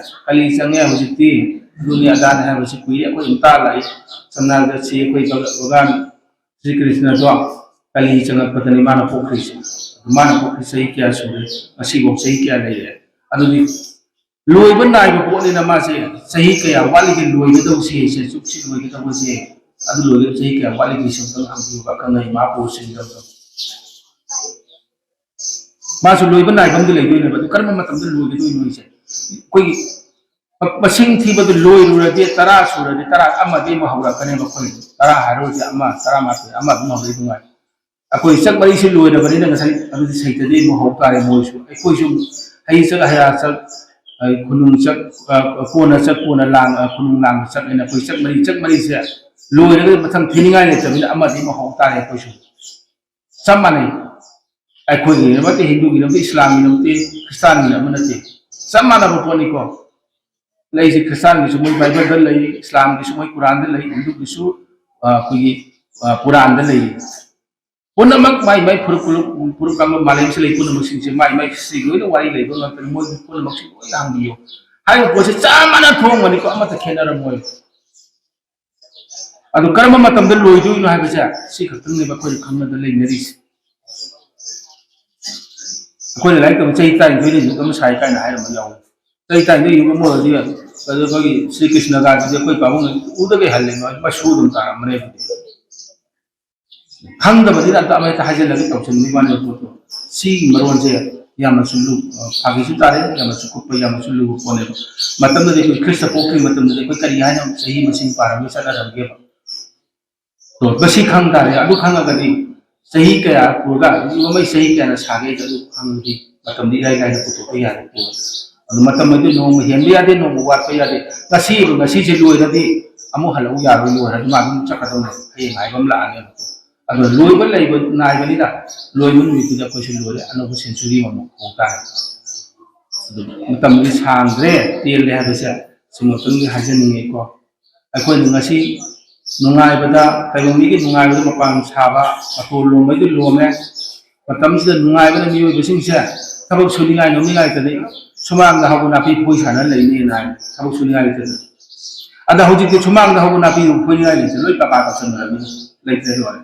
ꯀꯂꯤ ꯆꯪꯉꯦ ꯍꯧꯖꯤꯛꯇꯤ ꯑꯗꯨꯅꯤ ꯑꯗꯥꯅꯤ ꯍꯥꯏꯕꯁꯤ ꯀꯨꯏꯔꯦ ꯑꯩꯈꯣꯏ ꯑꯗꯨꯝ ꯇꯥ ꯂꯥꯛꯏ꯫ ꯁꯝꯅ ꯍꯥꯏꯔꯕꯗ ꯁꯤ ꯑꯩꯈꯣꯏ ꯚꯒ- ꯚꯒꯋꯥꯟ ꯁ꯭ꯔꯤ ꯀ꯭ꯔꯤꯁꯅꯗꯣ ꯀꯂꯤ ꯆꯪꯉꯛꯄꯗꯅꯤ ꯃꯥꯅ ꯄꯣꯛꯈ꯭ꯔꯤꯁꯦ꯫ ꯑꯗꯨ ꯃꯥꯅ ꯄꯣꯛꯈ꯭ꯔꯤ ꯆꯍꯤ ꯀꯌꯥ ꯁꯨꯔꯦ? ꯉꯁꯤꯐꯥꯎ ꯆꯍꯤ ꯀꯌꯥ ꯂꯩꯔꯦ? ꯑꯗꯨꯗꯤ ꯂꯣꯏꯕ ꯅꯥꯏꯕ ꯄꯣꯠꯅꯤꯅ ꯃꯥꯁꯦ ꯆꯍꯤ ꯀꯌꯥ ꯋꯥꯠꯂꯤꯒꯦ ꯂꯣꯏꯒꯗꯧꯁꯦ ꯁꯦ ꯆꯨꯞꯁꯤ ꯂꯣꯏꯒꯗꯧꯕꯁꯦ ꯑꯗꯨ ꯂꯣꯏꯒꯗꯕ ꯆꯍꯤ ꯀꯌꯥ ꯋꯥꯠꯂꯤꯒꯦ ꯁꯤ ꯑꯝꯇꯪ ꯍꯪꯕꯤꯌꯨꯕ ꯑꯈꯪ ꯑꯍꯩ ꯃꯍꯥꯄꯨꯔꯨꯁꯁꯤꯡꯗ ꯑꯝꯇꯪ꯫ ꯃꯥꯁꯨ ꯂꯣꯏꯕ ꯅꯥꯏꯕ ꯑꯃꯗꯤ ꯂꯩꯗꯣꯏꯅꯦꯕ꯫ ꯑꯗꯨ ꯀꯔꯝꯕ ꯃꯇꯝꯗ ꯂꯣꯏꯒꯗꯣꯏꯅꯣ ꯍꯥꯏꯁꯦ? ꯑꯩꯈꯣꯏꯒꯤ ꯃ- ꯃꯁꯤꯡ ꯊꯤꯕꯗꯨ ꯂꯣꯏꯔꯨꯔꯗꯤ ꯇꯔꯥ ꯁꯨꯔꯗꯤ ꯇꯔꯥ ꯑꯃꯗꯤ ꯑꯃꯨꯛ ꯍꯧꯔꯛꯀꯅꯦꯕ꯫ ꯑꯩꯈꯣꯏ ꯇꯔꯥ ꯍꯥꯏꯔꯨꯔꯗꯤ ꯑꯃ ꯇꯔꯥꯃꯥꯊꯣꯏ ꯑꯃ ꯑꯗꯨꯝ ꯍꯧꯔꯛꯏ ꯅꯨꯡꯉꯥꯏ꯫ ꯑꯩꯈꯣꯏ ꯆꯠ ꯃꯔꯤꯁꯤ ꯂꯣꯏꯔꯕꯅꯤꯅ ꯉꯁꯥꯏ ꯑꯗꯨꯗꯤ ꯁꯩꯇꯗꯤ ꯑꯃꯨꯛ ꯍꯧ ꯇꯥꯔꯦ꯫ ꯃꯣꯏꯁꯨ ꯑꯩꯈꯣꯏꯁꯨ ꯍꯩ ꯆꯠ ꯍꯌꯥ ꯆꯠ ꯈꯨꯅꯨꯡ ꯆꯠ ꯀꯣꯟꯅ ꯆꯠ ꯀꯣꯟꯅ ꯂꯥꯡ ꯈꯨꯅꯨꯡ ꯂꯥꯡꯕ ꯆꯠꯂꯦꯅ ꯑꯩꯈꯣꯏ ꯆꯠ ꯃꯔꯤ ꯆꯠ ꯃꯔꯤꯁꯦ ꯂꯣꯏꯔꯒ ꯃꯊꯪ ꯊꯤꯅꯤꯡꯉꯥꯏ ꯂꯩꯇꯕꯅꯤꯅ ꯑꯃꯗꯤ ꯑꯃꯨꯛ ꯍꯧ ꯇꯥꯔꯦ꯫ ꯑꯩꯈꯣꯏꯁꯨ ꯆꯞ ꯃꯥꯟꯅꯩ꯫ ꯑꯩꯈꯣꯏꯒꯤ ꯅꯠꯇꯦ, ꯍꯤꯟꯗꯨꯒꯤ ꯅꯠꯇꯦ, ꯏꯁꯂꯥꯝꯒꯤ ꯅꯠꯇꯦ, ꯈ꯭ꯔꯤꯁꯇꯥꯟꯒꯤ ꯑꯃ ꯅꯠꯇꯦ, ꯆꯞ ꯃꯥꯟꯅꯕ ꯄꯣꯠꯅꯤꯀꯣ꯫ ꯂꯩꯁꯦ ꯈ꯭ꯔꯤꯁꯇꯥꯟꯒꯤꯁꯨ ꯃꯣꯏ ꯕꯥꯏꯕꯜꯗ ꯂꯩ, ꯏꯁꯂꯥꯝꯒꯤꯁꯨ ꯃꯣꯏ ꯀꯨꯔꯥꯟꯗ ꯂꯩ, ꯍꯤꯟꯗꯨꯒꯤꯁꯨ ꯑꯩꯈꯣꯏꯒꯤ ꯄꯨꯔꯥꯟꯗ ꯂꯩ꯫ ꯄꯨꯝꯅꯃꯛ ꯃꯥꯏ ꯃꯥꯏ ꯐꯨꯔꯨꯞ ꯐꯨꯔꯨꯞ ꯐꯨꯔꯨꯞ ꯀꯥꯡꯂꯨꯞ ꯃꯥꯂꯦꯝꯁꯤ ꯂꯩ ꯄꯨꯝꯅꯃꯛꯁꯤꯡꯁꯦ ꯃꯥꯏ ꯃꯥꯏ ꯁꯤ ꯂꯣꯏꯅ ꯋꯥꯔꯤ ꯂꯩꯕ ꯉꯥꯛꯇꯅꯤ꯫ ꯃꯣꯏ ꯄꯨꯝꯅꯃꯛꯁꯤ ꯂꯣꯏꯅ ꯍꯪꯕꯤꯌꯨ꯫ ꯍꯥꯏꯔꯤꯕ ꯄꯣꯠꯁꯦ ꯆꯞ ꯃꯥꯟꯅ ꯊꯣꯡꯕꯅꯤꯀꯣ, ꯑꯃꯠꯇ ꯈꯦꯠꯅꯔꯝꯃꯣꯏ꯫ ꯑꯗꯨ ꯀꯔꯝꯕ ꯃꯇꯝꯗ ꯂꯣꯏꯗꯣꯏꯅꯣ ꯍꯥꯏꯕꯁꯦ ꯁꯤ ꯈꯛꯇꯪꯅꯦꯕ ꯑꯩꯈꯣꯏꯅ ꯈꯪꯅꯗ ꯂꯩꯅꯔꯤꯁꯦ꯫ ꯑꯩꯈꯣꯏꯅ ꯂꯥꯏꯔꯤꯛ ꯇꯝꯕ ꯆꯍꯤ ꯇꯔꯥꯅꯤꯊꯣꯏꯗ ꯌꯨꯒ ꯑꯃ ꯁꯥꯏ ꯀꯥꯏꯅ ꯍꯥꯏꯔꯝꯕ ꯌꯥꯎꯋꯤ꯫ ꯆꯍꯤ ꯇꯔꯥꯅꯤꯊꯣꯏ ꯌꯨꯒ ꯑꯃ ꯑꯣꯏꯔꯗꯤ ꯑꯗꯨ ꯑꯩꯈꯣꯏꯒꯤ ꯁ꯭ꯔꯤ ꯀ꯭ꯔꯤꯁꯅꯒꯥꯁꯤꯗꯤ ꯑꯩꯈꯣꯏ ꯄꯥꯕꯨꯡꯅ ꯎꯗꯒꯩ ꯍꯜꯂꯦ, ꯃꯁꯨ ꯑꯗꯨꯝ ꯇꯥꯔꯝꯕꯅꯦ꯫ ꯈꯪꯗꯕꯅꯤꯅ ꯑꯝꯇ ꯑꯃ ꯍꯦꯛꯇ ꯍꯥꯏꯖꯤꯜꯂꯒ ꯇꯧꯁꯤꯟꯕꯒꯤ ꯋꯥꯅꯦꯕ ꯄꯣꯠꯇꯣ꯫ ꯁꯤꯒꯤ ꯃꯔꯣꯟꯁꯦ ꯌꯥꯝꯅꯁꯨ ꯂꯨ, ꯐꯥꯒꯤꯁꯨ ꯇꯥꯔꯦ, ꯌꯥꯝꯅꯁꯨ ꯀꯨꯞꯄ, ꯌꯥꯝꯅꯁꯨ ꯂꯨꯕ ꯄꯣꯠꯅꯦꯕ꯫ ꯃꯇꯝꯗꯨꯗ ꯑꯩꯈꯣꯏ ꯈ꯭ꯔꯤꯁꯇ ꯄꯣꯛꯇ꯭ꯔꯤꯉꯩ ꯃꯇꯝꯗꯗꯤ ꯑꯩꯈꯣꯏ ꯀꯔꯤ ꯍꯥꯏꯅ ꯆꯍꯤ ꯃꯁꯤꯡ ꯄꯥꯔꯝꯒꯦ, ꯆꯠꯅꯔꯝꯒꯦꯕ? ꯃꯁꯤ ꯈꯪ ꯇꯥꯔꯦ꯫ ꯑꯗꯨ ꯈꯪꯉꯒꯗꯤ ꯆꯍꯤ ꯀꯌꯥ ꯄꯨꯔꯒ ꯍꯧꯖꯤꯛ ꯃꯃꯩ ꯆꯍꯤ ꯀꯌꯥꯅ ꯁꯥꯒꯦ ꯑꯗꯨ ꯈꯪꯉꯗꯤ ꯃꯇꯝꯗꯤ ꯏꯔꯥꯏ ꯂꯥꯏꯅ ꯄꯨꯊꯣꯛꯄ ꯌꯥꯔꯦ꯫ ꯑꯗꯨ ꯃꯇꯝ ꯑꯗꯨ ꯅꯣꯡꯃ ꯍꯦꯟꯕ ꯌꯥꯗꯦ, ꯅꯣꯡꯃ ꯋꯥꯠꯄ ꯌꯥꯗꯦ꯫ ꯉꯁꯤ ꯉꯁꯤꯁꯦ ꯂꯣꯏꯔꯗꯤ ꯑꯃꯨꯛ ꯍꯜꯂꯛꯎ ꯌꯥꯔꯣꯏ, ꯂꯣꯏꯔꯗꯤ ꯃꯥ ꯑꯗꯨꯝ ꯆꯠꯀꯗꯧꯅꯦ꯫ ꯍꯌꯦꯡ ꯍꯥꯏꯕ ꯑꯃ ꯂꯥꯛꯑꯅꯦꯕ꯫ ꯑꯗꯣ ꯂꯣꯏꯕ ꯂꯩꯕ ꯅꯥꯏꯕꯅꯤꯅ ꯂꯣꯏꯕ ꯅꯨꯃꯤꯠꯇꯨꯗ ꯑꯩꯈꯣꯏꯁꯨ ꯂꯣꯏꯔꯦ, ꯑꯅꯧꯕ ꯁꯦꯟꯆꯨꯔꯤ ꯑꯃꯃꯨꯛ ꯍꯧ ꯇꯥꯔꯦ꯫ ꯑꯗꯨ ꯃꯇꯝꯗꯤ ꯁꯥꯡꯗ꯭ꯔꯦ, ꯇꯦꯜꯂꯦ ꯍꯥꯏꯕꯁꯦ ꯁꯤꯃꯇꯪꯗꯤ ꯍꯥꯏꯖꯅꯤꯡꯉꯤꯀꯣ꯫ ꯑꯩꯈꯣꯏꯅ ꯉꯁꯤ ꯅꯨꯡꯉꯥꯏꯕꯗ ꯇꯥꯏꯕꯪ ꯃꯤꯒꯤ ꯅꯨꯡꯉꯥꯏꯕꯗ ꯃꯄꯥꯟ ꯁꯥꯕ, ꯃꯇꯣꯜ ꯂꯣꯝꯕꯩꯗꯤ ꯂꯣꯝꯃꯦ꯫ ꯃꯇꯝꯁꯤꯗ ꯅꯨꯡꯉꯥꯏꯕꯅ ꯃꯤꯑꯣꯏꯕꯁꯤꯡꯁꯦ ꯊꯕꯛ ꯁꯨꯅꯤꯡꯉꯥꯏ ꯅꯣꯝꯅꯤꯡꯉꯥꯏ ꯂꯩꯇꯗꯤ ꯁꯨꯃꯥꯡꯗ ꯍꯧꯕ ꯅꯥꯄꯤ ꯐꯣꯏ ꯁꯥꯟꯅ ꯂꯩꯅꯦꯅ ꯍꯥꯏ, ꯊꯕꯛ ꯁꯨꯅꯤꯡꯉꯥꯏ ꯂꯩꯇꯗꯅ꯫ ꯑꯗ ꯍꯧꯖꯤꯛꯇꯤ ꯁꯨꯃꯥꯡꯗ ꯍꯧꯕ ꯅꯥꯄꯤ ꯐꯣꯏꯅꯤꯡꯉꯥꯏ ꯂꯩꯇꯦ, ꯂꯣꯏ ꯄꯀꯥ ꯇꯧꯁꯟꯈ꯭ꯔꯕꯅꯤꯅ ꯂꯩꯇ꯭ꯔꯦ, ꯂꯣꯏꯔꯦ꯫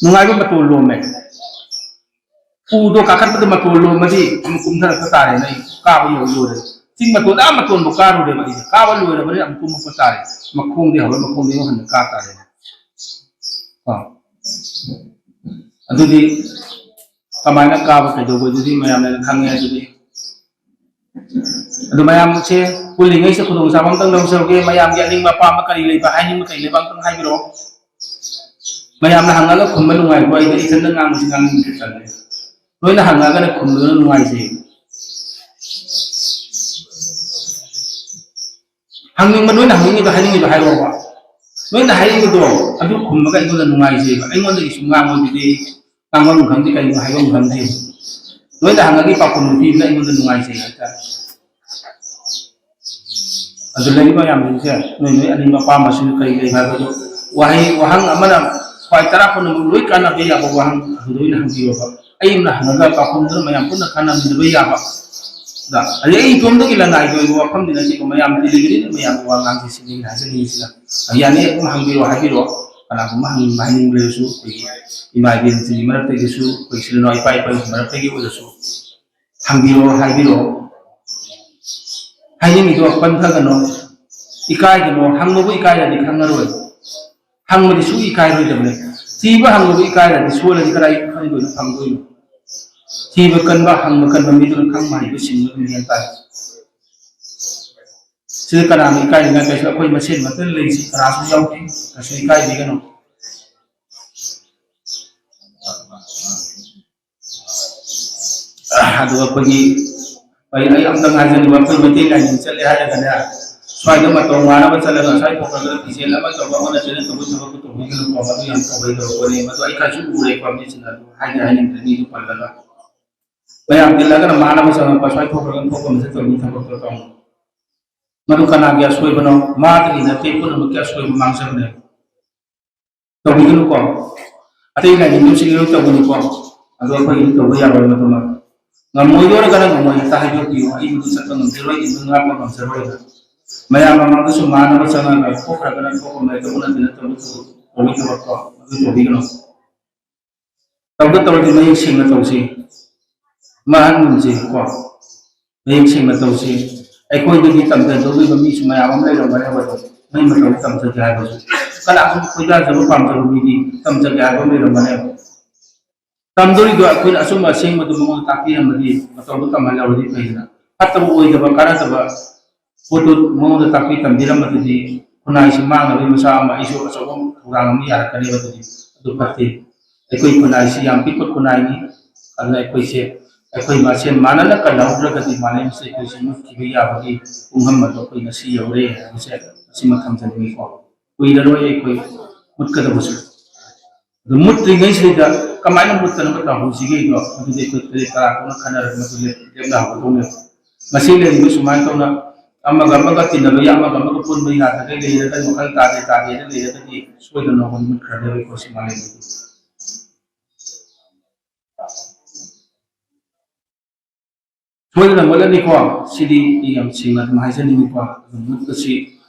ꯅꯨꯡꯉꯥꯏꯕ ꯃꯇꯣꯜ ꯂꯣꯝꯃꯦ꯫ ꯎꯗꯣ ꯀꯥꯈꯠꯄꯗ ꯃꯇꯣꯟ ꯂꯣꯝꯃꯗꯤ ꯑꯃꯨꯛ ꯀꯨꯝꯊꯔꯛꯄ ꯇꯥꯔꯦꯅ ꯑꯩ ꯀꯥꯕ ꯌꯧ ꯂꯣꯏꯔꯦ꯫ ꯆꯤꯡ ꯃꯇꯣꯟꯗ ꯑꯥ ꯃꯇꯣꯟꯕꯨ ꯀꯥꯔꯨꯔꯦꯕ ꯑꯩꯁꯦ꯫ ꯀꯥꯕ ꯂꯣꯏꯔꯕꯅꯤꯅ ꯑꯃꯨꯛ ꯀꯨꯝꯃꯛꯄ ꯇꯥꯔꯦ꯫ ꯃꯈꯣꯡꯗꯤ ꯍꯧꯔ ꯃꯈꯣꯡꯗꯤ ꯑꯃꯨꯛ ꯍꯟꯅ ꯀꯥ ꯇꯥꯔꯦꯅꯦ꯫ ꯀꯣ? ꯑꯗꯨꯗꯤ ꯀꯃꯥꯏꯅ ꯀꯥꯕ ꯀꯩꯗꯧꯕ ꯑꯗꯨꯗꯤ ꯃꯌꯥꯝꯅ ꯈꯪꯉꯦ꯫ ꯑꯗꯨꯗꯤ ꯑꯗꯨ ꯃꯌꯥꯝꯁꯦ ꯄꯨꯜꯂꯤꯉꯩꯁꯦ ꯈꯨꯗꯣꯡꯆꯥꯕ ꯑꯝꯇꯪ ꯂꯧꯖꯍꯧꯒꯦ꯫ ꯃꯌꯥꯝꯒꯤ ꯑꯅꯤꯡꯕ ꯑꯄꯥꯝꯕ ꯀꯔꯤ ꯂꯩꯕ, ꯍꯥꯏꯅꯤꯡꯕ ꯀꯔꯤ ꯂꯩꯕ ꯑꯝꯇꯪ ꯍꯥꯏꯕꯤꯔꯛꯑꯣ꯫ ꯃꯌꯥꯝꯅ ꯍꯪꯉꯒ ꯈꯨꯝꯕ ꯅꯨꯡꯉꯥꯏꯀꯣ, ꯑꯩꯗꯤ ꯏꯊꯟꯗ ꯉꯥꯡꯕꯁꯤ ꯉꯥꯡꯅꯤꯡꯗꯦ, ꯇꯜꯂꯦ꯫ ꯅꯣꯏꯅ ꯍꯪꯉꯒꯅ ꯈꯨꯝꯕꯗꯨꯅ ꯅꯨꯡꯉꯥꯏꯖꯩ꯫ ꯍꯪꯅꯤꯡꯕ, ꯅꯣꯏꯅ ꯍꯪꯅꯤꯡꯉꯤꯗꯣ, ꯍꯥꯏꯅꯤꯡꯉꯤꯗꯣ ꯍꯥꯏꯔꯛꯑꯣꯕ꯫ ꯅꯣꯏꯅ ꯍꯥꯏꯅꯤꯡꯕꯗꯣ ꯑꯗꯨ ꯈꯨꯝꯃꯒ ꯑꯩꯉꯣꯟꯗ ꯅꯨꯡꯉꯥꯏꯖꯩꯕ꯫ ꯑꯩꯉꯣꯟꯗꯒꯤ ꯁꯨꯝ ꯉꯥꯡꯕꯗꯨꯗꯤ ꯉꯥꯡꯐꯝ ꯈꯪꯗꯦ, ꯀꯩꯅꯣ ꯍꯥꯏꯐꯝ ꯈꯪꯗꯦ꯫ ꯅꯣꯏꯅ ꯍꯪꯉꯒꯤ ꯄꯥꯎꯈꯨꯝ ꯄꯤꯕꯗ ꯑꯩꯉꯣꯟꯗ ꯅꯨꯡꯉꯥꯏꯖꯩ ꯍꯥꯏꯇꯥꯔꯦ꯫ ꯑꯗꯨ ꯂꯩꯔꯤꯕ ꯃꯌꯥꯝꯁꯤꯡꯁꯦ ꯅꯣꯏ ꯅꯣꯏ ꯑꯅꯤꯡꯕ ꯑꯄꯥꯝꯕꯁꯤꯡ ꯀꯔꯤ ꯂꯩ ꯍꯥꯏꯕꯗꯨ ꯋꯥꯍꯩ, ꯋꯥꯍꯪ ꯑꯃꯅ ꯈ꯭ꯋꯥꯏ ꯇꯔꯥ ꯄꯨꯝꯅꯃꯛ ꯂꯣꯏ ꯀꯥꯟꯅꯕ ꯌꯥꯕ ꯋꯥꯍꯪ ꯑꯗꯨꯗ ꯑꯣꯏꯅ ꯍꯪꯕꯤꯌꯣꯕ꯫ ꯑꯩ ꯑꯃꯅ ꯍꯪꯉꯒ ꯄꯥꯎꯈꯨꯝꯗꯨꯅ ꯃꯌꯥꯝ ꯄꯨꯟꯅ ꯀꯥꯟꯅꯃꯤꯟꯅꯕ ꯌꯥꯕ꯫ ꯑꯗ ꯑꯗꯩ ꯑꯩ ꯏꯇꯣꯝꯗꯒꯤ ꯂꯅꯥꯏꯒꯤ ꯑꯣꯏꯕ ꯋꯥꯐꯝꯗꯤ ꯅꯠꯇꯦꯀꯣ, ꯃꯌꯥꯝ ꯇꯤꯜꯂꯤꯒꯤꯅꯤꯅ ꯃꯌꯥꯝꯒꯤ ꯋꯥ ꯉꯥꯡꯁꯤ ꯁꯤꯅꯤ ꯍꯥꯏꯖꯅꯤꯡꯉꯤꯁꯤꯅ꯫ ꯌꯥꯅꯤ, ꯑꯗꯨꯝ ꯍꯪꯕꯤꯔꯣ, ꯍꯥꯏꯕꯤꯔꯣ꯫ ꯀꯅꯥꯒꯨꯝꯕ ꯍꯪꯅꯤꯡꯕ ꯍꯥꯏꯅꯤꯡꯕ ꯂꯩꯔꯁꯨ ꯑꯩꯈꯣꯏꯒꯤ ꯏꯃꯥ ꯏꯕꯦꯟꯁꯤꯡꯒꯤ ꯃꯔꯛꯇꯒꯤꯁꯨ, ꯑꯩꯈꯣꯏ ꯏꯆꯤꯜ ꯏꯅꯥꯎ ꯏꯄꯥ ꯏꯄꯨꯒꯤ ꯃꯔꯛꯇꯒꯤ ꯑꯣꯏꯔꯁꯨ ꯍꯪꯕꯤꯔꯣ, ꯍꯥꯏꯕꯤꯔꯣ꯫ ꯍꯥꯏꯅꯤꯡꯉꯤꯗꯣ ꯄꯟꯊꯒꯅꯣ, ꯏꯀꯥꯏꯒꯅꯣ, ꯍꯪꯕꯕꯨ ꯏꯀꯥꯏꯔꯗꯤ ꯈꯪꯉꯔꯣꯏ꯫ ꯍꯪꯕꯗꯤ ꯁꯨꯡ ꯏꯀꯥꯏꯔꯣꯏꯗꯕꯅꯦ꯫ ꯊꯤꯕ ꯍꯪꯕꯕꯨ ꯏꯀꯥꯏꯔꯗꯤ ꯁꯣꯜꯂꯗꯤ ꯀꯗꯥꯏ ꯈꯪꯗꯣꯏꯅꯣ, ꯐꯪꯗꯣꯏꯅꯣ? ꯊꯤꯕ ꯀꯟꯕ, ꯍꯪꯕ ꯀꯟꯕ ꯃꯤꯗꯨꯅ ꯈꯪꯕ ꯍꯩꯕ ꯁꯤꯡꯕ ꯑꯗꯨꯝ ꯍꯦꯟ ꯇꯥꯏ꯫ ꯁꯤꯗ ꯀꯅꯥꯅ ꯏꯀꯥꯏꯅꯤꯡꯉꯥꯏ ꯀꯩꯁꯨ, ꯑꯩꯈꯣꯏ ꯃꯁꯦꯟ ꯃꯛꯇ ꯂꯩꯔꯤꯁꯤ ꯀꯅꯥꯁꯨ ꯌꯥꯎꯗꯦ꯫ ꯀꯩꯁꯨ ꯏꯀꯥꯏꯕꯤꯒꯅꯨ꯫ ꯑꯗꯨꯒ ꯑꯩꯈꯣꯏꯒꯤ, ꯑꯩ, ꯑꯩ ꯑꯝꯇꯪ ꯍꯥꯏꯖꯅꯤꯡꯕ, ꯑꯩꯈꯣꯏ ꯃꯩꯇꯩ ꯂꯥꯏꯅꯤꯡ ꯆꯠꯂꯦ ꯍꯥꯏꯔꯒꯅꯦ, ꯁ꯭ꯋꯥꯏꯗ ꯃꯇꯧ ꯃꯥꯟꯅꯕ ꯆꯠꯂꯒ ꯁ꯭ꯋꯥꯏ ꯊꯣꯛꯈ꯭ꯔꯒ ꯐꯤꯖꯦꯜ ꯑꯃ ꯇꯧꯕ, ꯑꯃꯅ ꯆꯦꯟꯅ ꯇꯧꯕ ꯊꯕꯛꯇꯨ ꯇꯧꯕꯤꯒꯅꯨꯀꯣ꯫ ꯃꯗꯨ ꯌꯥꯝ ꯇꯧꯍꯩꯗꯕ ꯄꯣꯠꯅꯤ꯫ ꯃꯗꯨ ꯑꯩ ꯈꯔꯁꯨ ꯎꯔꯦꯀꯣ, ꯃꯤꯁꯤꯡꯅ ꯑꯗꯨ ꯍꯥꯏꯗꯤ ꯍꯥꯏꯅꯤꯡꯗ꯭ꯔꯦ, ꯃꯤꯗꯨ ꯄꯜꯂꯒ꯫ ꯃꯌꯥꯝ ꯇꯤꯜꯂꯒꯅ ꯃꯥꯟꯅꯕ ꯆꯪꯉꯛꯄ, ꯁ꯭ꯋꯥꯏ ꯊꯣꯛꯈ꯭ꯔꯒꯅ ꯊꯣꯛꯄ ꯑꯃ ꯆꯠꯇꯧꯅꯤ ꯊꯕꯛꯇꯣ ꯇꯧꯅꯤ꯫ ꯃꯗꯨ ꯀꯅꯥꯒꯤ ꯑꯁꯣꯏꯕꯅꯣ? ꯃꯥꯗꯒꯤ ꯅꯠꯇꯦ, ꯄꯨꯝꯅꯃꯛꯀꯤ ꯑꯁꯣꯏꯕ ꯃꯥꯡꯖꯕꯅꯦ꯫ ꯇꯧꯕꯤꯒꯅꯨꯀꯣ꯫ ꯑꯇꯩ ꯂꯥꯏꯅꯤꯡꯕꯁꯤꯡꯒꯤ ꯂꯣꯏ ꯇꯧꯒꯅꯨꯀꯣ꯫ ꯑꯗꯣ ꯑꯩꯈꯣꯏꯒꯤꯗꯤ ꯇꯧꯕ ꯌꯥꯔꯣꯏ ꯃꯗꯨꯃ꯫ ꯉꯝꯃꯣꯏꯗꯣꯔꯒꯅ ꯉꯝꯃꯣꯏ ꯍꯦꯛꯇ ꯍꯥꯏꯗꯣꯛꯄꯤꯌꯨ꯫ ꯑꯩ ꯃꯗꯨ ꯆꯠꯄ ꯉꯝꯖꯔꯣꯏ, ꯑꯩ ꯃꯗꯨ ꯉꯥꯛꯄ ꯉꯝꯖꯔꯣꯏꯅ꯫ ꯃꯌꯥꯝ ꯃꯃꯥꯡꯗꯁꯨ ꯃꯥꯟꯅꯕ ꯆꯪꯉꯒ ꯊꯣꯛꯈ꯭ꯔꯒꯅ ꯊꯣꯛꯄ ꯃꯌꯥꯝꯗ ꯎꯅ ꯇꯤꯟꯅ ꯇꯧꯕ ꯇꯧꯕꯒꯤ ꯊꯕꯛꯇꯣ ꯃꯗꯨ ꯇꯧꯕꯤꯒꯅꯨ꯫ ꯇꯧꯗ ꯇꯧꯔꯗꯤ ꯃꯌꯦꯛ ꯁꯦꯡꯅ ꯇꯧꯁꯤ꯫ ꯃꯍꯟꯒꯨꯝꯁꯤ ꯀꯣ꯫ ꯃꯌꯦꯛ ꯁꯦꯡꯅ ꯇꯧꯁꯤ꯫ ꯑꯩꯈꯣꯏꯗꯒꯤ ꯇꯝꯖꯗꯧꯔꯤꯕ ꯃꯤꯁꯨ ꯃꯌꯥꯝ ꯑꯃ ꯂꯩꯔꯝꯒꯅꯦꯕ꯫ ꯑꯗꯣ ꯃꯩ ꯃꯇꯧ ꯇꯝꯖꯒꯦ ꯍꯥꯏꯕꯁꯨ ꯀꯅꯥꯁꯨ ꯈꯣꯏꯗꯥꯖꯕ ꯄꯥꯝꯖꯕ ꯃꯤꯗꯤ ꯇꯝꯖꯒꯦ ꯍꯥꯏꯕ ꯑꯃ ꯂꯩꯔꯝꯒꯅꯦꯕ꯫ ꯇꯝꯗꯣꯔꯤꯗꯣ ꯑꯩꯈꯣꯏꯅ ꯑꯆꯨꯝꯕ ꯑꯁꯦꯡꯕꯗꯨ ꯃꯉꯣꯟꯗ ꯇꯥꯛꯄꯤꯔꯝꯃꯗꯤ, ꯃꯇꯧꯗꯨ ꯇꯝꯍꯜꯂꯕꯗꯤ ꯐꯩꯗꯅ꯫ ꯐꯠꯇꯕ ꯑꯣꯏꯗꯕ ꯀꯥꯟꯅꯗꯕ ꯄꯣꯠꯇꯨ ꯃꯉꯣꯟꯗ ꯇꯥꯛꯄꯤ ꯇꯝꯕꯤꯔꯝꯕꯗꯨꯗꯤ ꯈꯨꯟꯅꯥꯏꯁꯤ ꯃꯥꯡꯅꯕꯒꯤ ꯃꯆꯥꯛ ꯑꯃ, ꯑꯩꯁꯨ ꯑꯆꯧꯕ ꯊꯧꯗꯥꯡ ꯑꯃ ꯌꯥꯔꯛꯀꯅꯦꯕ꯫ ꯑꯗꯨꯗꯤ ꯑꯗꯨ ꯐꯠꯇꯦ꯫ ꯑꯩꯈꯣꯏ ꯈꯨꯟꯅꯥꯏꯁꯤ ꯌꯥꯝ ꯄꯤꯛꯄ ꯈꯨꯟꯅꯥꯏꯅꯤ꯫ ꯑꯗꯨꯅ ꯑꯩꯈꯣꯏꯁꯦ, ꯑꯩꯈꯣꯏ ꯃꯁꯦꯟ ꯃꯥꯟꯅꯅ ꯀꯜꯍꯧꯗ꯭ꯔꯒꯗꯤ ꯃꯥꯂꯦꯝꯁꯤꯗ ꯑꯩꯈꯣꯏꯁꯦ ꯃꯨꯠꯈꯤꯕ ꯌꯥꯕꯒꯤ ꯄꯨꯡꯐꯝ ꯑꯗꯣ ꯑꯩꯈꯣꯏ ꯉꯁꯤ ꯌꯧꯔꯦ ꯍꯥꯏꯕꯁꯦ ꯑꯁꯤꯃ ꯊꯝꯖꯅꯤꯡꯉꯤꯀꯣ꯫ ꯀꯨꯏꯔꯔꯣꯏ ꯑꯩꯈꯣꯏ ꯃꯨꯠꯀꯗꯕꯁꯨ꯫ ꯑꯗꯨ ꯃꯨꯠꯇ꯭ꯔꯤꯉꯩꯁꯤꯗ ꯀꯃꯥꯏꯅ ꯃꯨꯠꯇꯅꯕ ꯇꯧꯍꯧꯁꯤꯒꯦꯗꯣ ꯑꯗꯨꯗꯤ ꯑꯩꯈꯣꯏ ꯇꯔꯦꯠ ꯇꯔꯥ ꯀꯨꯟꯅ ꯈꯟꯅꯔꯒ ꯃꯗꯨ ꯂꯦꯞ-, ꯂꯦꯞꯅꯍꯧꯒꯗꯧꯅꯦꯕ꯫ ꯉꯁꯤ ꯂꯩꯔꯤꯕ ꯁꯨꯃꯥꯏꯅ ꯇꯧꯅ ꯑꯃꯒ ꯑꯃꯒ ꯇꯤꯟꯅꯕ ꯌꯥ-, ꯑꯃꯒ ꯑꯃꯒ ꯄꯨꯟꯕ ꯌꯥꯗ꯭ꯔꯒ ꯂꯩꯔꯒ ꯋꯥꯈꯜ ꯇꯥꯗꯦ ꯇꯥꯗꯦꯅ ꯂꯩꯔꯒꯗꯤ ꯁꯣꯏꯗꯅ ꯅꯣꯡꯃ ꯃꯨꯠꯈ꯭ꯔꯅꯦꯕ ꯑꯩꯈꯣꯏ ꯁꯤ ꯃꯥꯂꯦꯝꯗꯒꯤ꯫ ꯁꯣꯏꯗꯅ ꯃꯨꯠꯂꯅꯤꯀꯣ꯫ ꯁꯤꯗꯤ ꯑꯩ ꯌꯥꯝ ꯁꯦꯡꯅ ꯑꯗꯨꯝ ꯍꯥꯏꯖꯅꯤꯡꯉꯤꯀꯣ꯫ ꯑꯗꯨ ꯃꯨꯠꯄꯁꯤ,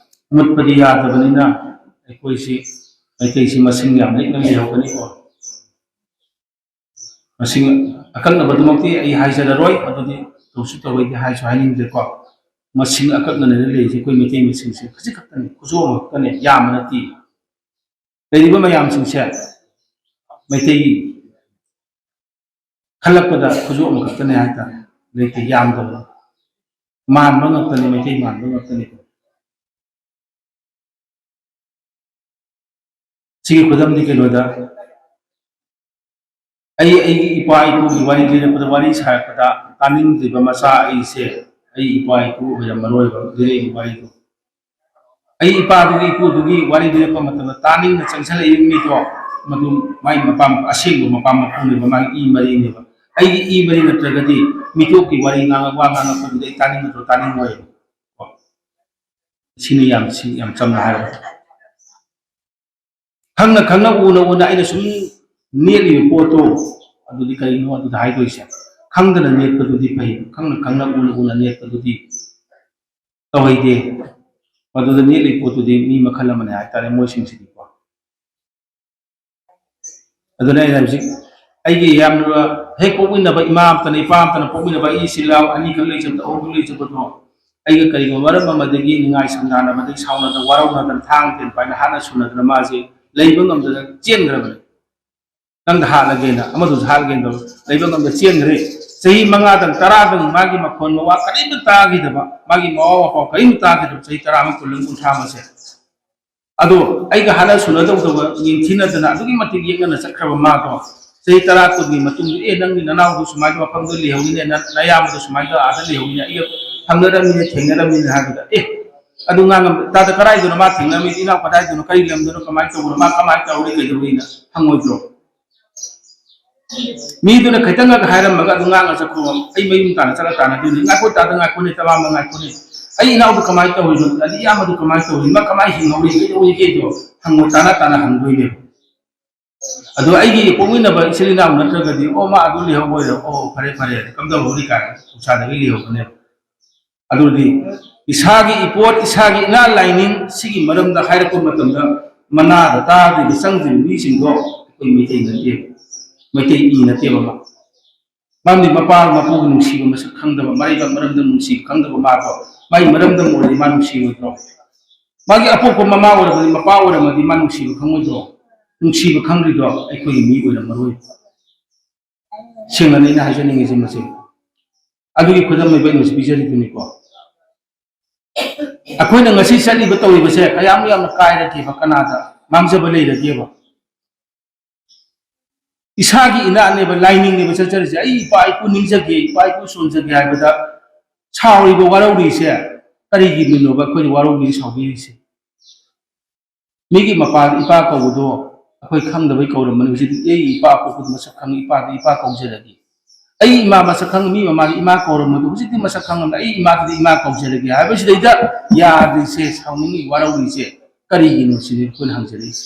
ꯃꯨꯠꯄꯗꯤ ꯌꯥꯗꯕꯅꯤꯅ ꯑꯩꯈꯣꯏꯁꯤ, ꯃꯩꯇꯩꯁꯤ ꯃꯁꯤꯡ ꯌꯥꯝ ꯂꯤꯛꯅ ꯂꯩꯍꯧꯒꯅꯤꯀꯣ꯫ ꯃꯁꯤꯡ ꯑꯀꯛꯅꯕꯗꯨꯃꯛꯇꯤ ꯑꯩ ꯍꯥꯏꯖꯔꯔꯣꯏ, ꯑꯗꯨꯗꯤ ꯇꯧꯁꯨ ꯇꯧꯔꯣꯏꯗꯤ ꯍꯥꯏꯁꯨ ꯍꯥꯏꯅꯤꯡꯗ꯭ꯔꯦꯀꯣ꯫ ꯃꯁꯤꯡ ꯑꯀꯛꯅꯅ ꯂꯩꯔꯤꯁꯦ ꯑꯩꯈꯣꯏ ꯃꯩꯇꯩ ꯃꯁꯤꯡꯁꯦ ꯈꯖꯤꯛ ꯈꯛꯇꯅꯤ, ꯈꯨꯖꯣꯞ ꯑꯃꯈꯛꯇꯅꯤ, ꯌꯥꯝꯕ ꯅꯠꯇꯦ꯫ ꯂꯩꯔꯤꯕ ꯃꯌꯥꯝꯁꯤꯡꯁꯦ ꯃꯩꯇꯩ ꯈꯜꯂꯛꯄꯗ ꯈꯨꯖꯣꯞ ꯑꯃꯈꯛꯇꯅꯦ ꯍꯥꯏꯇꯥꯔꯦ꯫ ꯂꯩꯇꯦ, ꯌꯥꯝꯗꯕ꯫ ꯃꯥꯟꯕ ꯉꯥꯛꯇꯅꯤ, ꯃꯩꯇꯩ ꯃꯥꯟꯕ ꯉꯥꯛꯇꯅꯤ꯫ ꯁꯤꯒꯤ ꯈꯨꯗꯝꯗꯤ ꯀꯩꯅꯣꯗ, ꯑꯩ ꯑꯩꯒꯤ ꯏꯄꯥ ꯏꯄꯨꯒꯤ ꯋꯥꯔꯤ ꯂꯤꯔꯛꯄꯗ, ꯋꯥꯔꯤ ꯁꯥꯔꯛꯄꯗ ꯇꯥꯅꯤꯡꯗ꯭ꯔꯤꯕ ꯃꯆꯥ ꯑꯩꯁꯦ, ꯑꯩ ꯏꯄꯥ ꯏꯄꯨ ꯑꯣꯏꯔꯝꯃꯔꯣꯏꯕ ꯂꯤꯔꯛꯏꯕ ꯋꯥꯔꯤꯗꯣ꯫ ꯑꯩ ꯏꯄꯥꯗꯨꯒꯤ ꯏꯄꯨꯗꯨꯒꯤ ꯋꯥꯔꯤ ꯂꯤꯔꯛꯄ ꯃꯇꯝꯗ ꯇꯥꯅꯤꯡꯅ ꯆꯪꯁꯤꯜꯂꯛꯏꯕ ꯃꯤꯗꯣ, ꯃꯗꯨ ꯃꯥꯏ ꯃꯄꯥ, ꯑꯁꯦꯡꯕ ꯃꯄꯥ ꯃꯄꯨꯅꯦꯕ, ꯃꯥꯒꯤ ꯏ ꯃꯔꯤꯅꯦꯕ꯫ ꯑꯩꯒꯤ ꯏ ꯃꯔꯤ ꯅꯠꯇ꯭ꯔꯒꯗꯤ ꯃꯤꯇꯣꯞꯀꯤ ꯋꯥꯔꯤ ꯉꯥꯡꯉ-, ꯋꯥ ꯉꯥꯡꯉꯛꯄꯗꯨꯗꯤ ꯑꯩ ꯇꯥꯅꯤꯡꯒꯗ꯭ꯔꯣ? ꯇꯥꯅꯤꯡꯉꯣꯏꯕ꯫ ꯁꯤꯅ ꯌꯥꯝ, ꯁꯤ ꯌꯥꯝ ꯆꯝꯅ ꯍꯥꯏꯔꯕꯗ꯫ ꯈꯪꯅ ꯈꯪꯅ ꯎꯅ ꯎꯅ ꯑꯩꯅ ꯁꯨꯝ ꯅꯦꯠꯂꯤꯕ ꯄꯣꯠꯇꯣ, ꯑꯗꯨꯗꯤ ꯀꯔꯤꯅꯣ ꯑꯗꯨꯗ ꯍꯥꯏꯗꯣꯏꯁꯦ? ꯈꯪꯗꯅ ꯅꯦꯠꯄꯗꯨꯗꯤ ꯐꯩ, ꯈꯪꯅ ꯈꯪꯅ ꯎꯅ ꯎꯅ ꯅꯦꯠꯄꯗꯨꯗꯤ ꯇꯧꯍꯩꯗꯦ꯫ ꯃꯗꯨꯗ ꯅꯦꯠꯂꯤꯕ ꯄꯣꯠꯇꯨꯗꯤ ꯃꯤ ꯃꯈꯜ ꯑꯃꯅꯦ ꯍꯥꯏꯇꯥꯔꯦ, ꯃꯣꯏꯁꯤꯡꯁꯤꯗꯤꯀꯣ꯫ ꯑꯗꯨꯅ ꯑꯩꯅ ꯍꯧꯖꯤꯛ ꯑꯩꯒꯤ ꯌꯥꯝꯅ ꯍꯦꯛ ꯄꯣꯛꯃꯤꯟꯅꯕ ꯏꯃꯥ ꯑꯃꯇꯅ, ꯏꯄꯥ ꯑꯃꯇꯅ ꯄꯣꯛꯃꯤꯟꯅꯕ ꯑꯩ ꯏꯆꯤꯜ ꯏꯅꯥꯎ ꯑꯅꯤꯈꯛ ꯂꯩꯖꯕꯗꯣ, ꯑꯍꯨꯝꯈꯛ ꯂꯩꯖꯕꯗꯣ, ꯑꯩꯒ ꯀꯔꯤꯒꯨꯝꯕ ꯃꯔꯝ ꯑꯃꯗꯒꯤ ꯅꯤꯡꯉꯥꯏ ꯁꯪꯗꯥꯅꯕꯗꯒꯤ, ꯁꯥꯎꯅꯗꯅ, ꯋꯥꯔꯧꯅꯗꯅ, ꯊꯥꯡ ꯇꯦꯟ ꯄꯥꯏꯅ ꯍꯥꯠꯅ ꯁꯨꯅꯗꯅ ꯃꯥꯁꯦ ꯂꯩꯕ ꯉꯝꯗꯅ ꯆꯦꯟꯈ꯭ꯔꯕꯅꯤ꯫ ꯅꯪꯗ ꯍꯥꯠꯂꯒꯦꯅ, ꯑꯃꯗꯨꯁꯨ ꯍꯥꯠꯂꯒꯦꯅ ꯇꯧ-, ꯂꯩꯕ ꯉꯝꯗ ꯆꯦꯟꯈ꯭ꯔꯦ꯫ ꯆꯍꯤ ꯃꯉꯥꯗꯪ, ꯇꯔꯥꯗꯪ ꯃꯥꯒꯤ ꯃꯈꯣꯟ ꯃꯋꯥ ꯀꯔꯤꯝꯇ ꯇꯥꯈꯤꯗꯕ, ꯃꯥꯒꯤ ꯃꯋꯥ ꯃꯄꯥꯎ ꯀꯔꯤꯝꯇ ꯇꯥꯈꯤꯗꯕ ꯆꯍꯤ ꯇꯔꯥ ꯑꯃ, ꯀꯨꯟ ꯑꯃ, ꯀꯨꯟꯊ꯭ꯔꯥ ꯑꯃꯁꯦ꯫ ꯑꯗꯣ ꯑꯩꯒ ꯍꯥꯠꯅ ꯁꯨꯅꯗꯧꯗꯕ ꯌꯦꯡꯊꯤꯅꯗꯅ ꯑꯗꯨꯛꯀꯤ ꯃꯇꯤꯛ ꯌꯦꯛꯅꯅ ꯆꯠꯈ꯭ꯔꯕ ꯃꯥꯗꯣ, ꯆꯍꯤ ꯇꯔꯥ ꯀꯨꯟꯒꯤ ꯃꯇꯨꯡꯗ, "ꯑꯦ, ꯅꯪꯒꯤ ꯅꯅꯥꯎꯗꯣ ꯁꯨꯃꯥꯏꯅ ꯃꯐꯝꯗ ꯂꯩꯍꯧꯔꯤꯅꯦ, ꯅ-, ꯅꯌꯥꯝꯕꯗꯣ ꯁꯨꯃꯥꯏꯅ ꯑꯥꯗ ꯂꯩꯍꯧꯔꯤꯅꯦ, ꯑꯩꯒ ꯐꯪꯅꯔꯝꯃꯤꯅꯦ, ꯊꯦꯡꯅꯔꯝꯃꯤꯅꯦ" ꯍꯥꯏꯕꯗ, "ꯑꯦ, ꯑꯗꯨ ꯉꯥꯡꯉꯝ-, ꯇꯥꯗ ꯀꯗꯥꯏꯗꯅꯣ ꯃꯥ ꯊꯦꯡꯅꯔꯝꯃꯤꯗꯤ? ꯏꯅꯥꯎ ꯀꯗꯥꯏꯗꯅꯣ? ꯀꯔꯤ ꯂꯝꯗꯅꯣ? ꯀꯃꯥꯏꯅ ꯇꯧꯕꯅꯣ? ꯃꯥ ꯀꯃꯥꯏꯅ ꯇꯧꯔꯤ? ꯀꯩꯗꯧꯔꯤꯅ?" ꯍꯪꯉꯣꯏꯗ꯭ꯔꯣ? ꯃꯤꯗꯨꯅ ꯈꯤꯇꯪꯒ ꯍꯥꯏꯔꯝꯃꯒ ꯑꯗꯨ ꯉꯥꯡꯉ ꯆꯠꯈ꯭ꯔꯣ, ꯑꯩ ꯃꯌꯨꯝ ꯇꯥꯟꯅ ꯆꯠꯂ ꯇꯥꯟꯅꯗꯣꯏꯅꯤ꯫ "ꯉꯥꯏꯈꯣ ꯇꯥꯗ, ꯉꯥꯏꯈꯣꯅꯦ, ꯇꯕꯥꯝꯕ ꯉꯥꯏꯈꯣꯅꯦ, ꯑꯩ ꯏꯅꯥꯎꯗꯨ ꯀꯃꯥꯏꯅ ꯇꯧꯔꯤꯅꯣ? ꯑꯗꯩ ꯏꯌꯥꯝꯕꯗꯨ ꯀꯃꯥꯏꯅ ꯇꯧꯔꯤ? ꯃꯥ ꯀꯃꯥꯏꯅ ꯍꯤꯡꯍꯧꯔꯤ? ꯀꯩꯗꯧꯔꯤꯒꯦꯗꯣ?" ꯍꯪꯉꯣ, ꯇꯥꯅ ꯇꯥꯅ ꯍꯪꯗꯣꯏꯅꯦꯕ꯫ ꯑꯗꯣ ꯑꯩꯒꯤ ꯄꯣꯛꯃꯤꯟꯅꯕ ꯏꯆꯤꯜ ꯏꯅꯥꯎ ꯅꯠꯇ꯭ꯔꯒꯗꯤ, "ꯑꯣ, ꯃꯥ ꯑꯗꯨ ꯂꯩꯍꯧꯕ ꯑꯣꯏꯔꯦ, ꯑꯣ, ꯐꯔꯦ, ꯐꯔꯦ, ꯀꯝꯗꯧꯍꯧꯔꯤ?" ꯀꯥꯏꯅ ꯊꯧꯁꯥꯗꯒꯤ ꯂꯩꯍꯧꯕꯅꯦꯕ꯫ ꯑꯗꯨꯗꯤ ꯏꯁꯥꯒꯤ ꯏꯄꯣꯠ, ꯏꯁꯥꯒꯤ ꯏꯅꯥꯠ ꯂꯥꯏꯅꯤꯡ ꯁꯤꯒꯤ ꯃꯔꯝꯗ ꯍꯥꯏꯔꯛꯄ ꯃꯇꯝꯗ ꯃꯅꯥꯗ ꯇꯥꯗ꯭ꯔꯤꯕ, ꯆꯪꯗ꯭ꯔꯤꯕ ꯃꯤꯁꯤꯡꯗꯣ ꯑꯩꯈꯣꯏ ꯃꯩꯇꯩ ꯅꯠꯇꯦꯕ, ꯃꯩꯇꯩ ꯏ ꯅꯠꯇꯦꯕ ꯃꯥ꯫ ꯃꯔꯝꯗꯤ ꯃꯄꯥ ꯃꯄꯨꯒꯤ ꯅꯨꯡꯁꯤꯕ ꯃꯁꯛ ꯈꯪꯗꯕ, ꯃꯔꯩꯕ ꯃꯔꯝꯗ ꯅꯨꯡꯁꯤꯕ ꯈꯪꯗꯕ ꯃꯥꯗꯣ, ꯃꯥꯒꯤ ꯃꯔꯝꯗ ꯑꯣꯏꯔꯗꯤ ꯃꯥ ꯅꯨꯡꯁꯤꯔꯣꯏꯗ꯭ꯔꯣ? ꯃꯥꯒꯤ ꯑꯄꯣꯛꯄ ꯃꯃꯥ ꯑꯣꯏꯔꯕꯗꯤ, ꯃꯄꯥ ꯑꯣꯏꯔꯝꯃꯗꯤ ꯃꯥ ꯅꯨꯡꯁꯤꯕ ꯈꯪꯉꯣꯏꯗ꯭ꯔꯣ? ꯅꯨꯡꯁꯤꯕ ꯈꯪꯗ꯭ꯔꯤꯗꯣ ꯑꯩꯈꯣꯏꯒꯤ ꯃꯤ ꯑꯣꯏꯔꯝꯃꯔꯣꯏ꯫ ꯁꯦꯡꯅꯅꯤ ꯑꯩꯅ ꯍꯥꯏꯖꯅꯤꯡꯉꯤꯁꯦ ꯃꯁꯤ꯫ ꯑꯗꯨꯒꯤ ꯈꯨꯗꯝ ꯑꯣꯏꯕ ꯑꯩꯅꯁꯨ ꯄꯤꯖꯔꯤꯗꯨꯅꯤꯀꯣ꯫ ꯑꯩꯈꯣꯏꯅ ꯉꯁꯤ ꯆꯠꯂꯤꯕ ꯇꯧꯔꯤꯕꯁꯦ ꯀꯌꯥꯃꯨꯛ ꯌꯥꯝꯅ ꯀꯥꯏꯔꯒꯦꯕ ꯀꯅꯥꯗ? ꯃꯥꯡꯖꯕ ꯂꯩꯔꯒꯦꯕ? ꯏꯁꯥꯒꯤ ꯏꯅꯥꯠꯅꯦꯕ, ꯂꯥꯏꯅꯤꯡꯅꯦꯕ ꯆꯠꯆꯔꯤꯁꯦ꯫ "ꯑꯩ ꯏꯄꯥ ꯏꯄꯨ ꯅꯤꯡꯖꯒꯦ, ꯏꯄꯥ ꯏꯄꯨ ꯁꯣꯟꯖꯒꯦ" ꯍꯥꯏꯕꯗ ꯁꯥꯎꯔꯤꯕ, ꯋꯥꯔꯧꯔꯤꯁꯦ ꯀꯔꯤꯒꯤꯅꯣꯕ? ꯑꯩꯈꯣꯏꯅ ꯋꯥꯔꯧꯔꯤꯁꯦ, ꯁꯥꯎꯕꯤꯔꯤꯁꯦ? ꯃꯤꯒꯤ ꯃꯄꯥꯗ ꯏꯄꯥ ꯀꯧꯕꯗꯣ ꯑꯩꯈꯣꯏ ꯈꯪꯗꯕꯩ ꯀꯧꯔꯝꯕꯅꯤ꯫ ꯍꯧꯖꯤꯛꯇꯤ ꯑꯩ ꯏꯄꯥ ꯄꯣꯛꯄꯗꯣ ꯃꯁꯛ ꯈꯪꯉꯤ, ꯏꯄꯥꯗ ꯏꯄꯥ ꯀꯧꯖꯔꯒꯦ꯫ ꯑꯩ ꯏꯃꯥ ꯃꯁꯛ ꯈꯪꯉꯤ, ꯃꯤ ꯃꯃꯥꯗ ꯏꯃꯥ ꯀꯧꯔꯝꯕꯗꯣ ꯍꯧꯖꯤꯛꯇꯤ ꯃꯁꯛ ꯈꯪꯉꯝꯅꯤ, ꯑꯩ ꯏꯃꯥꯗꯗꯤ ꯏꯃꯥ ꯀꯧꯖꯔꯒꯦ ꯍꯥꯏꯕꯁꯤꯗꯩꯗ ꯌꯥꯗ꯭ꯔꯤꯁꯦ, ꯁꯥꯎꯅꯤꯡꯉꯤ, ꯋꯥꯔꯧꯔꯤꯁꯦ ꯀꯔꯤꯒꯤꯅꯣ ꯁꯤꯅꯤ ꯑꯩꯈꯣꯏꯅ ꯍꯪꯖꯔꯤꯁꯦ꯫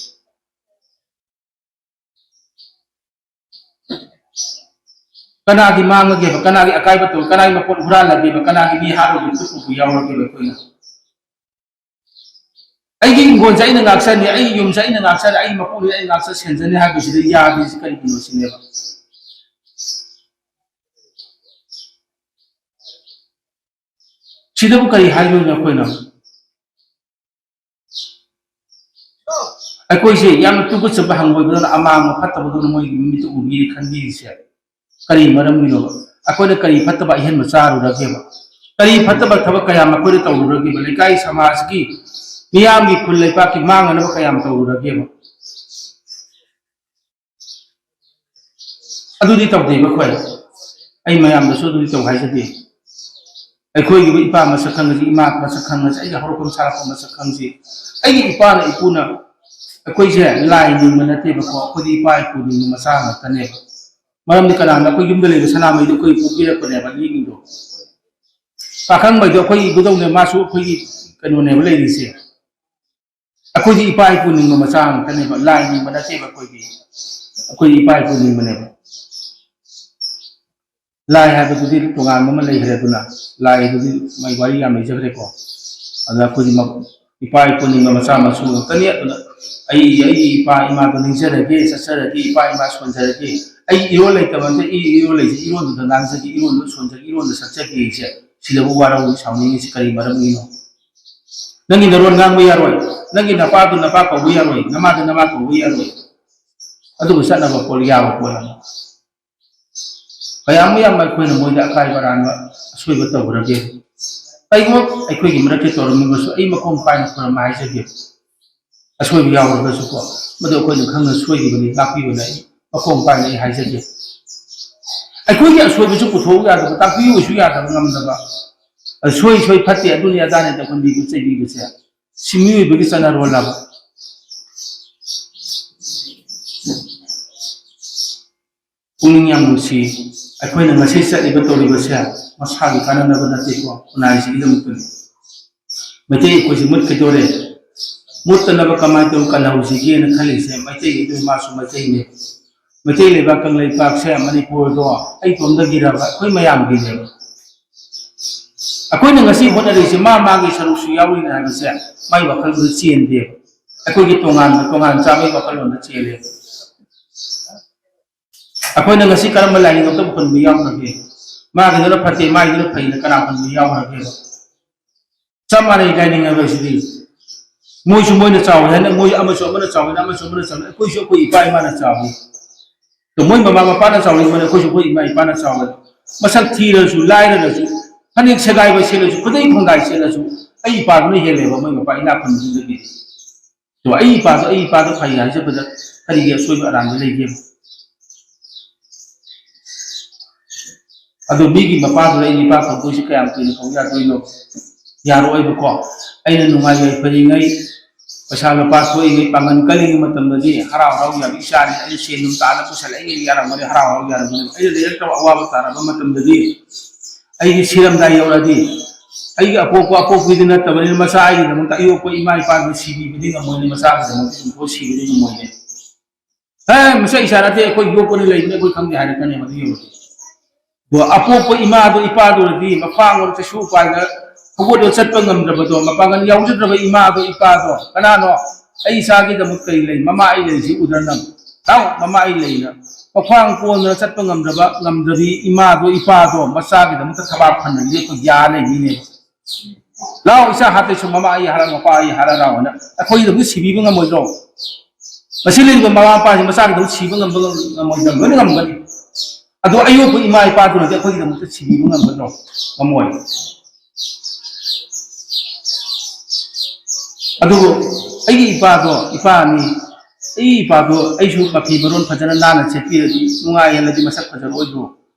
ꯀꯅꯥꯒꯤ ꯃꯥꯡꯉꯒꯦꯕ? ꯀꯅꯥꯒꯤ ꯑꯀꯥꯏꯕ ꯇꯧ? ꯀꯅꯥꯒꯤ ꯃꯄꯣꯠ ꯍꯨꯔꯥꯜꯂꯒꯦꯕ? ꯀꯅꯥꯒꯤ ꯃꯤ ꯍꯥꯠꯂꯨꯕ ꯈꯣꯠꯂꯨꯕ ꯌꯥꯎꯔꯒꯦꯕ ꯑꯩꯈꯣꯏꯅ? ꯑꯩꯒꯤ ꯍꯤꯡꯒꯣꯜꯁꯦ ꯑꯩꯅ ꯉꯥꯛꯆꯅꯤ, ꯑꯩꯒꯤ ꯌꯨꯝꯁꯦ ꯑꯩꯅ ꯉꯥꯛꯆꯅꯤ, ꯑꯩꯒꯤ ꯃꯄꯨꯁꯦ ꯑꯩꯅ ꯉꯥꯛꯆ ꯁꯦꯟꯖꯅꯤ ꯍꯥꯏꯕꯁꯤꯗ ꯌꯥꯗ꯭ꯔꯤꯁꯤ ꯀꯔꯤꯒꯤꯅꯣ ꯁꯤꯅꯦꯕ꯫ ꯁꯤꯗꯕꯨ ꯀꯔꯤ ꯍꯥꯏꯗꯣꯏꯅꯣ ꯑꯩꯈꯣꯏꯅ? ꯑꯩꯈꯣꯏꯁꯦ ꯌꯥꯝꯅ ꯇꯨꯀꯠꯆꯕ ꯍꯪꯒꯣꯏꯕꯗꯧꯅ, ꯑꯃꯥꯡꯕ ꯐꯠꯇꯕꯗꯧꯅ ꯃꯣꯏꯒꯤ ꯃꯤꯠꯇ ꯎꯕꯤꯔꯤ ꯈꯟꯕꯤꯔꯤꯁꯦ ꯀꯔꯤ ꯃꯔꯝꯒꯤꯅꯣꯕ? ꯑꯩꯈꯣꯏꯅ ꯀꯔꯤ ꯐꯠꯇꯕ ꯑꯍꯦꯟꯕ ꯆꯥꯔꯨꯔꯒꯦꯕ? ꯀꯔꯤ ꯐꯠꯇꯕ ꯊꯕꯛ ꯀꯌꯥ ꯃꯈꯣꯏꯗ ꯇꯧꯔꯨꯔꯒꯦꯕ? ꯂꯩꯀꯥꯏ ꯁꯃꯥꯖꯀꯤ, ꯃꯤꯌꯥꯝꯒꯤ, ꯈꯨꯜ ꯂꯩꯄꯥꯛꯀꯤ ꯃꯥꯡꯅꯅꯕ ꯀꯌꯥꯝ ꯇꯧꯔꯨꯔꯒꯦꯕ? ꯑꯗꯨꯗꯤ ꯇꯧꯗꯦꯕ ꯑꯩꯈꯣꯏ꯫ ꯑꯩ ꯃꯌꯥꯝꯗꯁꯨ ꯑꯗꯨꯗꯤ ꯇꯧ ꯍꯥꯏꯖꯗꯦ꯫ ꯑꯩꯈꯣꯏꯒꯤꯕꯨ ꯏꯄꯥ ꯃꯁꯛ ꯈꯪꯉꯁꯤ, ꯏꯃꯥ ꯃꯁꯛ ꯈꯪꯉꯁꯤ, ꯑꯩꯒꯤ ꯍꯧꯔꯛꯐꯝ ꯁꯥꯔꯛꯄ ꯃꯁꯛ ꯈꯪꯁꯤ꯫ ꯑꯩꯒꯤ ꯏꯄꯥꯅ ꯏꯄꯨꯅ ꯑꯩꯈꯣꯏꯁꯦ ꯂꯥꯏ ꯅꯤꯡꯕ ꯅꯠꯇꯦꯕꯀꯣ, ꯑꯩꯈꯣꯏꯗꯤ ꯏꯄꯥ ꯏꯄꯨ ꯅꯤꯡꯕ ꯃꯆꯥ ꯉꯥꯛꯇꯅꯦꯕ꯫ ꯃꯔꯝꯗꯤ ꯀꯅꯥꯅ ꯑꯩꯈꯣꯏ ꯌꯨꯝꯗ ꯂꯩꯕ ꯁꯅꯥꯃꯍꯤꯗꯣ ꯑꯩꯈꯣꯏ ꯄꯣꯛꯄꯤꯔꯛꯄꯅꯦꯕ, ꯂꯤꯛꯏꯗꯣ꯫ ꯄꯥꯈꯪꯕꯩꯗꯣ ꯑꯩꯈꯣꯏ ꯏꯕꯨꯗꯧꯅꯦ, ꯃꯥꯁꯨ ꯑꯩꯈꯣꯏꯒꯤ ꯀꯩꯅꯣꯅꯦꯕ ꯂꯩꯔꯤꯁꯦ꯫ ꯑꯩꯈꯣꯏꯗꯤ ꯏꯄꯥ ꯏꯄꯨ ꯅꯤꯡꯕ ꯃꯆꯥ ꯉꯥꯛꯇꯅꯦꯕ, ꯂꯥꯏ ꯅꯤꯡꯕ ꯅꯠꯇꯦꯕ ꯑꯩꯈꯣꯏꯗꯤ꯫ ꯑꯩꯈꯣꯏꯗꯤ ꯏꯄꯥ ꯏꯄꯨ ꯅꯤꯡꯕꯅꯦꯕ꯫ ꯂꯥꯏ ꯍꯥꯏꯕꯗꯨꯗꯤ ꯇꯣꯉꯥꯟꯕ ꯑꯃ ꯂꯩꯈ꯭ꯔꯦ, ꯑꯗꯨꯅ ꯂꯥꯏꯗꯨꯗꯤ ꯃꯥꯏ ꯋꯥꯔꯤ ꯌꯥꯝ ꯂꯩꯖꯈ꯭ꯔꯦꯀꯣ꯫ ꯑꯗꯨꯅ ꯑꯩꯈꯣꯏꯗꯤ ꯃ-, ꯏꯄꯥ ꯏꯄꯨ ꯅꯤꯡꯕ ꯃꯆꯥ ꯃꯁꯨ ꯉꯥꯛꯇꯅꯤ꯫ ꯑꯗꯨꯅ ꯑꯩ, ꯑꯩꯒꯤ ꯏꯄꯥ ꯏꯃꯥꯗꯣ ꯅꯤꯡꯖꯔꯒꯦ, ꯆꯠꯆꯔꯒꯦ, ꯏꯄꯥ ꯏꯃꯥ ꯁꯣꯟꯖꯔꯒꯦ, ꯑꯩ ꯏꯔꯣꯜ ꯂꯩꯇꯕ ꯅꯠꯇꯦ, ꯑꯩ ꯏꯔꯣꯜ ꯂꯩꯖꯩ, ꯏꯔꯣꯟꯗꯨꯗ ꯉꯥꯡꯖꯒꯦ, ꯏꯔꯣꯟꯗꯨꯗ ꯁꯣꯟꯖꯒꯦ, ꯏꯔꯣꯟꯗ ꯁꯛꯆꯒꯦꯁꯦ, ꯁꯤꯗꯕꯨ ꯋꯥꯔꯧꯏ ꯁꯥꯎꯅꯤꯡꯉꯤꯁꯤ ꯀꯔꯤ ꯃꯔꯝꯒꯤꯅꯣ? ꯅꯪꯒꯤ ꯅꯔꯣꯟ ꯉꯥꯡꯕ ꯌꯥꯔꯣꯏ, ꯅꯪꯒꯤ ꯅꯄꯥꯗꯨ ꯅꯄꯥ ꯀꯧꯕ ꯌꯥꯔꯣꯏ, ꯅꯃꯥꯗꯨ ꯅꯃꯥ ꯀꯧꯕ ꯌꯥꯔꯣꯏ꯫ ꯑꯗꯨꯕꯨ ꯆꯠꯅꯕ ꯄꯣꯠ, ꯌꯥꯕ ꯄꯣꯠ ꯑꯃ꯫ ꯀꯌꯥꯝ ꯌꯥꯝꯕ ꯑꯩꯈꯣꯏꯅ ꯃꯣꯏꯗ ꯑꯀꯥꯏꯕ ꯑꯔꯥꯟꯕ ꯑꯁꯣꯏꯕ ꯇꯧꯈ꯭ꯔꯒꯦ? ꯀꯩꯒꯨꯝꯕ ꯑꯩꯈꯣꯏꯒꯤ ꯃꯔꯛꯇ ꯇꯧꯔꯝꯃꯒꯁꯨ ꯑꯩ ꯃꯈꯣꯡ ꯄꯥꯏꯅ ꯈꯨꯔꯨꯝ ꯍꯥꯏꯖꯒꯦ꯫ ꯑꯁꯣꯏꯕ ꯌꯥꯎꯔꯒꯁꯨꯀꯣ, ꯃꯗꯨ ꯑꯩꯈꯣꯏꯅ ꯈꯪꯅ ꯁꯣꯏꯈꯤꯕꯅꯤ, ꯇꯥꯛꯄꯤꯕꯅ ꯑꯩ ꯃꯈꯣꯡ ꯄꯥꯏꯅ ꯑꯩ ꯍꯥꯏꯖꯒꯦ꯫ ꯑꯩꯈꯣꯏꯒꯤ ꯑꯁꯣꯏꯕꯁꯨ ꯄꯨꯊꯣꯛꯎ ꯌꯥꯗꯕ, ꯇꯥꯛꯄꯤꯌꯨꯁꯨ ꯌꯥꯗꯕ, ꯉꯝꯗꯕ, ꯑ, ꯁꯣꯏ ꯁꯣꯏ ꯐꯠꯇꯦ, ꯑꯗꯨꯅꯤ ꯑꯗꯥꯅꯤ ꯇꯧꯍꯟꯕꯤꯕ ꯆꯩꯕꯤꯕꯁꯦ ꯁꯤ ꯃꯤꯑꯣꯏꯕꯒꯤ ꯆꯠꯅꯔꯣꯜꯂꯕ? ꯄꯨꯛꯅꯤꯡ ꯌꯥꯝ ꯅꯨꯡꯁꯤ꯫ ꯑꯩꯈꯣꯏꯅ ꯉꯁꯤ ꯆꯠꯂꯤꯕ ꯇꯧꯔꯤꯕꯁꯦ ꯃꯁꯥꯒꯤ ꯀꯥꯟꯅꯅꯕ ꯅꯠꯇꯦꯀꯣ, ꯈꯨꯟꯅꯥꯏꯁꯤꯒꯤꯗꯃꯛꯇꯅꯤ꯫ ꯃꯩꯇꯩ ꯑꯩꯈꯣꯏꯁꯤ ꯃꯨꯠꯈꯤꯗꯣꯔꯦ꯫ ꯃꯨꯠꯇꯅꯕ ꯀꯃꯥꯏꯅ ꯇꯧꯔ ꯀꯜꯍꯧꯁꯤꯒꯦꯅ ꯈꯜꯂꯤꯁꯦ ꯃꯩꯇꯩꯒꯤꯗꯤ ꯃꯥꯁꯨ ꯃꯩꯇꯩꯅꯦ꯫ ꯃꯩꯇꯩ ꯂꯩꯕꯥꯛ ꯀꯪꯂꯩꯄꯥꯛꯁꯦ ꯃꯅꯤꯄꯨꯔꯗꯣ ꯑꯩ ꯏꯇꯣꯝꯗꯒꯤꯔꯕ? ꯑꯩꯈꯣꯏ ꯃꯌꯥꯝꯒꯤꯅꯦꯕ꯫ ꯑꯩꯈꯣꯏꯅ ꯉꯁꯤ ꯍꯣꯠꯅꯔꯤꯁꯦ ꯃꯥ ꯃꯥꯒꯤ ꯁꯔꯨꯛꯁꯨ ꯌꯥꯎꯔꯤꯅꯦ ꯍꯥꯏꯕꯁꯦ ꯃꯥꯏ ꯋꯥꯈꯜꯗꯨꯗ ꯆꯦꯟꯗꯦꯕ꯫ ꯑꯩꯈꯣꯏꯒꯤ ꯇꯣꯉꯥꯟꯕ ꯇꯣꯉꯥꯟ ꯆꯥꯕꯒꯤ ꯋꯥꯈꯜꯂꯣꯟꯗ ꯆꯦꯜꯂꯦꯕ꯫ ꯑꯩꯈꯣꯏꯅ ꯉꯁꯤ ꯀꯔꯝꯕ ꯂꯥꯏꯅꯤꯡ ꯑꯝꯇꯕꯨ ꯍꯨꯟꯕ ꯌꯥꯎꯈ꯭ꯔꯒꯦ? ꯃꯥꯒꯤꯗꯨꯅ ꯐꯠꯇꯦ, ꯃꯥꯒꯤꯗꯨꯅ ꯐꯩꯅ ꯀꯅꯥ ꯍꯨꯟꯕ ꯌꯥꯎꯈ꯭ꯔꯒꯦꯕ? ꯆꯞ ꯃꯥꯟꯅꯩ ꯂꯥꯏꯅꯤꯡ ꯍꯥꯏꯕꯁꯤꯗꯤ꯫ ꯃꯣꯏꯁꯨ ꯃꯣꯏꯅ ꯆꯥꯎꯋꯦ ꯍꯥꯏꯅ, ꯃꯣꯏ ꯑꯃꯁꯨ ꯑꯃꯅ ꯆꯥꯎꯋꯦꯅ, ꯑꯃꯁꯨ ꯑꯃꯅ ꯆꯥꯎꯋꯦ, ꯑꯩꯈꯣꯏꯁꯨ ꯑꯩꯈꯣꯏ ꯏꯄꯥ ꯏꯃꯥꯅ ꯆꯥꯎꯋꯤ꯫ ꯑꯗꯣ ꯃꯣꯏ ꯃꯃꯥ ꯃꯄꯥꯅ ꯆꯥꯎꯅꯤꯡꯕꯅꯤ, ꯑꯩꯈꯣꯏꯁꯨ ꯑꯩꯈꯣꯏ ꯏꯃꯥ ꯏꯄꯥꯅ ꯆꯥꯎꯋꯦ꯫ ꯃꯁꯛ ꯊꯤꯔꯁꯨ ꯂꯥꯏꯔꯔꯁꯨ, ꯐꯅꯦꯛ ꯁꯦꯒꯥꯏꯕ ꯁꯦꯠꯂꯁꯨ, ꯈꯨꯗꯩ ꯈꯣꯡꯗꯥꯏ ꯁꯦꯠꯂꯁꯨ, ꯑꯩ ꯏꯄꯥꯗꯨꯅ ꯍꯦꯜꯂꯦꯕ ꯃꯣꯏ ꯃꯄꯥ ꯏꯅꯥꯛ ꯈꯨꯟꯕꯗꯨꯗꯒꯤ꯫ ꯑꯗꯣ ꯑꯩ ꯏꯄꯥꯗꯣ, ꯑꯩ ꯏꯄꯥꯗꯣ ꯐꯩ ꯍꯥꯏꯖꯕꯗ ꯀꯔꯤꯒꯤ ꯑꯁꯣꯏꯕ ꯑꯔꯥꯟꯕ ꯂꯩꯒꯦꯕ? ꯑꯗꯣ ꯃꯤꯒꯤ ꯃꯄꯥꯗꯨꯗ ꯑꯩ ꯏꯄꯥ ꯐꯪꯗꯣꯏꯁꯤ ꯀꯌꯥꯝ ꯀꯨꯏꯅ ꯐꯪ ꯌꯥꯗꯣꯏꯅꯣ? ꯌꯥꯔꯛꯑꯣꯏꯕꯀꯣ꯫ ꯑꯩꯅ ꯅꯨꯡꯉꯥꯏ ꯌꯥꯏꯐꯔꯤꯉꯩ, ꯄꯩꯁꯥ ꯂꯨꯄꯥ ꯊꯣꯛꯏꯉꯩ, ꯄꯥꯡꯒꯜ ꯀꯜꯂꯤꯉꯩ ꯃꯇꯝꯗꯗꯤ ꯍꯔꯥꯎ ꯍꯔꯥꯎ ꯌꯥꯕ ꯏꯆꯥꯅꯤ, ꯑꯩꯅ ꯁꯦꯟ ꯅꯨꯡ ꯇꯥꯅ ꯄꯨꯁꯜꯂꯛꯏꯉꯩ ꯌꯥꯔꯝꯒꯅꯤ, ꯍꯔꯥꯎ ꯍꯔꯥꯎ ꯌꯥꯔꯝꯒꯅꯤ꯫ ꯑꯩꯅ ꯂꯩꯔꯛꯇꯕ ꯑꯋꯥꯕ ꯇꯥꯔꯕ ꯃꯇꯝꯗꯗꯤ, ꯑꯩꯒꯤ ꯁꯤꯔꯝꯗꯥꯏ ꯌꯧꯔꯛꯑꯗꯤ, ꯑꯩꯒꯤ ꯑꯄꯣꯛꯄ ꯑꯄꯣꯛꯄꯤꯗꯨ ꯅꯠꯇꯕꯅꯤꯅ, ꯃꯆꯥ ꯑꯩꯒꯤꯗꯃꯛꯇ ꯑꯌꯣꯛꯄ ꯏꯃꯥ ꯏꯄꯥꯗꯨ ꯁꯤꯕꯤꯕꯗꯤ ꯉꯝꯃꯣꯏꯅꯦ, ꯃꯆꯥꯒꯤꯗꯃꯛꯇ ꯁꯤꯕꯤꯕꯗꯤ ꯉꯝꯃꯣꯏꯅꯦ꯫ ꯑꯦ, ꯃꯁꯤ ꯏꯁꯥ ꯅꯠꯇꯦ, ꯑꯩꯈꯣꯏ ꯌꯣꯛꯄꯅꯤ ꯂꯩꯕꯅꯤ, ꯑꯩꯈꯣꯏ ꯈꯪꯗꯦ ꯍꯥꯏꯔꯛꯀꯅꯦꯕ ꯑꯗꯨ ꯌꯧꯔꯗꯤ꯫ ꯑꯗꯣ ꯑꯄꯣꯛꯄ ꯏꯃꯥꯗꯣ ꯏꯄꯥꯗꯨꯅꯗꯤ ꯃꯈ꯭ꯋꯥꯡ ꯑꯣꯏꯔ ꯆꯩꯁꯨ ꯎꯄꯥꯏꯗ ꯍꯧꯒꯠꯂ ꯆꯠꯄ ꯉꯝꯗ꯭ꯔꯕꯗꯣ, ꯃꯄꯥꯡꯒꯜ ꯌꯥꯎꯖꯗ꯭ꯔꯕ ꯏꯃꯥꯗꯣ ꯏꯄꯥꯗꯣ ꯀꯅꯥꯅꯣ? ꯑꯩ ꯏꯆꯥꯒꯤꯗꯃꯛ ꯀꯔꯤ ꯂꯩ? ꯃꯃꯥ ꯑꯩ ꯂꯩꯔꯤꯁꯤ ꯎꯗ꯭ꯔ ꯅꯪ? ꯂꯥꯎ, ꯃꯃꯥ ꯑꯩ ꯂꯩꯅ꯫ ꯃꯈ꯭ꯋꯥꯡ ꯀꯣꯟꯗꯅ ꯆꯠꯄ ꯉꯝꯗ꯭ꯔꯕ, ꯉꯝꯗ꯭ꯔꯕꯤ ꯏꯃꯥꯗꯣ ꯏꯄꯥꯗꯣ ꯃꯆꯥꯒꯤꯗꯃꯛꯇ ꯊꯕꯥꯛ ꯐꯟꯅ ꯂꯦꯞꯄ ꯌꯥ ꯂꯩꯅꯤꯅꯦ꯫ ꯂꯥꯎ, ꯏꯆꯥ ꯍꯥꯠꯇꯣꯏꯁꯨ ꯃꯃꯥ ꯑꯩ ꯍꯥꯠꯂ, ꯃꯄꯥ ꯑꯩ ꯍꯥꯠꯂ ꯂꯥꯎꯑꯣꯅ ꯑꯩꯈꯣꯏꯒꯤꯗꯃꯛ ꯁꯤꯕꯤꯕ ꯉꯝꯃꯣꯏꯗ꯭ꯔꯣ? ꯃꯁꯤ ꯂꯩꯔꯤꯕ ꯃꯃꯥ ꯃꯄꯥꯁꯤ ꯃꯆꯥꯒꯤꯗꯃꯛ ꯁꯤꯕ ꯉꯝꯕ ꯉꯝ-, ꯉꯝꯃꯣꯏꯗ꯭ꯔꯥ? ꯂꯣꯏꯅ ꯉꯝꯒꯅꯤ꯫ ꯑꯗꯣ ꯑꯌꯣꯛꯄ ꯏꯃꯥ ꯏꯄꯥꯗꯨꯅꯗꯤ ꯑꯩꯈꯣꯏꯒꯤꯗꯃꯛꯇ ꯁꯤꯕꯤꯕ ꯉꯝꯒꯗ꯭ꯔꯣ? ꯉꯝꯃꯣꯏ꯫ ꯑꯗꯨꯕꯨ ꯑꯩꯒꯤ ꯏꯄꯥꯗꯣ, ꯏꯄꯥ ꯑꯅꯤ, ꯑꯩꯒꯤ ꯏꯄꯥꯗꯣ ꯑꯩꯁꯨ ꯃꯐꯤ ꯃꯔꯣꯟ ꯐꯖꯅ ꯅꯥꯟꯅ ꯁꯦꯠꯄꯤꯔꯗꯤ, ꯅꯨꯡꯉꯥꯏ ꯍꯦꯜꯂꯗꯤ ꯃꯁꯛ ꯐꯖꯔꯣꯏꯗ꯭ꯔꯣ?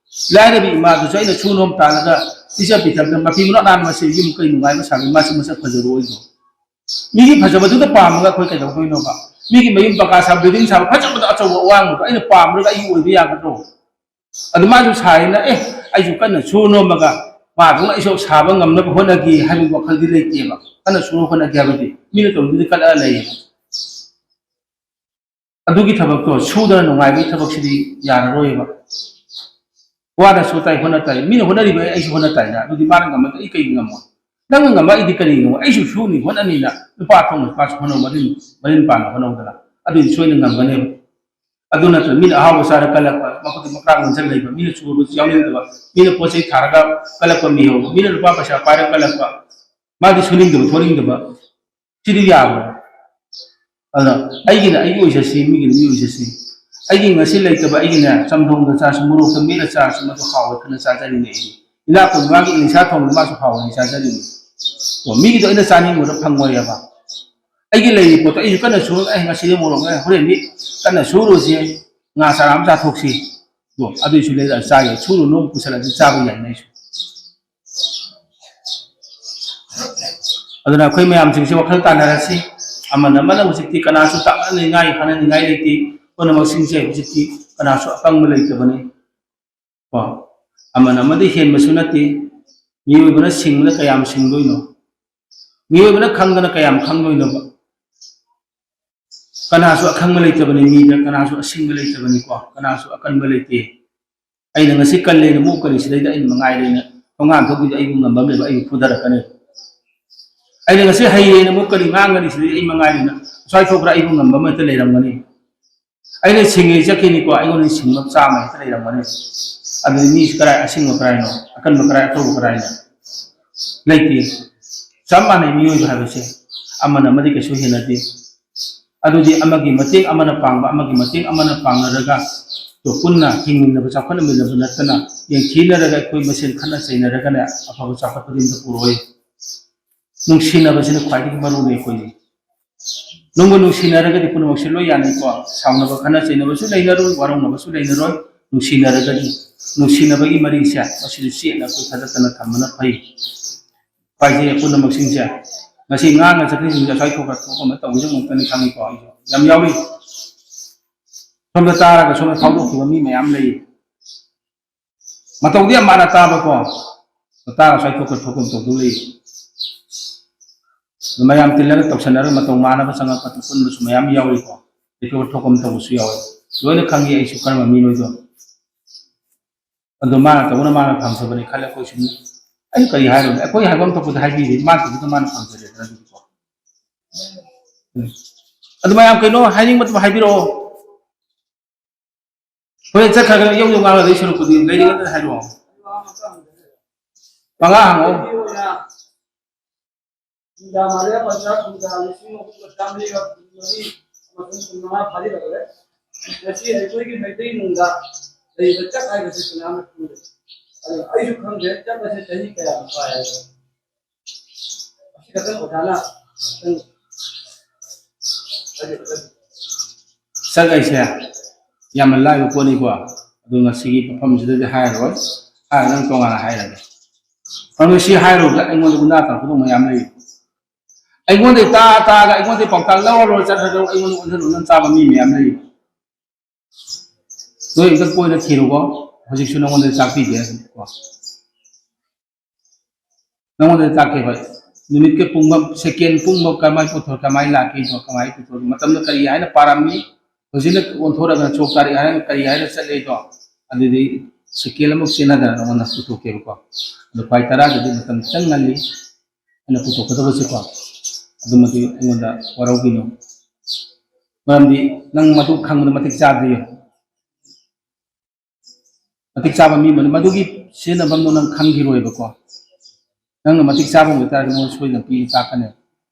ꯂꯥꯏꯔꯕꯤ ꯏꯃꯥꯗꯨꯁꯨ ꯑꯩꯅ ꯁꯨ ꯅꯣꯝ ꯇꯥꯜꯂꯒ ꯄꯤꯖ ꯄꯤꯊꯛꯇꯅ ꯃꯐꯤ ꯃꯔꯣꯟ ꯅꯥꯟꯕ ꯁꯦꯠꯂꯗꯤ ꯌꯨꯝ ꯀꯩ ꯅꯨꯡꯉꯥꯏꯕ ꯁꯥꯕꯤ, ꯃꯥꯁꯨ ꯃꯁꯛ ꯐꯖꯔꯣꯏꯗ꯭ꯔꯣ? ꯃꯤꯒꯤ ꯐꯖꯕꯗꯨꯗ ꯄꯥꯝꯃꯒ ꯑꯩꯈꯣꯏ ꯀꯩꯗꯧꯗꯣꯏꯅꯣꯕ? ꯃꯤꯒꯤ ꯃꯌꯨꯝ ꯄꯀꯥ ꯁꯥꯕ, ꯕꯤꯜꯗꯤꯡ ꯁꯥꯕ ꯐꯖꯕꯗꯣ, ꯑꯆꯧꯕ ꯑꯋꯥꯡꯕꯗꯣ ꯑꯩꯅ ꯄꯥꯝꯃꯒ ꯑꯩꯒꯤ ꯑꯣꯏꯕ ꯌꯥꯒꯗ꯭ꯔꯣ? ꯑꯗꯨ ꯃꯥꯁꯨ ꯁꯥꯔꯤꯅ, "ꯑꯦ, ꯑꯩꯁꯨ ꯀꯟꯅ ꯁꯨ ꯅꯣꯝꯃꯒ ꯃꯥꯗꯧꯅ ꯑꯩꯁꯨ ꯁꯥꯕ ꯉꯝꯅꯕ ꯍꯣꯠꯅꯒꯦ" ꯍꯥꯏꯕꯒꯤ ꯋꯥꯈꯜꯗꯤ ꯂꯩꯇꯦꯕ꯫ ꯀꯟꯅ ꯁꯨꯔ ꯍꯣꯠꯅꯒꯦ ꯍꯥꯏꯕꯗꯤ ꯃꯤꯅ ꯇꯧꯔꯤꯗꯨꯗꯤ ꯀꯜꯂꯒ ꯂꯩꯌꯦꯕ꯫ ꯑꯗꯨꯒꯤ ꯊꯕꯛꯇꯣ, ꯁꯨꯗꯅ ꯅꯨꯡꯉꯥꯏꯕꯒꯤ ꯊꯕꯛꯁꯤꯗꯤ ꯌꯥꯔꯔꯣꯏꯕ꯫ ꯋꯥꯅꯁꯨ ꯇꯥꯏ, ꯍꯣꯠꯅ ꯇꯥꯏ, ꯃꯤꯅ ꯍꯣꯠꯅꯔꯤꯕ ꯑꯩꯁꯨ ꯍꯣꯠꯅ ꯇꯥꯏꯅ, ꯑꯗꯨꯗꯤ ꯃꯥꯅ ꯉꯝꯃꯗꯤ ꯑꯩ ꯀꯩꯒꯤ ꯉꯝꯃꯣꯏ? ꯅꯪꯅ ꯉꯝꯕ ꯑꯩꯗꯤ ꯀꯔꯤ ꯉꯝꯃꯣꯏ? ꯑꯩꯁꯨ ꯁꯨꯅꯤ, ꯍꯣꯠꯅꯅꯤꯅ, ꯅꯨꯄꯥ ꯊꯣꯛꯅ ꯅꯨꯄꯥꯁꯨ ꯍꯣꯠꯅꯧ, ꯃꯔꯤꯟ, ꯃꯔꯤꯟ ꯄꯥꯟꯅ ꯍꯣꯠꯅꯧꯗꯅ, ꯑꯗꯨꯗꯤ ꯁꯣꯏꯗꯅ ꯉꯝꯒꯅꯦꯕ꯫ ꯑꯗꯨ ꯅꯠꯇ꯭ꯔ ꯃꯤꯅ ꯑꯍꯥꯎꯕ ꯆꯥꯔ ꯀꯜꯂꯛꯄ, ꯃꯈꯨꯠꯇ ꯃꯈ꯭ꯔꯥ ꯉꯟꯁꯟ ꯂꯩꯕ, ꯃꯤꯅ ꯆꯨꯕꯁꯨ ꯌꯥꯎꯅꯤꯡꯗꯕ, ꯃꯤꯅ ꯄꯣꯠ ꯆꯩ ꯊꯥꯔꯒ ꯀꯜꯂꯛꯄ ꯃꯤꯍꯧꯕ, ꯃꯤꯅ ꯂꯨꯄꯥ ꯄꯩꯁꯥ ꯄꯥꯏꯔ ꯀꯜꯂꯛꯄ, ꯃꯥꯗꯤ ꯁꯨꯅꯤꯡꯗꯕ, ꯊꯣꯛꯅꯤꯡꯗꯕ, ꯁꯤꯗꯤ ꯌꯥꯕ꯭ꯔꯣ? ꯑꯗꯨꯅ ꯑꯩꯒꯤꯅ ꯑꯩꯒꯤ ꯑꯣꯏꯖꯁꯤ, ꯃꯤꯒꯤꯅ ꯃꯤ ꯑꯣꯏꯖꯁꯤ꯫ ꯑꯩꯒꯤ ꯉꯁꯤ ꯂꯩꯇꯕ ꯑꯩꯒꯤꯅꯦ, ꯆꯝꯊꯣꯡꯗ ꯆꯥꯔꯁꯨ, ꯃꯣꯔꯣꯛꯇ ꯃꯦꯠꯂ ꯆꯥꯔꯁꯨ, ꯃꯗꯨ ꯍꯥꯎꯋꯦ ꯈꯟꯅ ꯆꯥꯖꯔꯤꯅꯦ ꯑꯩꯗꯤ꯫ ꯏꯅꯥꯛ ꯈꯨꯟꯕ ꯃꯥꯒꯤ ꯏꯟꯁꯥ ꯊꯣꯡꯕ ꯃꯥꯁꯨ ꯍꯥꯎꯋꯦ ꯆꯥꯖꯔꯤꯅꯦ꯫ ꯑꯣ, ꯃꯤꯒꯤꯗꯣ ꯑꯩꯅ ꯆꯥꯅꯤꯡꯕꯗ ꯐꯪꯉꯣꯏꯑꯕ꯫ ꯑꯩꯒꯤ ꯂꯩꯔꯤ ꯄꯣꯠꯇꯣ ꯑꯩꯁꯨ ꯀꯟꯅ ꯁꯨꯔꯒ, "ꯑꯩ ꯉꯁꯤꯗꯤ ꯃꯣꯔꯣꯛ ꯃꯦꯠꯂꯦ, ꯍꯣꯔꯦꯟꯗꯤ ꯀꯟꯅ ꯁꯨꯔꯨꯁꯤ, ꯉꯥ ꯆꯔꯥ ꯑꯃ ꯆꯥꯊꯣꯛꯁꯤ"꯫ ꯑꯗꯣ ꯑꯗꯨꯏꯁꯨ ꯂꯩꯔꯛꯑ ꯆꯥ ꯌꯥꯏ, ꯁꯨꯔꯨꯅꯨ ꯄꯨꯁꯜꯂꯗꯤ ꯆꯥꯕ ꯌꯥꯏꯅꯦ ꯑꯩꯁꯨ꯫ ꯑꯗꯨꯅ ꯑꯩꯈꯣꯏ ꯃꯌꯥꯝꯁꯤꯡꯁꯦ ꯋꯥꯈꯜ ꯇꯥꯟꯅꯔꯁꯤ, ꯑꯃꯅ ꯑꯃꯅ ꯍꯧꯖꯤꯛꯇꯤ ꯀꯅꯥꯁꯨ ꯇꯥꯛꯅꯅꯤꯡꯉꯥꯏ, ꯍꯥꯏꯅꯅꯤꯡꯉꯥꯏ ꯂꯩꯇꯦ꯫ ꯄꯨꯝꯅꯃꯛꯁꯤꯡꯁꯦ ꯍꯧꯖꯤꯛꯇꯤ ꯀꯅꯥꯁꯨ ꯑꯄꯪꯕ ꯂꯩꯇꯕꯅꯤ꯫ ꯀꯣ? ꯑꯃꯅ ꯑꯃꯗꯤ ꯍꯦꯟꯕꯁꯨ ꯅꯠꯇꯦ꯫ ꯃꯤꯑꯣꯏꯕꯅ ꯁꯤꯡꯕꯗ ꯀꯌꯥꯝ ꯁꯤꯡꯗꯣꯏꯅꯣ? ꯃꯤꯑꯣꯏꯕꯅ ꯈꯪꯗꯅ ꯀꯌꯥꯝ ꯈꯪꯗꯣꯏꯅꯣꯕ? ꯀꯅꯥꯁꯨ ꯑꯈꯪꯕ ꯂꯩꯇꯕꯅꯤ ꯃꯤꯗ, ꯀꯅꯥꯁꯨ ꯑꯁꯤꯡꯕ ꯂꯩꯇꯕꯅꯤꯀꯣ, ꯀꯅꯥꯁꯨ ꯑꯀꯟꯕ ꯂꯩꯇꯦ꯫ ꯑꯩꯅ ꯉꯁꯤ ꯀꯜꯂꯦꯅ ꯃꯨꯛꯀꯅꯤ, ꯁꯤꯗꯩꯗ ꯑꯩꯅ ꯃꯉꯥꯏꯔꯦꯅ ꯊꯣꯡꯒꯥꯟ ꯊꯣꯛꯈꯤꯕꯗ ꯑꯩꯕꯨ ꯉꯝꯕ ꯑꯃ ꯂꯩꯕ, ꯑꯩꯕꯨ ꯐꯨꯊꯔꯛꯀꯅꯤ꯫ ꯑꯩꯅ ꯉꯁꯤ ꯍꯩꯌꯦꯅ ꯃꯨꯛꯀꯅꯤ, ꯉꯥꯡꯒꯅꯤ, ꯁꯤꯗꯩꯗ ꯑꯩ ꯃꯉꯥꯏꯔꯦꯅ ꯑꯁ꯭ꯋꯥꯏ ꯊꯣꯛꯈ꯭ꯔ ꯑꯩꯕꯨ ꯉꯝꯕ ꯑꯃ ꯍꯦꯛꯇ ꯂꯩꯔꯝꯒꯅꯤ꯫ ꯑꯩꯅ ꯁꯤꯡꯉꯦ ꯆꯠꯈꯤꯅꯤꯀꯣ, ꯑꯩꯉꯣꯟꯗ ꯁꯤꯡꯕ ꯆꯥꯝꯃ ꯍꯦꯛꯇ ꯂꯩꯔꯝꯒꯅꯤ꯫ ꯑꯗꯨꯗꯤ ꯃꯤꯁꯤ ꯀꯔꯥꯏ ꯑꯁꯤꯡꯕ ꯀꯔꯥꯏꯅꯣ, ꯑꯀꯟꯕ ꯀꯔꯥꯏ, ꯑꯊꯧꯕ ꯀꯔꯥꯏꯅꯣ? ꯂꯩꯇꯦ꯫ ꯆꯞ ꯃꯥꯟꯅꯩ ꯃꯤꯑꯣꯏꯕ ꯍꯥꯏꯕꯁꯦ, ꯑꯃꯅ ꯑꯃꯗꯤ ꯀꯩꯁꯨ ꯍꯦꯟꯅꯗꯦ꯫ ꯑꯗꯨꯗꯤ ꯑꯃꯒꯤ ꯃꯇꯦꯡ ꯑꯃꯅ ꯄꯥꯡꯕ, ꯑꯃꯒꯤ ꯃꯇꯦꯡ ꯑꯃꯅ ꯄꯥꯡꯅꯔꯒ ꯄꯨꯟꯅ ꯍꯤꯡꯃꯤꯟꯅꯕ, ꯆꯥꯎꯈꯠꯃꯤꯟꯅꯕ ꯅꯠꯇꯅ, ꯌꯦꯡꯊꯤꯅꯔꯒ ꯑꯩꯈꯣꯏ ꯃꯁꯦꯟ ꯈꯠꯅ ꯆꯩꯅꯔꯒꯅꯦ ꯑꯐꯕ ꯆꯥꯎꯈꯠꯄꯗꯤ ꯑꯝꯇ ꯄꯨꯔꯛꯑꯣꯏ꯫ ꯅꯨꯡꯁꯤꯅꯕꯁꯤꯅ ꯈ꯭ꯋꯥꯏꯗꯒꯤ ꯃꯔꯨꯅꯤ ꯑꯩꯈꯣꯏꯗꯤ꯫ ꯅꯨꯡꯕꯨ ꯅꯨꯡꯁꯤꯅꯔꯒꯗꯤ ꯄꯨꯝꯅꯃꯛꯁꯦ ꯂꯣꯏ ꯌꯥꯅꯩꯀꯣ꯫ ꯁꯥꯎꯅꯕ ꯈꯠꯅ ꯆꯩꯅꯕꯁꯨ ꯂꯩꯅꯔꯣꯏ, ꯋꯥꯔꯧꯅꯕꯁꯨ ꯂꯩꯅꯔꯣꯏ꯫ ꯅꯨꯡꯁꯤꯅꯔꯒꯗꯤ, ꯅꯨꯡꯁꯤꯅꯕꯒꯤ ꯃꯔꯤꯁꯦ ꯃꯁꯤꯗꯤ ꯆꯦꯠꯅ ꯑꯩꯈꯣꯏ ꯊꯥꯗꯠꯇꯅ ꯊꯝꯕꯅ ꯐꯩ꯫ ꯄꯥꯏꯖꯩ ꯄꯨꯝꯅꯃꯛꯁꯤꯡꯁꯦ꯫ ꯉꯁꯤ ꯉꯥꯡꯅ ꯆꯠꯈ꯭ꯔꯤꯁꯤꯡꯁꯦ ꯑꯁ꯭ꯋꯥꯏ ꯊꯣꯛꯈ꯭ꯔ ꯊꯣꯛꯑꯝꯕ ꯇꯧꯕꯁꯨ ꯑꯃꯨꯛꯇꯅꯤ ꯈꯪꯉꯤꯀꯣ꯫ ꯑꯩꯁꯨ ꯌꯥꯝ ꯌꯥꯎꯔꯤ꯫ ꯁꯣꯝꯗ ꯇꯥꯔꯒ ꯁꯣꯝꯗ ꯐꯥꯎꯗꯣꯛꯈꯤꯕ ꯃꯤ ꯃꯌꯥꯝ ꯂꯩ꯫ ꯃꯇꯧꯗꯤ ꯌꯥꯝ ꯃꯥꯟꯅ ꯇꯥꯕꯀꯣ꯫ ꯇꯥꯔꯒ ꯑꯁ꯭ꯋꯥꯏ ꯊꯣꯛꯈ꯭ꯔ ꯊꯣꯛꯄ ꯇꯧꯗꯧ ꯂꯩ꯫ ꯑꯗꯨ ꯃꯌꯥꯝ ꯇꯤꯜꯂꯒ ꯇꯧꯁꯟꯅꯔꯒ ꯃꯇꯧ ꯃꯥꯟꯅꯕ ꯆꯪꯉꯛꯄ ꯄꯨꯟꯕꯁꯨ ꯃꯌꯥꯝ ꯌꯥꯎꯔꯤꯀꯣ꯫ ꯂꯩꯊꯣꯛ ꯊꯣꯛꯐꯝ ꯇꯧꯕꯁꯨ ꯌꯥꯎꯋꯤ꯫ ꯂꯣꯏꯅ ꯈꯪꯉꯤ ꯑꯩꯁꯨ ꯀꯔꯝꯕ ꯃꯤꯅꯣꯗꯣ꯫ ꯑꯗꯣ ꯃꯥꯅ ꯇꯧꯕꯅ ꯃꯥꯅ ꯐꯪꯖꯕꯅꯤ ꯈꯜꯂꯦ ꯑꯩꯈꯣꯏꯁꯨ꯫ ꯑꯩ ꯀꯔꯤ ꯍꯥꯏꯔꯨꯅꯤ? ꯑꯩꯈꯣꯏ ꯍꯥꯏꯐꯝ ꯊꯣꯛꯄꯗ ꯍꯥꯏꯕꯤꯔꯤ, ꯃꯥꯅ ꯇꯧꯕꯗ ꯃꯥꯅ ꯐꯪꯖꯔꯦꯗꯅ ꯑꯗꯨꯗꯤꯀꯣ꯫ ꯎꯝ꯫ ꯑꯗꯨ ꯃꯌꯥꯝ ꯀꯩꯅꯣ ꯍꯥꯏꯅꯤꯡꯕꯗꯨ ꯍꯥꯏꯕꯤꯔꯛꯑꯣ꯫ ꯍꯣꯔꯦꯟ ꯆꯠꯈ꯭ꯔꯒ ꯌꯧ ꯌꯧ ꯉꯥꯡꯅꯗꯣꯏ ꯁꯔꯨꯛꯄꯨꯗꯤ ꯂꯩꯔꯤꯉꯩꯗ ꯍꯥꯏꯔꯛꯑꯣ꯫ ꯄꯉꯥ ꯍꯪꯉꯛꯑꯣ꯫ ꯅꯨꯡꯗꯥꯡ ꯃꯥꯂꯦꯝ ꯄꯟꯆꯥ ꯊꯨꯝꯖꯥ ꯂꯤꯁꯤꯡ ꯑꯍꯨꯝꯒ ꯆꯥꯝꯃꯔꯤꯒ ꯀꯨꯟꯃꯔꯤ ꯑꯃꯁꯨꯡ ꯀꯨꯟꯃꯉꯥ ꯐꯥꯖꯤꯜꯂꯛꯂꯦ꯫ ꯉꯁꯤ ꯑꯩꯈꯣꯏꯒꯤ ꯃꯩꯇꯩ ꯅꯨꯡꯗ ꯂꯩꯕ ꯆꯥꯛ ꯍꯥꯏꯕꯁꯤ ꯀꯅꯥꯅ ꯈꯪꯗꯦ? ꯑꯗꯨ ꯑꯩꯁꯨ ꯈꯪꯗꯦ, ꯆꯥꯛ ꯑꯁꯤ ꯆꯍꯤ ꯀꯌꯥ ꯄꯥꯏ ꯍꯥꯏꯕ? ꯑꯁꯤ ꯈꯛꯇꯪ ꯑꯣꯖꯥꯅ ꯈꯤꯇꯪ ꯍꯥꯏꯕꯤꯔꯛꯑꯣ꯫ ꯆꯥꯛ ꯍꯥꯏꯁꯦ ꯌꯥꯝꯅ ꯂꯥꯏꯕ ꯄꯣꯠꯅꯤꯀꯣ꯫ ꯑꯗꯨ ꯉꯁꯤꯒꯤ ꯃꯐꯝꯁꯤꯗꯗꯤ ꯍꯥꯏꯔꯔꯣꯏ, ꯍꯥꯏꯔꯒ ꯅꯪ ꯇꯣꯉꯥꯟꯅ ꯍꯥꯏꯔꯒꯦ꯫ ꯑꯗꯨ ꯁꯤ ꯍꯥꯏꯔꯨꯕꯗ ꯑꯩꯉꯣꯟꯗ ꯒꯨꯟꯗꯥ ꯇꯧꯔꯛꯀꯗꯧꯕ ꯃꯌꯥꯝ ꯂꯩ꯫ ꯑꯩꯉꯣꯟꯗ ꯇꯥ ꯇꯥꯒ ꯑꯩꯉꯣꯟꯗ ꯄꯥꯎꯇꯥꯛ ꯂꯧꯔ ꯂꯧꯔ ꯆꯠꯈ꯭ꯔꯒ ꯑꯩꯉꯣꯟꯗ ꯑꯣꯟꯁꯤꯟ ꯑꯣꯟꯁꯤꯟ ꯆꯥꯕ ꯃꯤ ꯃꯌꯥꯝ ꯂꯩ꯫ ꯅꯣꯏ ꯑꯝꯇ ꯀꯣꯏꯅ ꯊꯤꯔꯨꯀꯣ꯫ ꯍꯧꯖꯤꯛꯁꯨ ꯅꯉꯣꯟꯗ ꯆꯥꯛ ꯄꯤꯗꯦ ꯀꯣ꯫ ꯅꯉꯣꯟꯗ ꯇꯥꯛꯀꯦꯕ꯫ ꯅꯨꯃꯤꯠꯀꯤ ꯄꯨꯡꯕ, ꯁꯦꯀꯦꯟ ꯄꯨꯡꯕ ꯀꯃꯥꯏ ꯄꯨꯊꯣꯛ-, ꯀꯃꯥꯏ ꯂꯥꯛꯀꯦꯗꯣ, ꯀꯃꯥꯏ ꯄꯨꯊꯣꯛ-, ꯃꯇꯝꯗ ꯀꯔꯤ ꯍꯥꯏꯅ ꯄꯥꯔꯝꯃꯤ, ꯍꯧꯖꯤꯛꯅ ꯑꯣꯟꯊꯣꯔꯛꯑꯒ ꯆꯣꯞ ꯇꯥꯔꯛꯑꯦ ꯍꯥꯏꯔꯒ ꯀꯔꯤ ꯍꯥꯏꯅ ꯆꯠꯂꯦꯗꯣ, ꯑꯗꯨꯗꯤ ꯁꯦꯀꯦꯟ ꯑꯃꯨꯛ ꯆꯦꯟꯅꯗꯅ ꯅꯉꯣꯟꯗ ꯄꯨꯊꯣꯛꯀꯦꯕꯀꯣ꯫ ꯑꯗꯣ ꯈ꯭ꯋꯥꯏ ꯇꯔꯥꯗꯗꯤ ꯃꯇꯝ ꯈꯤꯇꯪ ꯉꯜꯂꯤ ꯑꯩꯅ ꯄꯨꯊꯣꯛꯀꯗꯕꯁꯦꯀꯣ꯫ ꯑꯗꯨꯃꯗꯤ ꯑꯩꯉꯣꯟꯗ ꯋꯥꯔꯧꯕꯤꯅꯨ꯫ ꯃꯔꯝꯗꯤ ꯅꯪ ꯃꯗꯨ ꯈꯪꯕꯗ ꯃꯇꯤꯛ ꯆꯥꯗ꯭ꯔꯤ꯫ ꯃꯇꯤꯛ ꯆꯥꯕ ꯃꯤ ꯑꯃꯅꯤ꯫ ꯃꯗꯨꯒꯤ ꯁꯤꯖꯤꯟꯅꯐꯝꯗꯣ ꯅꯪ ꯈꯪꯈꯤꯔꯣꯏꯕꯀꯣ꯫ ꯅꯪꯅ ꯃꯇꯤꯛ ꯆꯥꯕ ꯑꯣꯏꯕ ꯇꯥꯔꯗꯤ ꯃꯉꯣꯟꯗ ꯁꯣꯏꯗꯅ ꯄꯤ ꯇꯥꯛꯀꯅꯤ꯫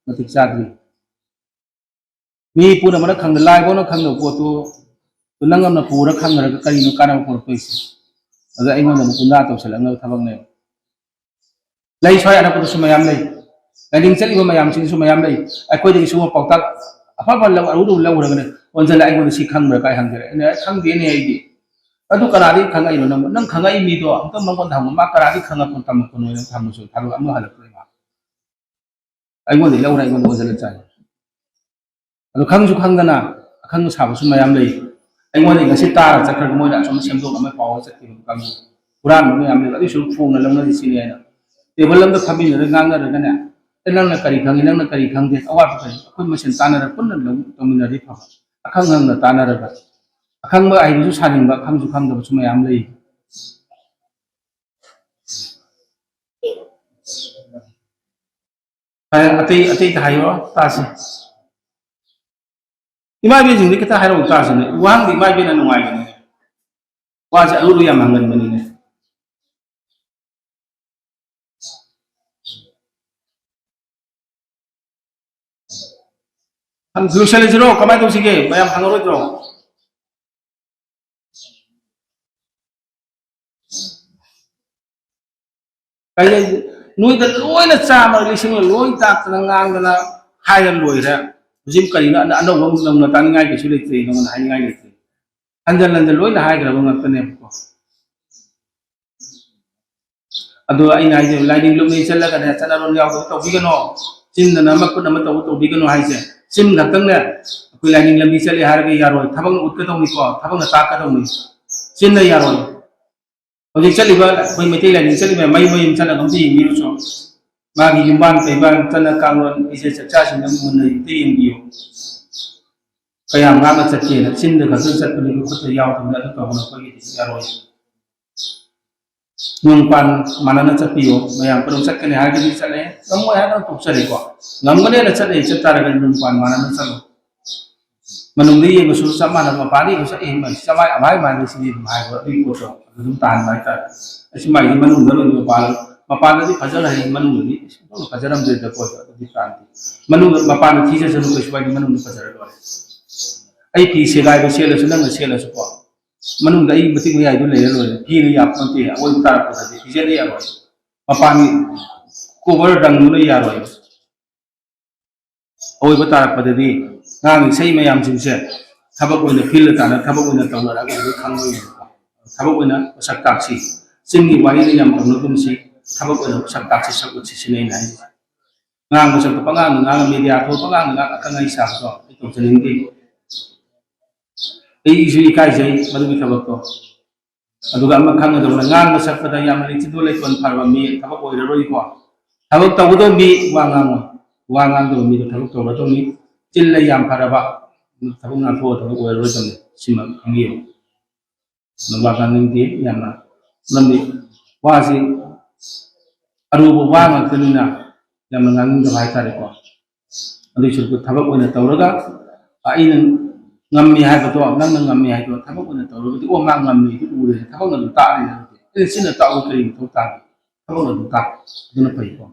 ꯃꯇꯤꯛ ꯆꯥꯗ꯭ꯔꯤ꯫ ꯃꯤ ꯄꯨꯝꯅꯃꯛꯅ ꯈꯪꯗ, ꯂꯥꯏꯐꯥꯎꯅ ꯈꯪꯗꯕ ꯄꯣꯠꯇꯨ ꯅꯪ ꯑꯃꯅ ꯄꯨꯔ ꯈꯪꯈ꯭ꯔꯒ ꯀꯔꯤꯅꯣ ꯀꯥꯟꯅꯕ ꯄꯨꯔꯛꯇꯣꯏꯁꯦ? ꯑꯗ ꯑꯩꯉꯣꯟꯗ ꯑꯃꯨꯛ ꯒꯨꯟꯗꯥ ꯇꯧꯁꯜꯂꯛꯅꯕ ꯊꯕꯛꯅꯦꯕ꯫ ꯂꯩ, ꯁ꯭ꯋꯥꯏ ꯑꯅꯛꯄꯗꯁꯨ ꯃꯌꯥꯝ ꯂꯩ꯫ ꯂꯥꯏꯅꯤꯡ ꯆꯠꯂꯤꯕ ꯃꯌꯥꯝꯁꯤꯡꯁꯨ ꯃꯌꯥꯝ ꯂꯩ꯫ ꯑꯩꯈꯣꯏꯗꯒꯤ ꯁꯤꯒꯨꯝꯕ ꯄꯥꯎꯇꯥꯛ ꯑꯐ ꯑꯐ ꯂꯧ-, ꯑꯔꯨ ꯑꯔꯨ ꯂꯧꯔꯒꯅꯦ, ꯑꯣꯟꯁꯤꯜꯂ ꯑꯩꯉꯣꯟꯗ "ꯁꯤ ꯈꯪꯕ꯭ꯔꯥ?" ꯀꯥꯏ ꯍꯪꯖꯔꯦ꯫ ꯑꯩꯅ "ꯑꯦ, ꯈꯪꯗꯦꯅꯦ ꯑꯩꯗꯤ"꯫ "ꯑꯗꯨ ꯀꯅꯥꯗꯒꯤ ꯈꯪꯉꯛꯏꯅꯣ ꯅꯪ? ꯅꯪ ꯈꯪꯉꯛꯏ ꯃꯤꯗꯣ ꯑꯝꯇ ꯃꯉꯣꯟꯗ ꯍꯪꯉꯨ꯫ ꯃꯥ ꯀꯅꯥꯗꯒꯤ ꯈꯪꯉꯛꯄꯅꯣ ꯇꯝꯃꯛꯄꯅꯣ?" ꯑꯩꯅ ꯍꯪꯕꯁꯨ ꯊꯥꯗꯣꯛ ꯑꯃꯨꯛ ꯍꯜꯂꯛꯇ꯭ꯔꯦ ꯃꯥ꯫ ꯑꯩꯉꯣꯟꯗ ꯂꯧꯔ ꯑꯩꯉꯣꯟꯗ ꯑꯣꯟꯁꯤꯜꯂ ꯆꯥꯏ꯫ ꯑꯗꯨ ꯈꯪꯁꯨ ꯈꯪꯗꯅ ꯑꯈꯪ ꯁꯥꯕꯁꯨ ꯃꯌꯥꯝ ꯂꯩ꯫ ꯑꯩꯉꯣꯟꯗ ꯉꯁꯤ ꯇꯥꯔ ꯆꯠꯈ꯭ꯔꯒ ꯃꯣꯏꯅ ꯑꯁꯣꯝꯗ ꯁꯦꯝꯗꯣꯛꯅꯕ ꯄꯥꯎ ꯆꯠꯈꯤꯕ ꯀꯥꯡꯕꯨ, ꯍꯨꯔꯥꯟꯕ ꯃꯌꯥꯝ ꯂꯩ꯫ ꯑꯗꯨꯏꯁꯨ ꯐꯣꯡꯅ ꯂꯧꯅꯔꯤꯁꯤꯅꯦ ꯍꯥꯏꯅ ꯇꯦꯕꯜ ꯑꯝꯗ ꯐꯝꯃꯤꯟꯅꯔꯒ ꯉꯥꯡꯅꯔꯒꯅꯦ, "ꯑꯦ, ꯅꯪꯅ ꯀꯔꯤ ꯈꯪꯉꯤ, ꯅꯪꯅ ꯀꯔꯤ ꯈꯪꯗꯦ, ꯑꯋꯥꯠꯄ ꯀꯔꯤ?" ꯑꯩꯈꯣꯏ ꯃꯁꯦꯟ ꯇꯥꯟꯅꯔ ꯄꯨꯟꯅ ꯂꯧ-, ꯇꯧꯃꯤꯟꯅꯔꯗꯤ ꯐꯕ꯫ ꯑꯈꯪ ꯈꯪꯅ ꯇꯥꯟꯅꯔꯒ ꯑꯈꯪꯕ ꯑꯍꯩꯕꯁꯨ ꯁꯥꯅꯤꯡꯕ, ꯑꯈꯪꯁꯨ ꯈꯪꯗꯕꯁꯨ ꯃꯌꯥꯝ ꯂꯩ꯫ ꯑꯇꯩ, ꯑꯇꯩꯗ ꯍꯥꯏꯌꯣ, ꯇꯥꯁꯤ꯫ ꯏꯃꯥ ꯏꯕꯦꯟꯁꯤꯡꯗꯤ ꯈꯤꯇ ꯍꯥꯏꯔꯛꯎ ꯇꯥꯁꯤꯅꯦ꯫ ꯋꯥꯍꯪꯗꯤ ꯏꯃꯥ ꯏꯕꯦꯟꯅ ꯅꯨꯡꯉꯥꯏꯕꯅꯤꯅꯦ꯫ ꯋꯥꯁꯦ ꯑꯔꯨ ꯑꯔꯨ ꯌꯥꯝ ꯍꯪꯒꯟꯕꯅꯤꯅꯦ꯫ ꯂꯣꯏꯁꯤꯜꯂꯁꯤꯔꯣ? ꯀꯃꯥꯏꯅ ꯇꯧꯁꯤꯒꯦ? ꯃꯌꯥꯝ ꯍꯪꯉꯔꯣꯏꯗ꯭ꯔꯣ? ꯀꯩ ꯂꯩ-, ꯅꯣꯏꯗ ꯂꯣꯏꯅ ꯆꯥꯝꯃ ꯂꯤꯁꯤꯡ ꯂꯣꯏ ꯇꯥꯛꯇꯅ ꯉꯥꯡꯗꯅ ꯍꯥꯏꯔ ꯂꯣꯏꯔꯦ꯫ ꯍꯧꯖꯤꯛ ꯀꯔꯤꯅꯣ ꯑꯅ-, ꯑꯅꯧꯕ ꯑꯃꯨꯛ ꯅꯧꯅ ꯇꯥꯅꯤꯡꯉꯥꯏ ꯀꯩꯁꯨ ꯂꯩꯇ꯭ꯔꯦ, ꯅꯉꯣꯟꯗ ꯍꯥꯏꯅꯤꯡꯉꯥꯏ ꯂꯩꯇ꯭ꯔꯦ꯫ ꯍꯟꯖꯟ ꯍꯟꯖꯟ ꯂꯣꯏꯅ ꯍꯥꯏꯈ꯭ꯔꯕ ꯉꯥꯛꯇꯅꯦꯕꯀꯣ꯫ ꯑꯗꯣ ꯑꯩꯅ ꯍꯥꯏꯁꯦ, ꯂꯥꯏꯅꯤꯡ ꯂꯨꯞꯅ ꯆꯠꯂꯒꯅꯦ, ꯆꯠꯅꯔꯣꯟ ꯌꯥꯎꯗꯕ ꯇꯧꯕꯤꯒꯅꯣ, ꯆꯤꯟꯗꯅ ꯑꯃ ꯈꯨꯠ ꯑꯃ ꯇꯧꯕ ꯇꯧꯕꯤꯒꯅꯣ ꯍꯥꯏꯁꯦ꯫ ꯆꯤꯟ ꯈꯛꯇꯪꯅꯦ, ꯑꯩꯈꯣꯏ ꯂꯥꯏꯅꯤꯡ ꯂꯝꯕꯤ ꯆꯠꯂꯦ ꯍꯥꯏꯔꯒ ꯌꯥꯔꯣꯏ, ꯊꯕꯛꯅ ꯎꯠꯀꯗꯧꯅꯤꯀꯣ, ꯊꯕꯛꯅ ꯇꯥꯛꯀꯗꯧꯅꯤ, ꯆꯤꯟꯅ ꯌꯥꯔꯣꯏ꯫ ꯍꯧꯖꯤꯛ ꯆꯠꯂꯤꯕ ꯑꯩꯈꯣꯏ ꯃꯩꯇꯩ ꯂꯥꯏꯅꯤꯡ ꯆꯠꯂꯤꯕ ꯃꯌꯨꯝ ꯃꯌꯨꯝ ꯆꯠꯂꯒ ꯑꯝꯇ ꯌꯦꯡꯕꯤꯔꯨꯆꯣ꯫ ꯃꯥꯒꯤ ꯌꯨꯝꯕꯥꯟ ꯀꯩꯕꯥꯟ, ꯆꯠꯅ ꯀꯥꯡꯂꯣꯟ, ꯐꯤꯖꯦꯠ ꯆꯛꯆꯥꯁꯤꯡꯗ ꯃꯨꯟꯅ ꯑꯝꯇ ꯌꯦꯡꯕꯤꯌꯨ꯫ ꯀꯌꯥꯝ ꯉꯥꯛꯅ ꯆꯠꯀꯦꯅ, ꯆꯤꯟꯗ ꯈꯛꯇ ꯆꯠꯄꯅꯤ, ꯈꯨꯠꯇ ꯌꯥꯎꯗꯕꯅꯤ, ꯑꯗꯨ ꯇꯧꯕꯅ ꯑꯩꯈꯣꯏꯒꯤꯗꯤ ꯌꯥꯔꯣꯏ꯫ ꯅꯨꯡ ꯄꯥꯟ ꯃꯥꯟꯅꯅ ꯆꯠꯄꯤꯌꯨ꯫ ꯃꯌꯥꯝ ꯄꯨꯂꯞ ꯆꯠꯀꯅꯤ ꯍꯥꯏꯔꯒꯗꯤ ꯆꯠꯂꯦ, ꯉꯝꯃꯣꯏ ꯍꯥꯏꯔꯒꯅ ꯇꯣꯛꯆꯔꯦꯀꯣ꯫ ꯉꯝꯒꯅꯦꯅ ꯆꯠꯂꯦ, ꯆꯠ ꯇꯥꯔꯒꯗꯤ ꯅꯨꯡ ꯄꯥꯟ ꯃꯥꯟꯅꯅ ꯆꯠꯂꯨ꯫ ꯃꯅꯨꯡꯗ ꯌꯦꯡꯕꯁꯨ ꯆꯞ ꯃꯥꯟꯅꯕ, ꯃꯄꯥꯟꯗ ꯌꯦꯡꯕꯁꯨ, "ꯑꯦ, ꯃꯥꯏ ꯆꯃꯥꯏ ꯑꯃꯥꯏ ꯃꯥꯏꯅ ꯁꯤꯗꯤ" ꯑꯗꯨꯝ ꯍꯥꯏꯕ, ꯑꯗꯨꯒꯤ ꯄꯣꯠꯇꯣ ꯑꯗꯨꯝ ꯇꯥꯍꯟꯕ ꯍꯥꯏꯇꯥꯔꯦ꯫ ꯑꯁꯤ ꯃꯥꯏꯗꯤ ꯃꯅꯨꯡꯗ ꯂꯣꯏꯅ ꯃꯄꯥꯟ-, ꯃꯄꯥꯟꯗꯗꯤ ꯐꯖꯅ ꯍꯩ, ꯃꯅꯨꯡꯗꯗꯤ ꯁꯨꯡꯐꯖ ꯐꯖꯔꯝꯗ꯭ꯔꯦꯗ ꯄꯣꯠꯇꯣ, ꯑꯗꯨꯗꯤ ꯇꯥꯍꯟꯗꯦ꯫ ꯃꯅꯨꯡꯗ, ꯃꯄꯥꯟꯗ ꯊꯤꯖꯁꯅꯨ, ꯀꯩꯁꯨ ꯀꯥꯏꯗꯦ, ꯃꯅꯨꯡꯗ ꯐꯖꯔ ꯂꯣꯏꯔꯦ꯫ ꯑꯩ ꯐꯤ ꯁꯦꯒꯥꯏꯕ ꯁꯦꯠꯂꯁꯨ, ꯅꯪꯅ ꯁꯦꯠꯂꯁꯨꯀꯣ, ꯃꯅꯨꯡꯗ ꯑꯩ ꯃꯇꯤꯛ ꯃꯌꯥꯏꯗꯨ ꯂꯩꯔ ꯂꯣꯏꯔꯦ꯫ ꯐꯤꯅ ꯌꯥꯄꯣꯟꯇꯦ, ꯑꯑꯣꯏꯕ ꯇꯥꯔꯛꯄꯗꯗꯤ ꯐꯤꯖꯦꯠꯅ ꯌꯥꯔꯣꯏ꯫ ꯃꯄꯥꯟꯒꯤ ꯀꯣꯚꯔ ꯔꯪꯗꯨꯅ ꯌꯥꯔꯣꯏꯕ꯫ ꯑꯣꯏꯕ ꯇꯥꯔꯛꯄꯗꯗꯤ ꯉꯥꯡ ꯏꯁꯩ ꯃꯌꯥꯝꯁꯤꯡꯁꯦ ꯊꯕꯛ ꯑꯣꯏꯅ ꯐꯤꯜꯗ ꯇꯥꯅ ꯊꯕꯛ ꯑꯣꯏꯅ ꯇꯧꯅꯔꯛꯑꯒꯗꯤ ꯈꯪꯉꯣꯏꯕꯀꯣ꯫ ꯊꯕꯛ ꯑꯣꯏꯅ ꯃꯁꯛ ꯇꯥꯛꯁꯤ꯫ ꯆꯤꯟꯒꯤ ꯋꯥꯔꯤꯗ ꯌꯥꯝ ꯇꯧꯅꯒꯨꯝꯁꯤ, ꯊꯕꯛ ꯑꯣꯏꯅ ꯃꯁꯛ ꯇꯥꯛꯁꯤ, ꯁꯛ ꯎꯠꯁꯤ ꯁꯤꯅꯦ ꯑꯩꯅ ꯍꯥꯏꯁꯦ꯫ ꯉꯥꯡꯕ ꯁꯛꯄ ꯄꯉꯥꯡꯗ ꯉꯥꯡꯉ ꯃꯦꯗꯤꯌꯥ ꯊꯣꯛꯑ ꯄꯉꯥꯡꯗ ꯉꯥꯡ ꯑꯈꯪ ꯑꯍꯩ ꯁꯥꯕꯗꯣ ꯑꯩ ꯇꯧꯖꯅꯤꯡꯗꯦ꯫ ꯑꯩꯁꯨ ꯏꯀꯥꯏꯖꯩ ꯃꯗꯨꯒꯤ ꯊꯕꯛꯇꯣ꯫ ꯑꯗꯨꯒ ꯑꯃ ꯈꯪꯒꯗꯕꯅ ꯉꯥꯡꯕ ꯁꯛꯄꯗ ꯌꯥꯝꯅ ꯂꯩꯆꯤꯟꯗꯣ ꯂꯩꯇꯣꯟ ꯐꯔꯕ ꯃꯤ ꯊꯕꯛ ꯑꯣꯏꯔꯔꯣꯏꯀꯣ꯫ ꯊꯕꯛ ꯇꯧꯒꯗꯕ ꯃꯤ ꯋꯥ ꯉꯥꯡꯉꯣꯏ, ꯋꯥ ꯉꯥꯡꯗꯕ ꯃꯤꯗꯣ ꯊꯕꯛ ꯇꯧꯔꯗꯧꯅꯤ꯫ ꯆꯤꯜꯂ ꯌꯥꯝ ꯐꯔꯕ ꯊꯕꯛ ꯉꯥꯡꯊꯣꯛꯑ ꯊꯕꯛ ꯑꯣꯏꯔꯔꯣꯏꯗꯕꯅꯤ꯫ ꯁꯤꯃ ꯈꯪꯕꯤꯌꯨ꯫ ꯅꯨꯄꯥ ꯉꯥꯡꯅꯤꯡꯗꯦ ꯌꯥꯝꯅ꯫ ꯃꯔꯝꯗꯤ ꯋꯥꯁꯤ ꯑꯔꯨꯕ ꯋꯥ ꯉꯥꯛꯇꯅꯤꯅ ꯌꯥꯝꯅ ꯉꯥꯡꯅꯤꯡꯗꯕ ꯍꯥꯏꯇꯥꯔꯦꯀꯣ꯫ ꯑꯗꯨꯏ ꯁꯔꯨꯛꯇꯨ ꯊꯕꯛ ꯑꯣꯏꯅ ꯇꯧꯔꯒ ꯑꯩꯅ ꯉꯝꯃꯤ ꯍꯥꯏꯕꯗꯣ, ꯅꯪꯅ ꯉꯝꯃꯤ ꯍꯥꯏꯕꯗꯣ ꯊꯕꯛ ꯑꯣꯏꯅ ꯇꯧꯔꯒꯗꯤ, ꯑꯣ, ꯃꯥ ꯉꯝꯃꯤ ꯑꯗꯨ ꯎꯔꯦ, ꯊꯕꯛꯅ ꯑꯗꯨꯝ ꯇꯥꯛꯑꯅꯤ ꯍꯥꯏꯕꯗꯤ ꯑꯩꯅ ꯆꯤꯟꯅ ꯇꯥꯛꯑꯒ ꯀꯔꯤ ꯃꯊꯧ ꯇꯥꯒꯦ? ꯊꯕꯛꯅ ꯑꯗꯨꯝ ꯇꯥꯛ꯫ ꯑꯗꯨꯅ ꯐꯩꯀꯣ꯫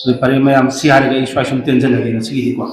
ꯑꯗꯨ ꯐꯔꯦ ꯃꯌꯥꯝ, ꯁꯤ ꯍꯥꯏꯔꯒ ꯑꯩ ꯁ꯭ꯋꯥꯏ ꯁꯨꯝ ꯇꯦꯟꯖꯜꯂꯒꯦ ꯉꯁꯤꯒꯤꯗꯤꯀꯣ꯫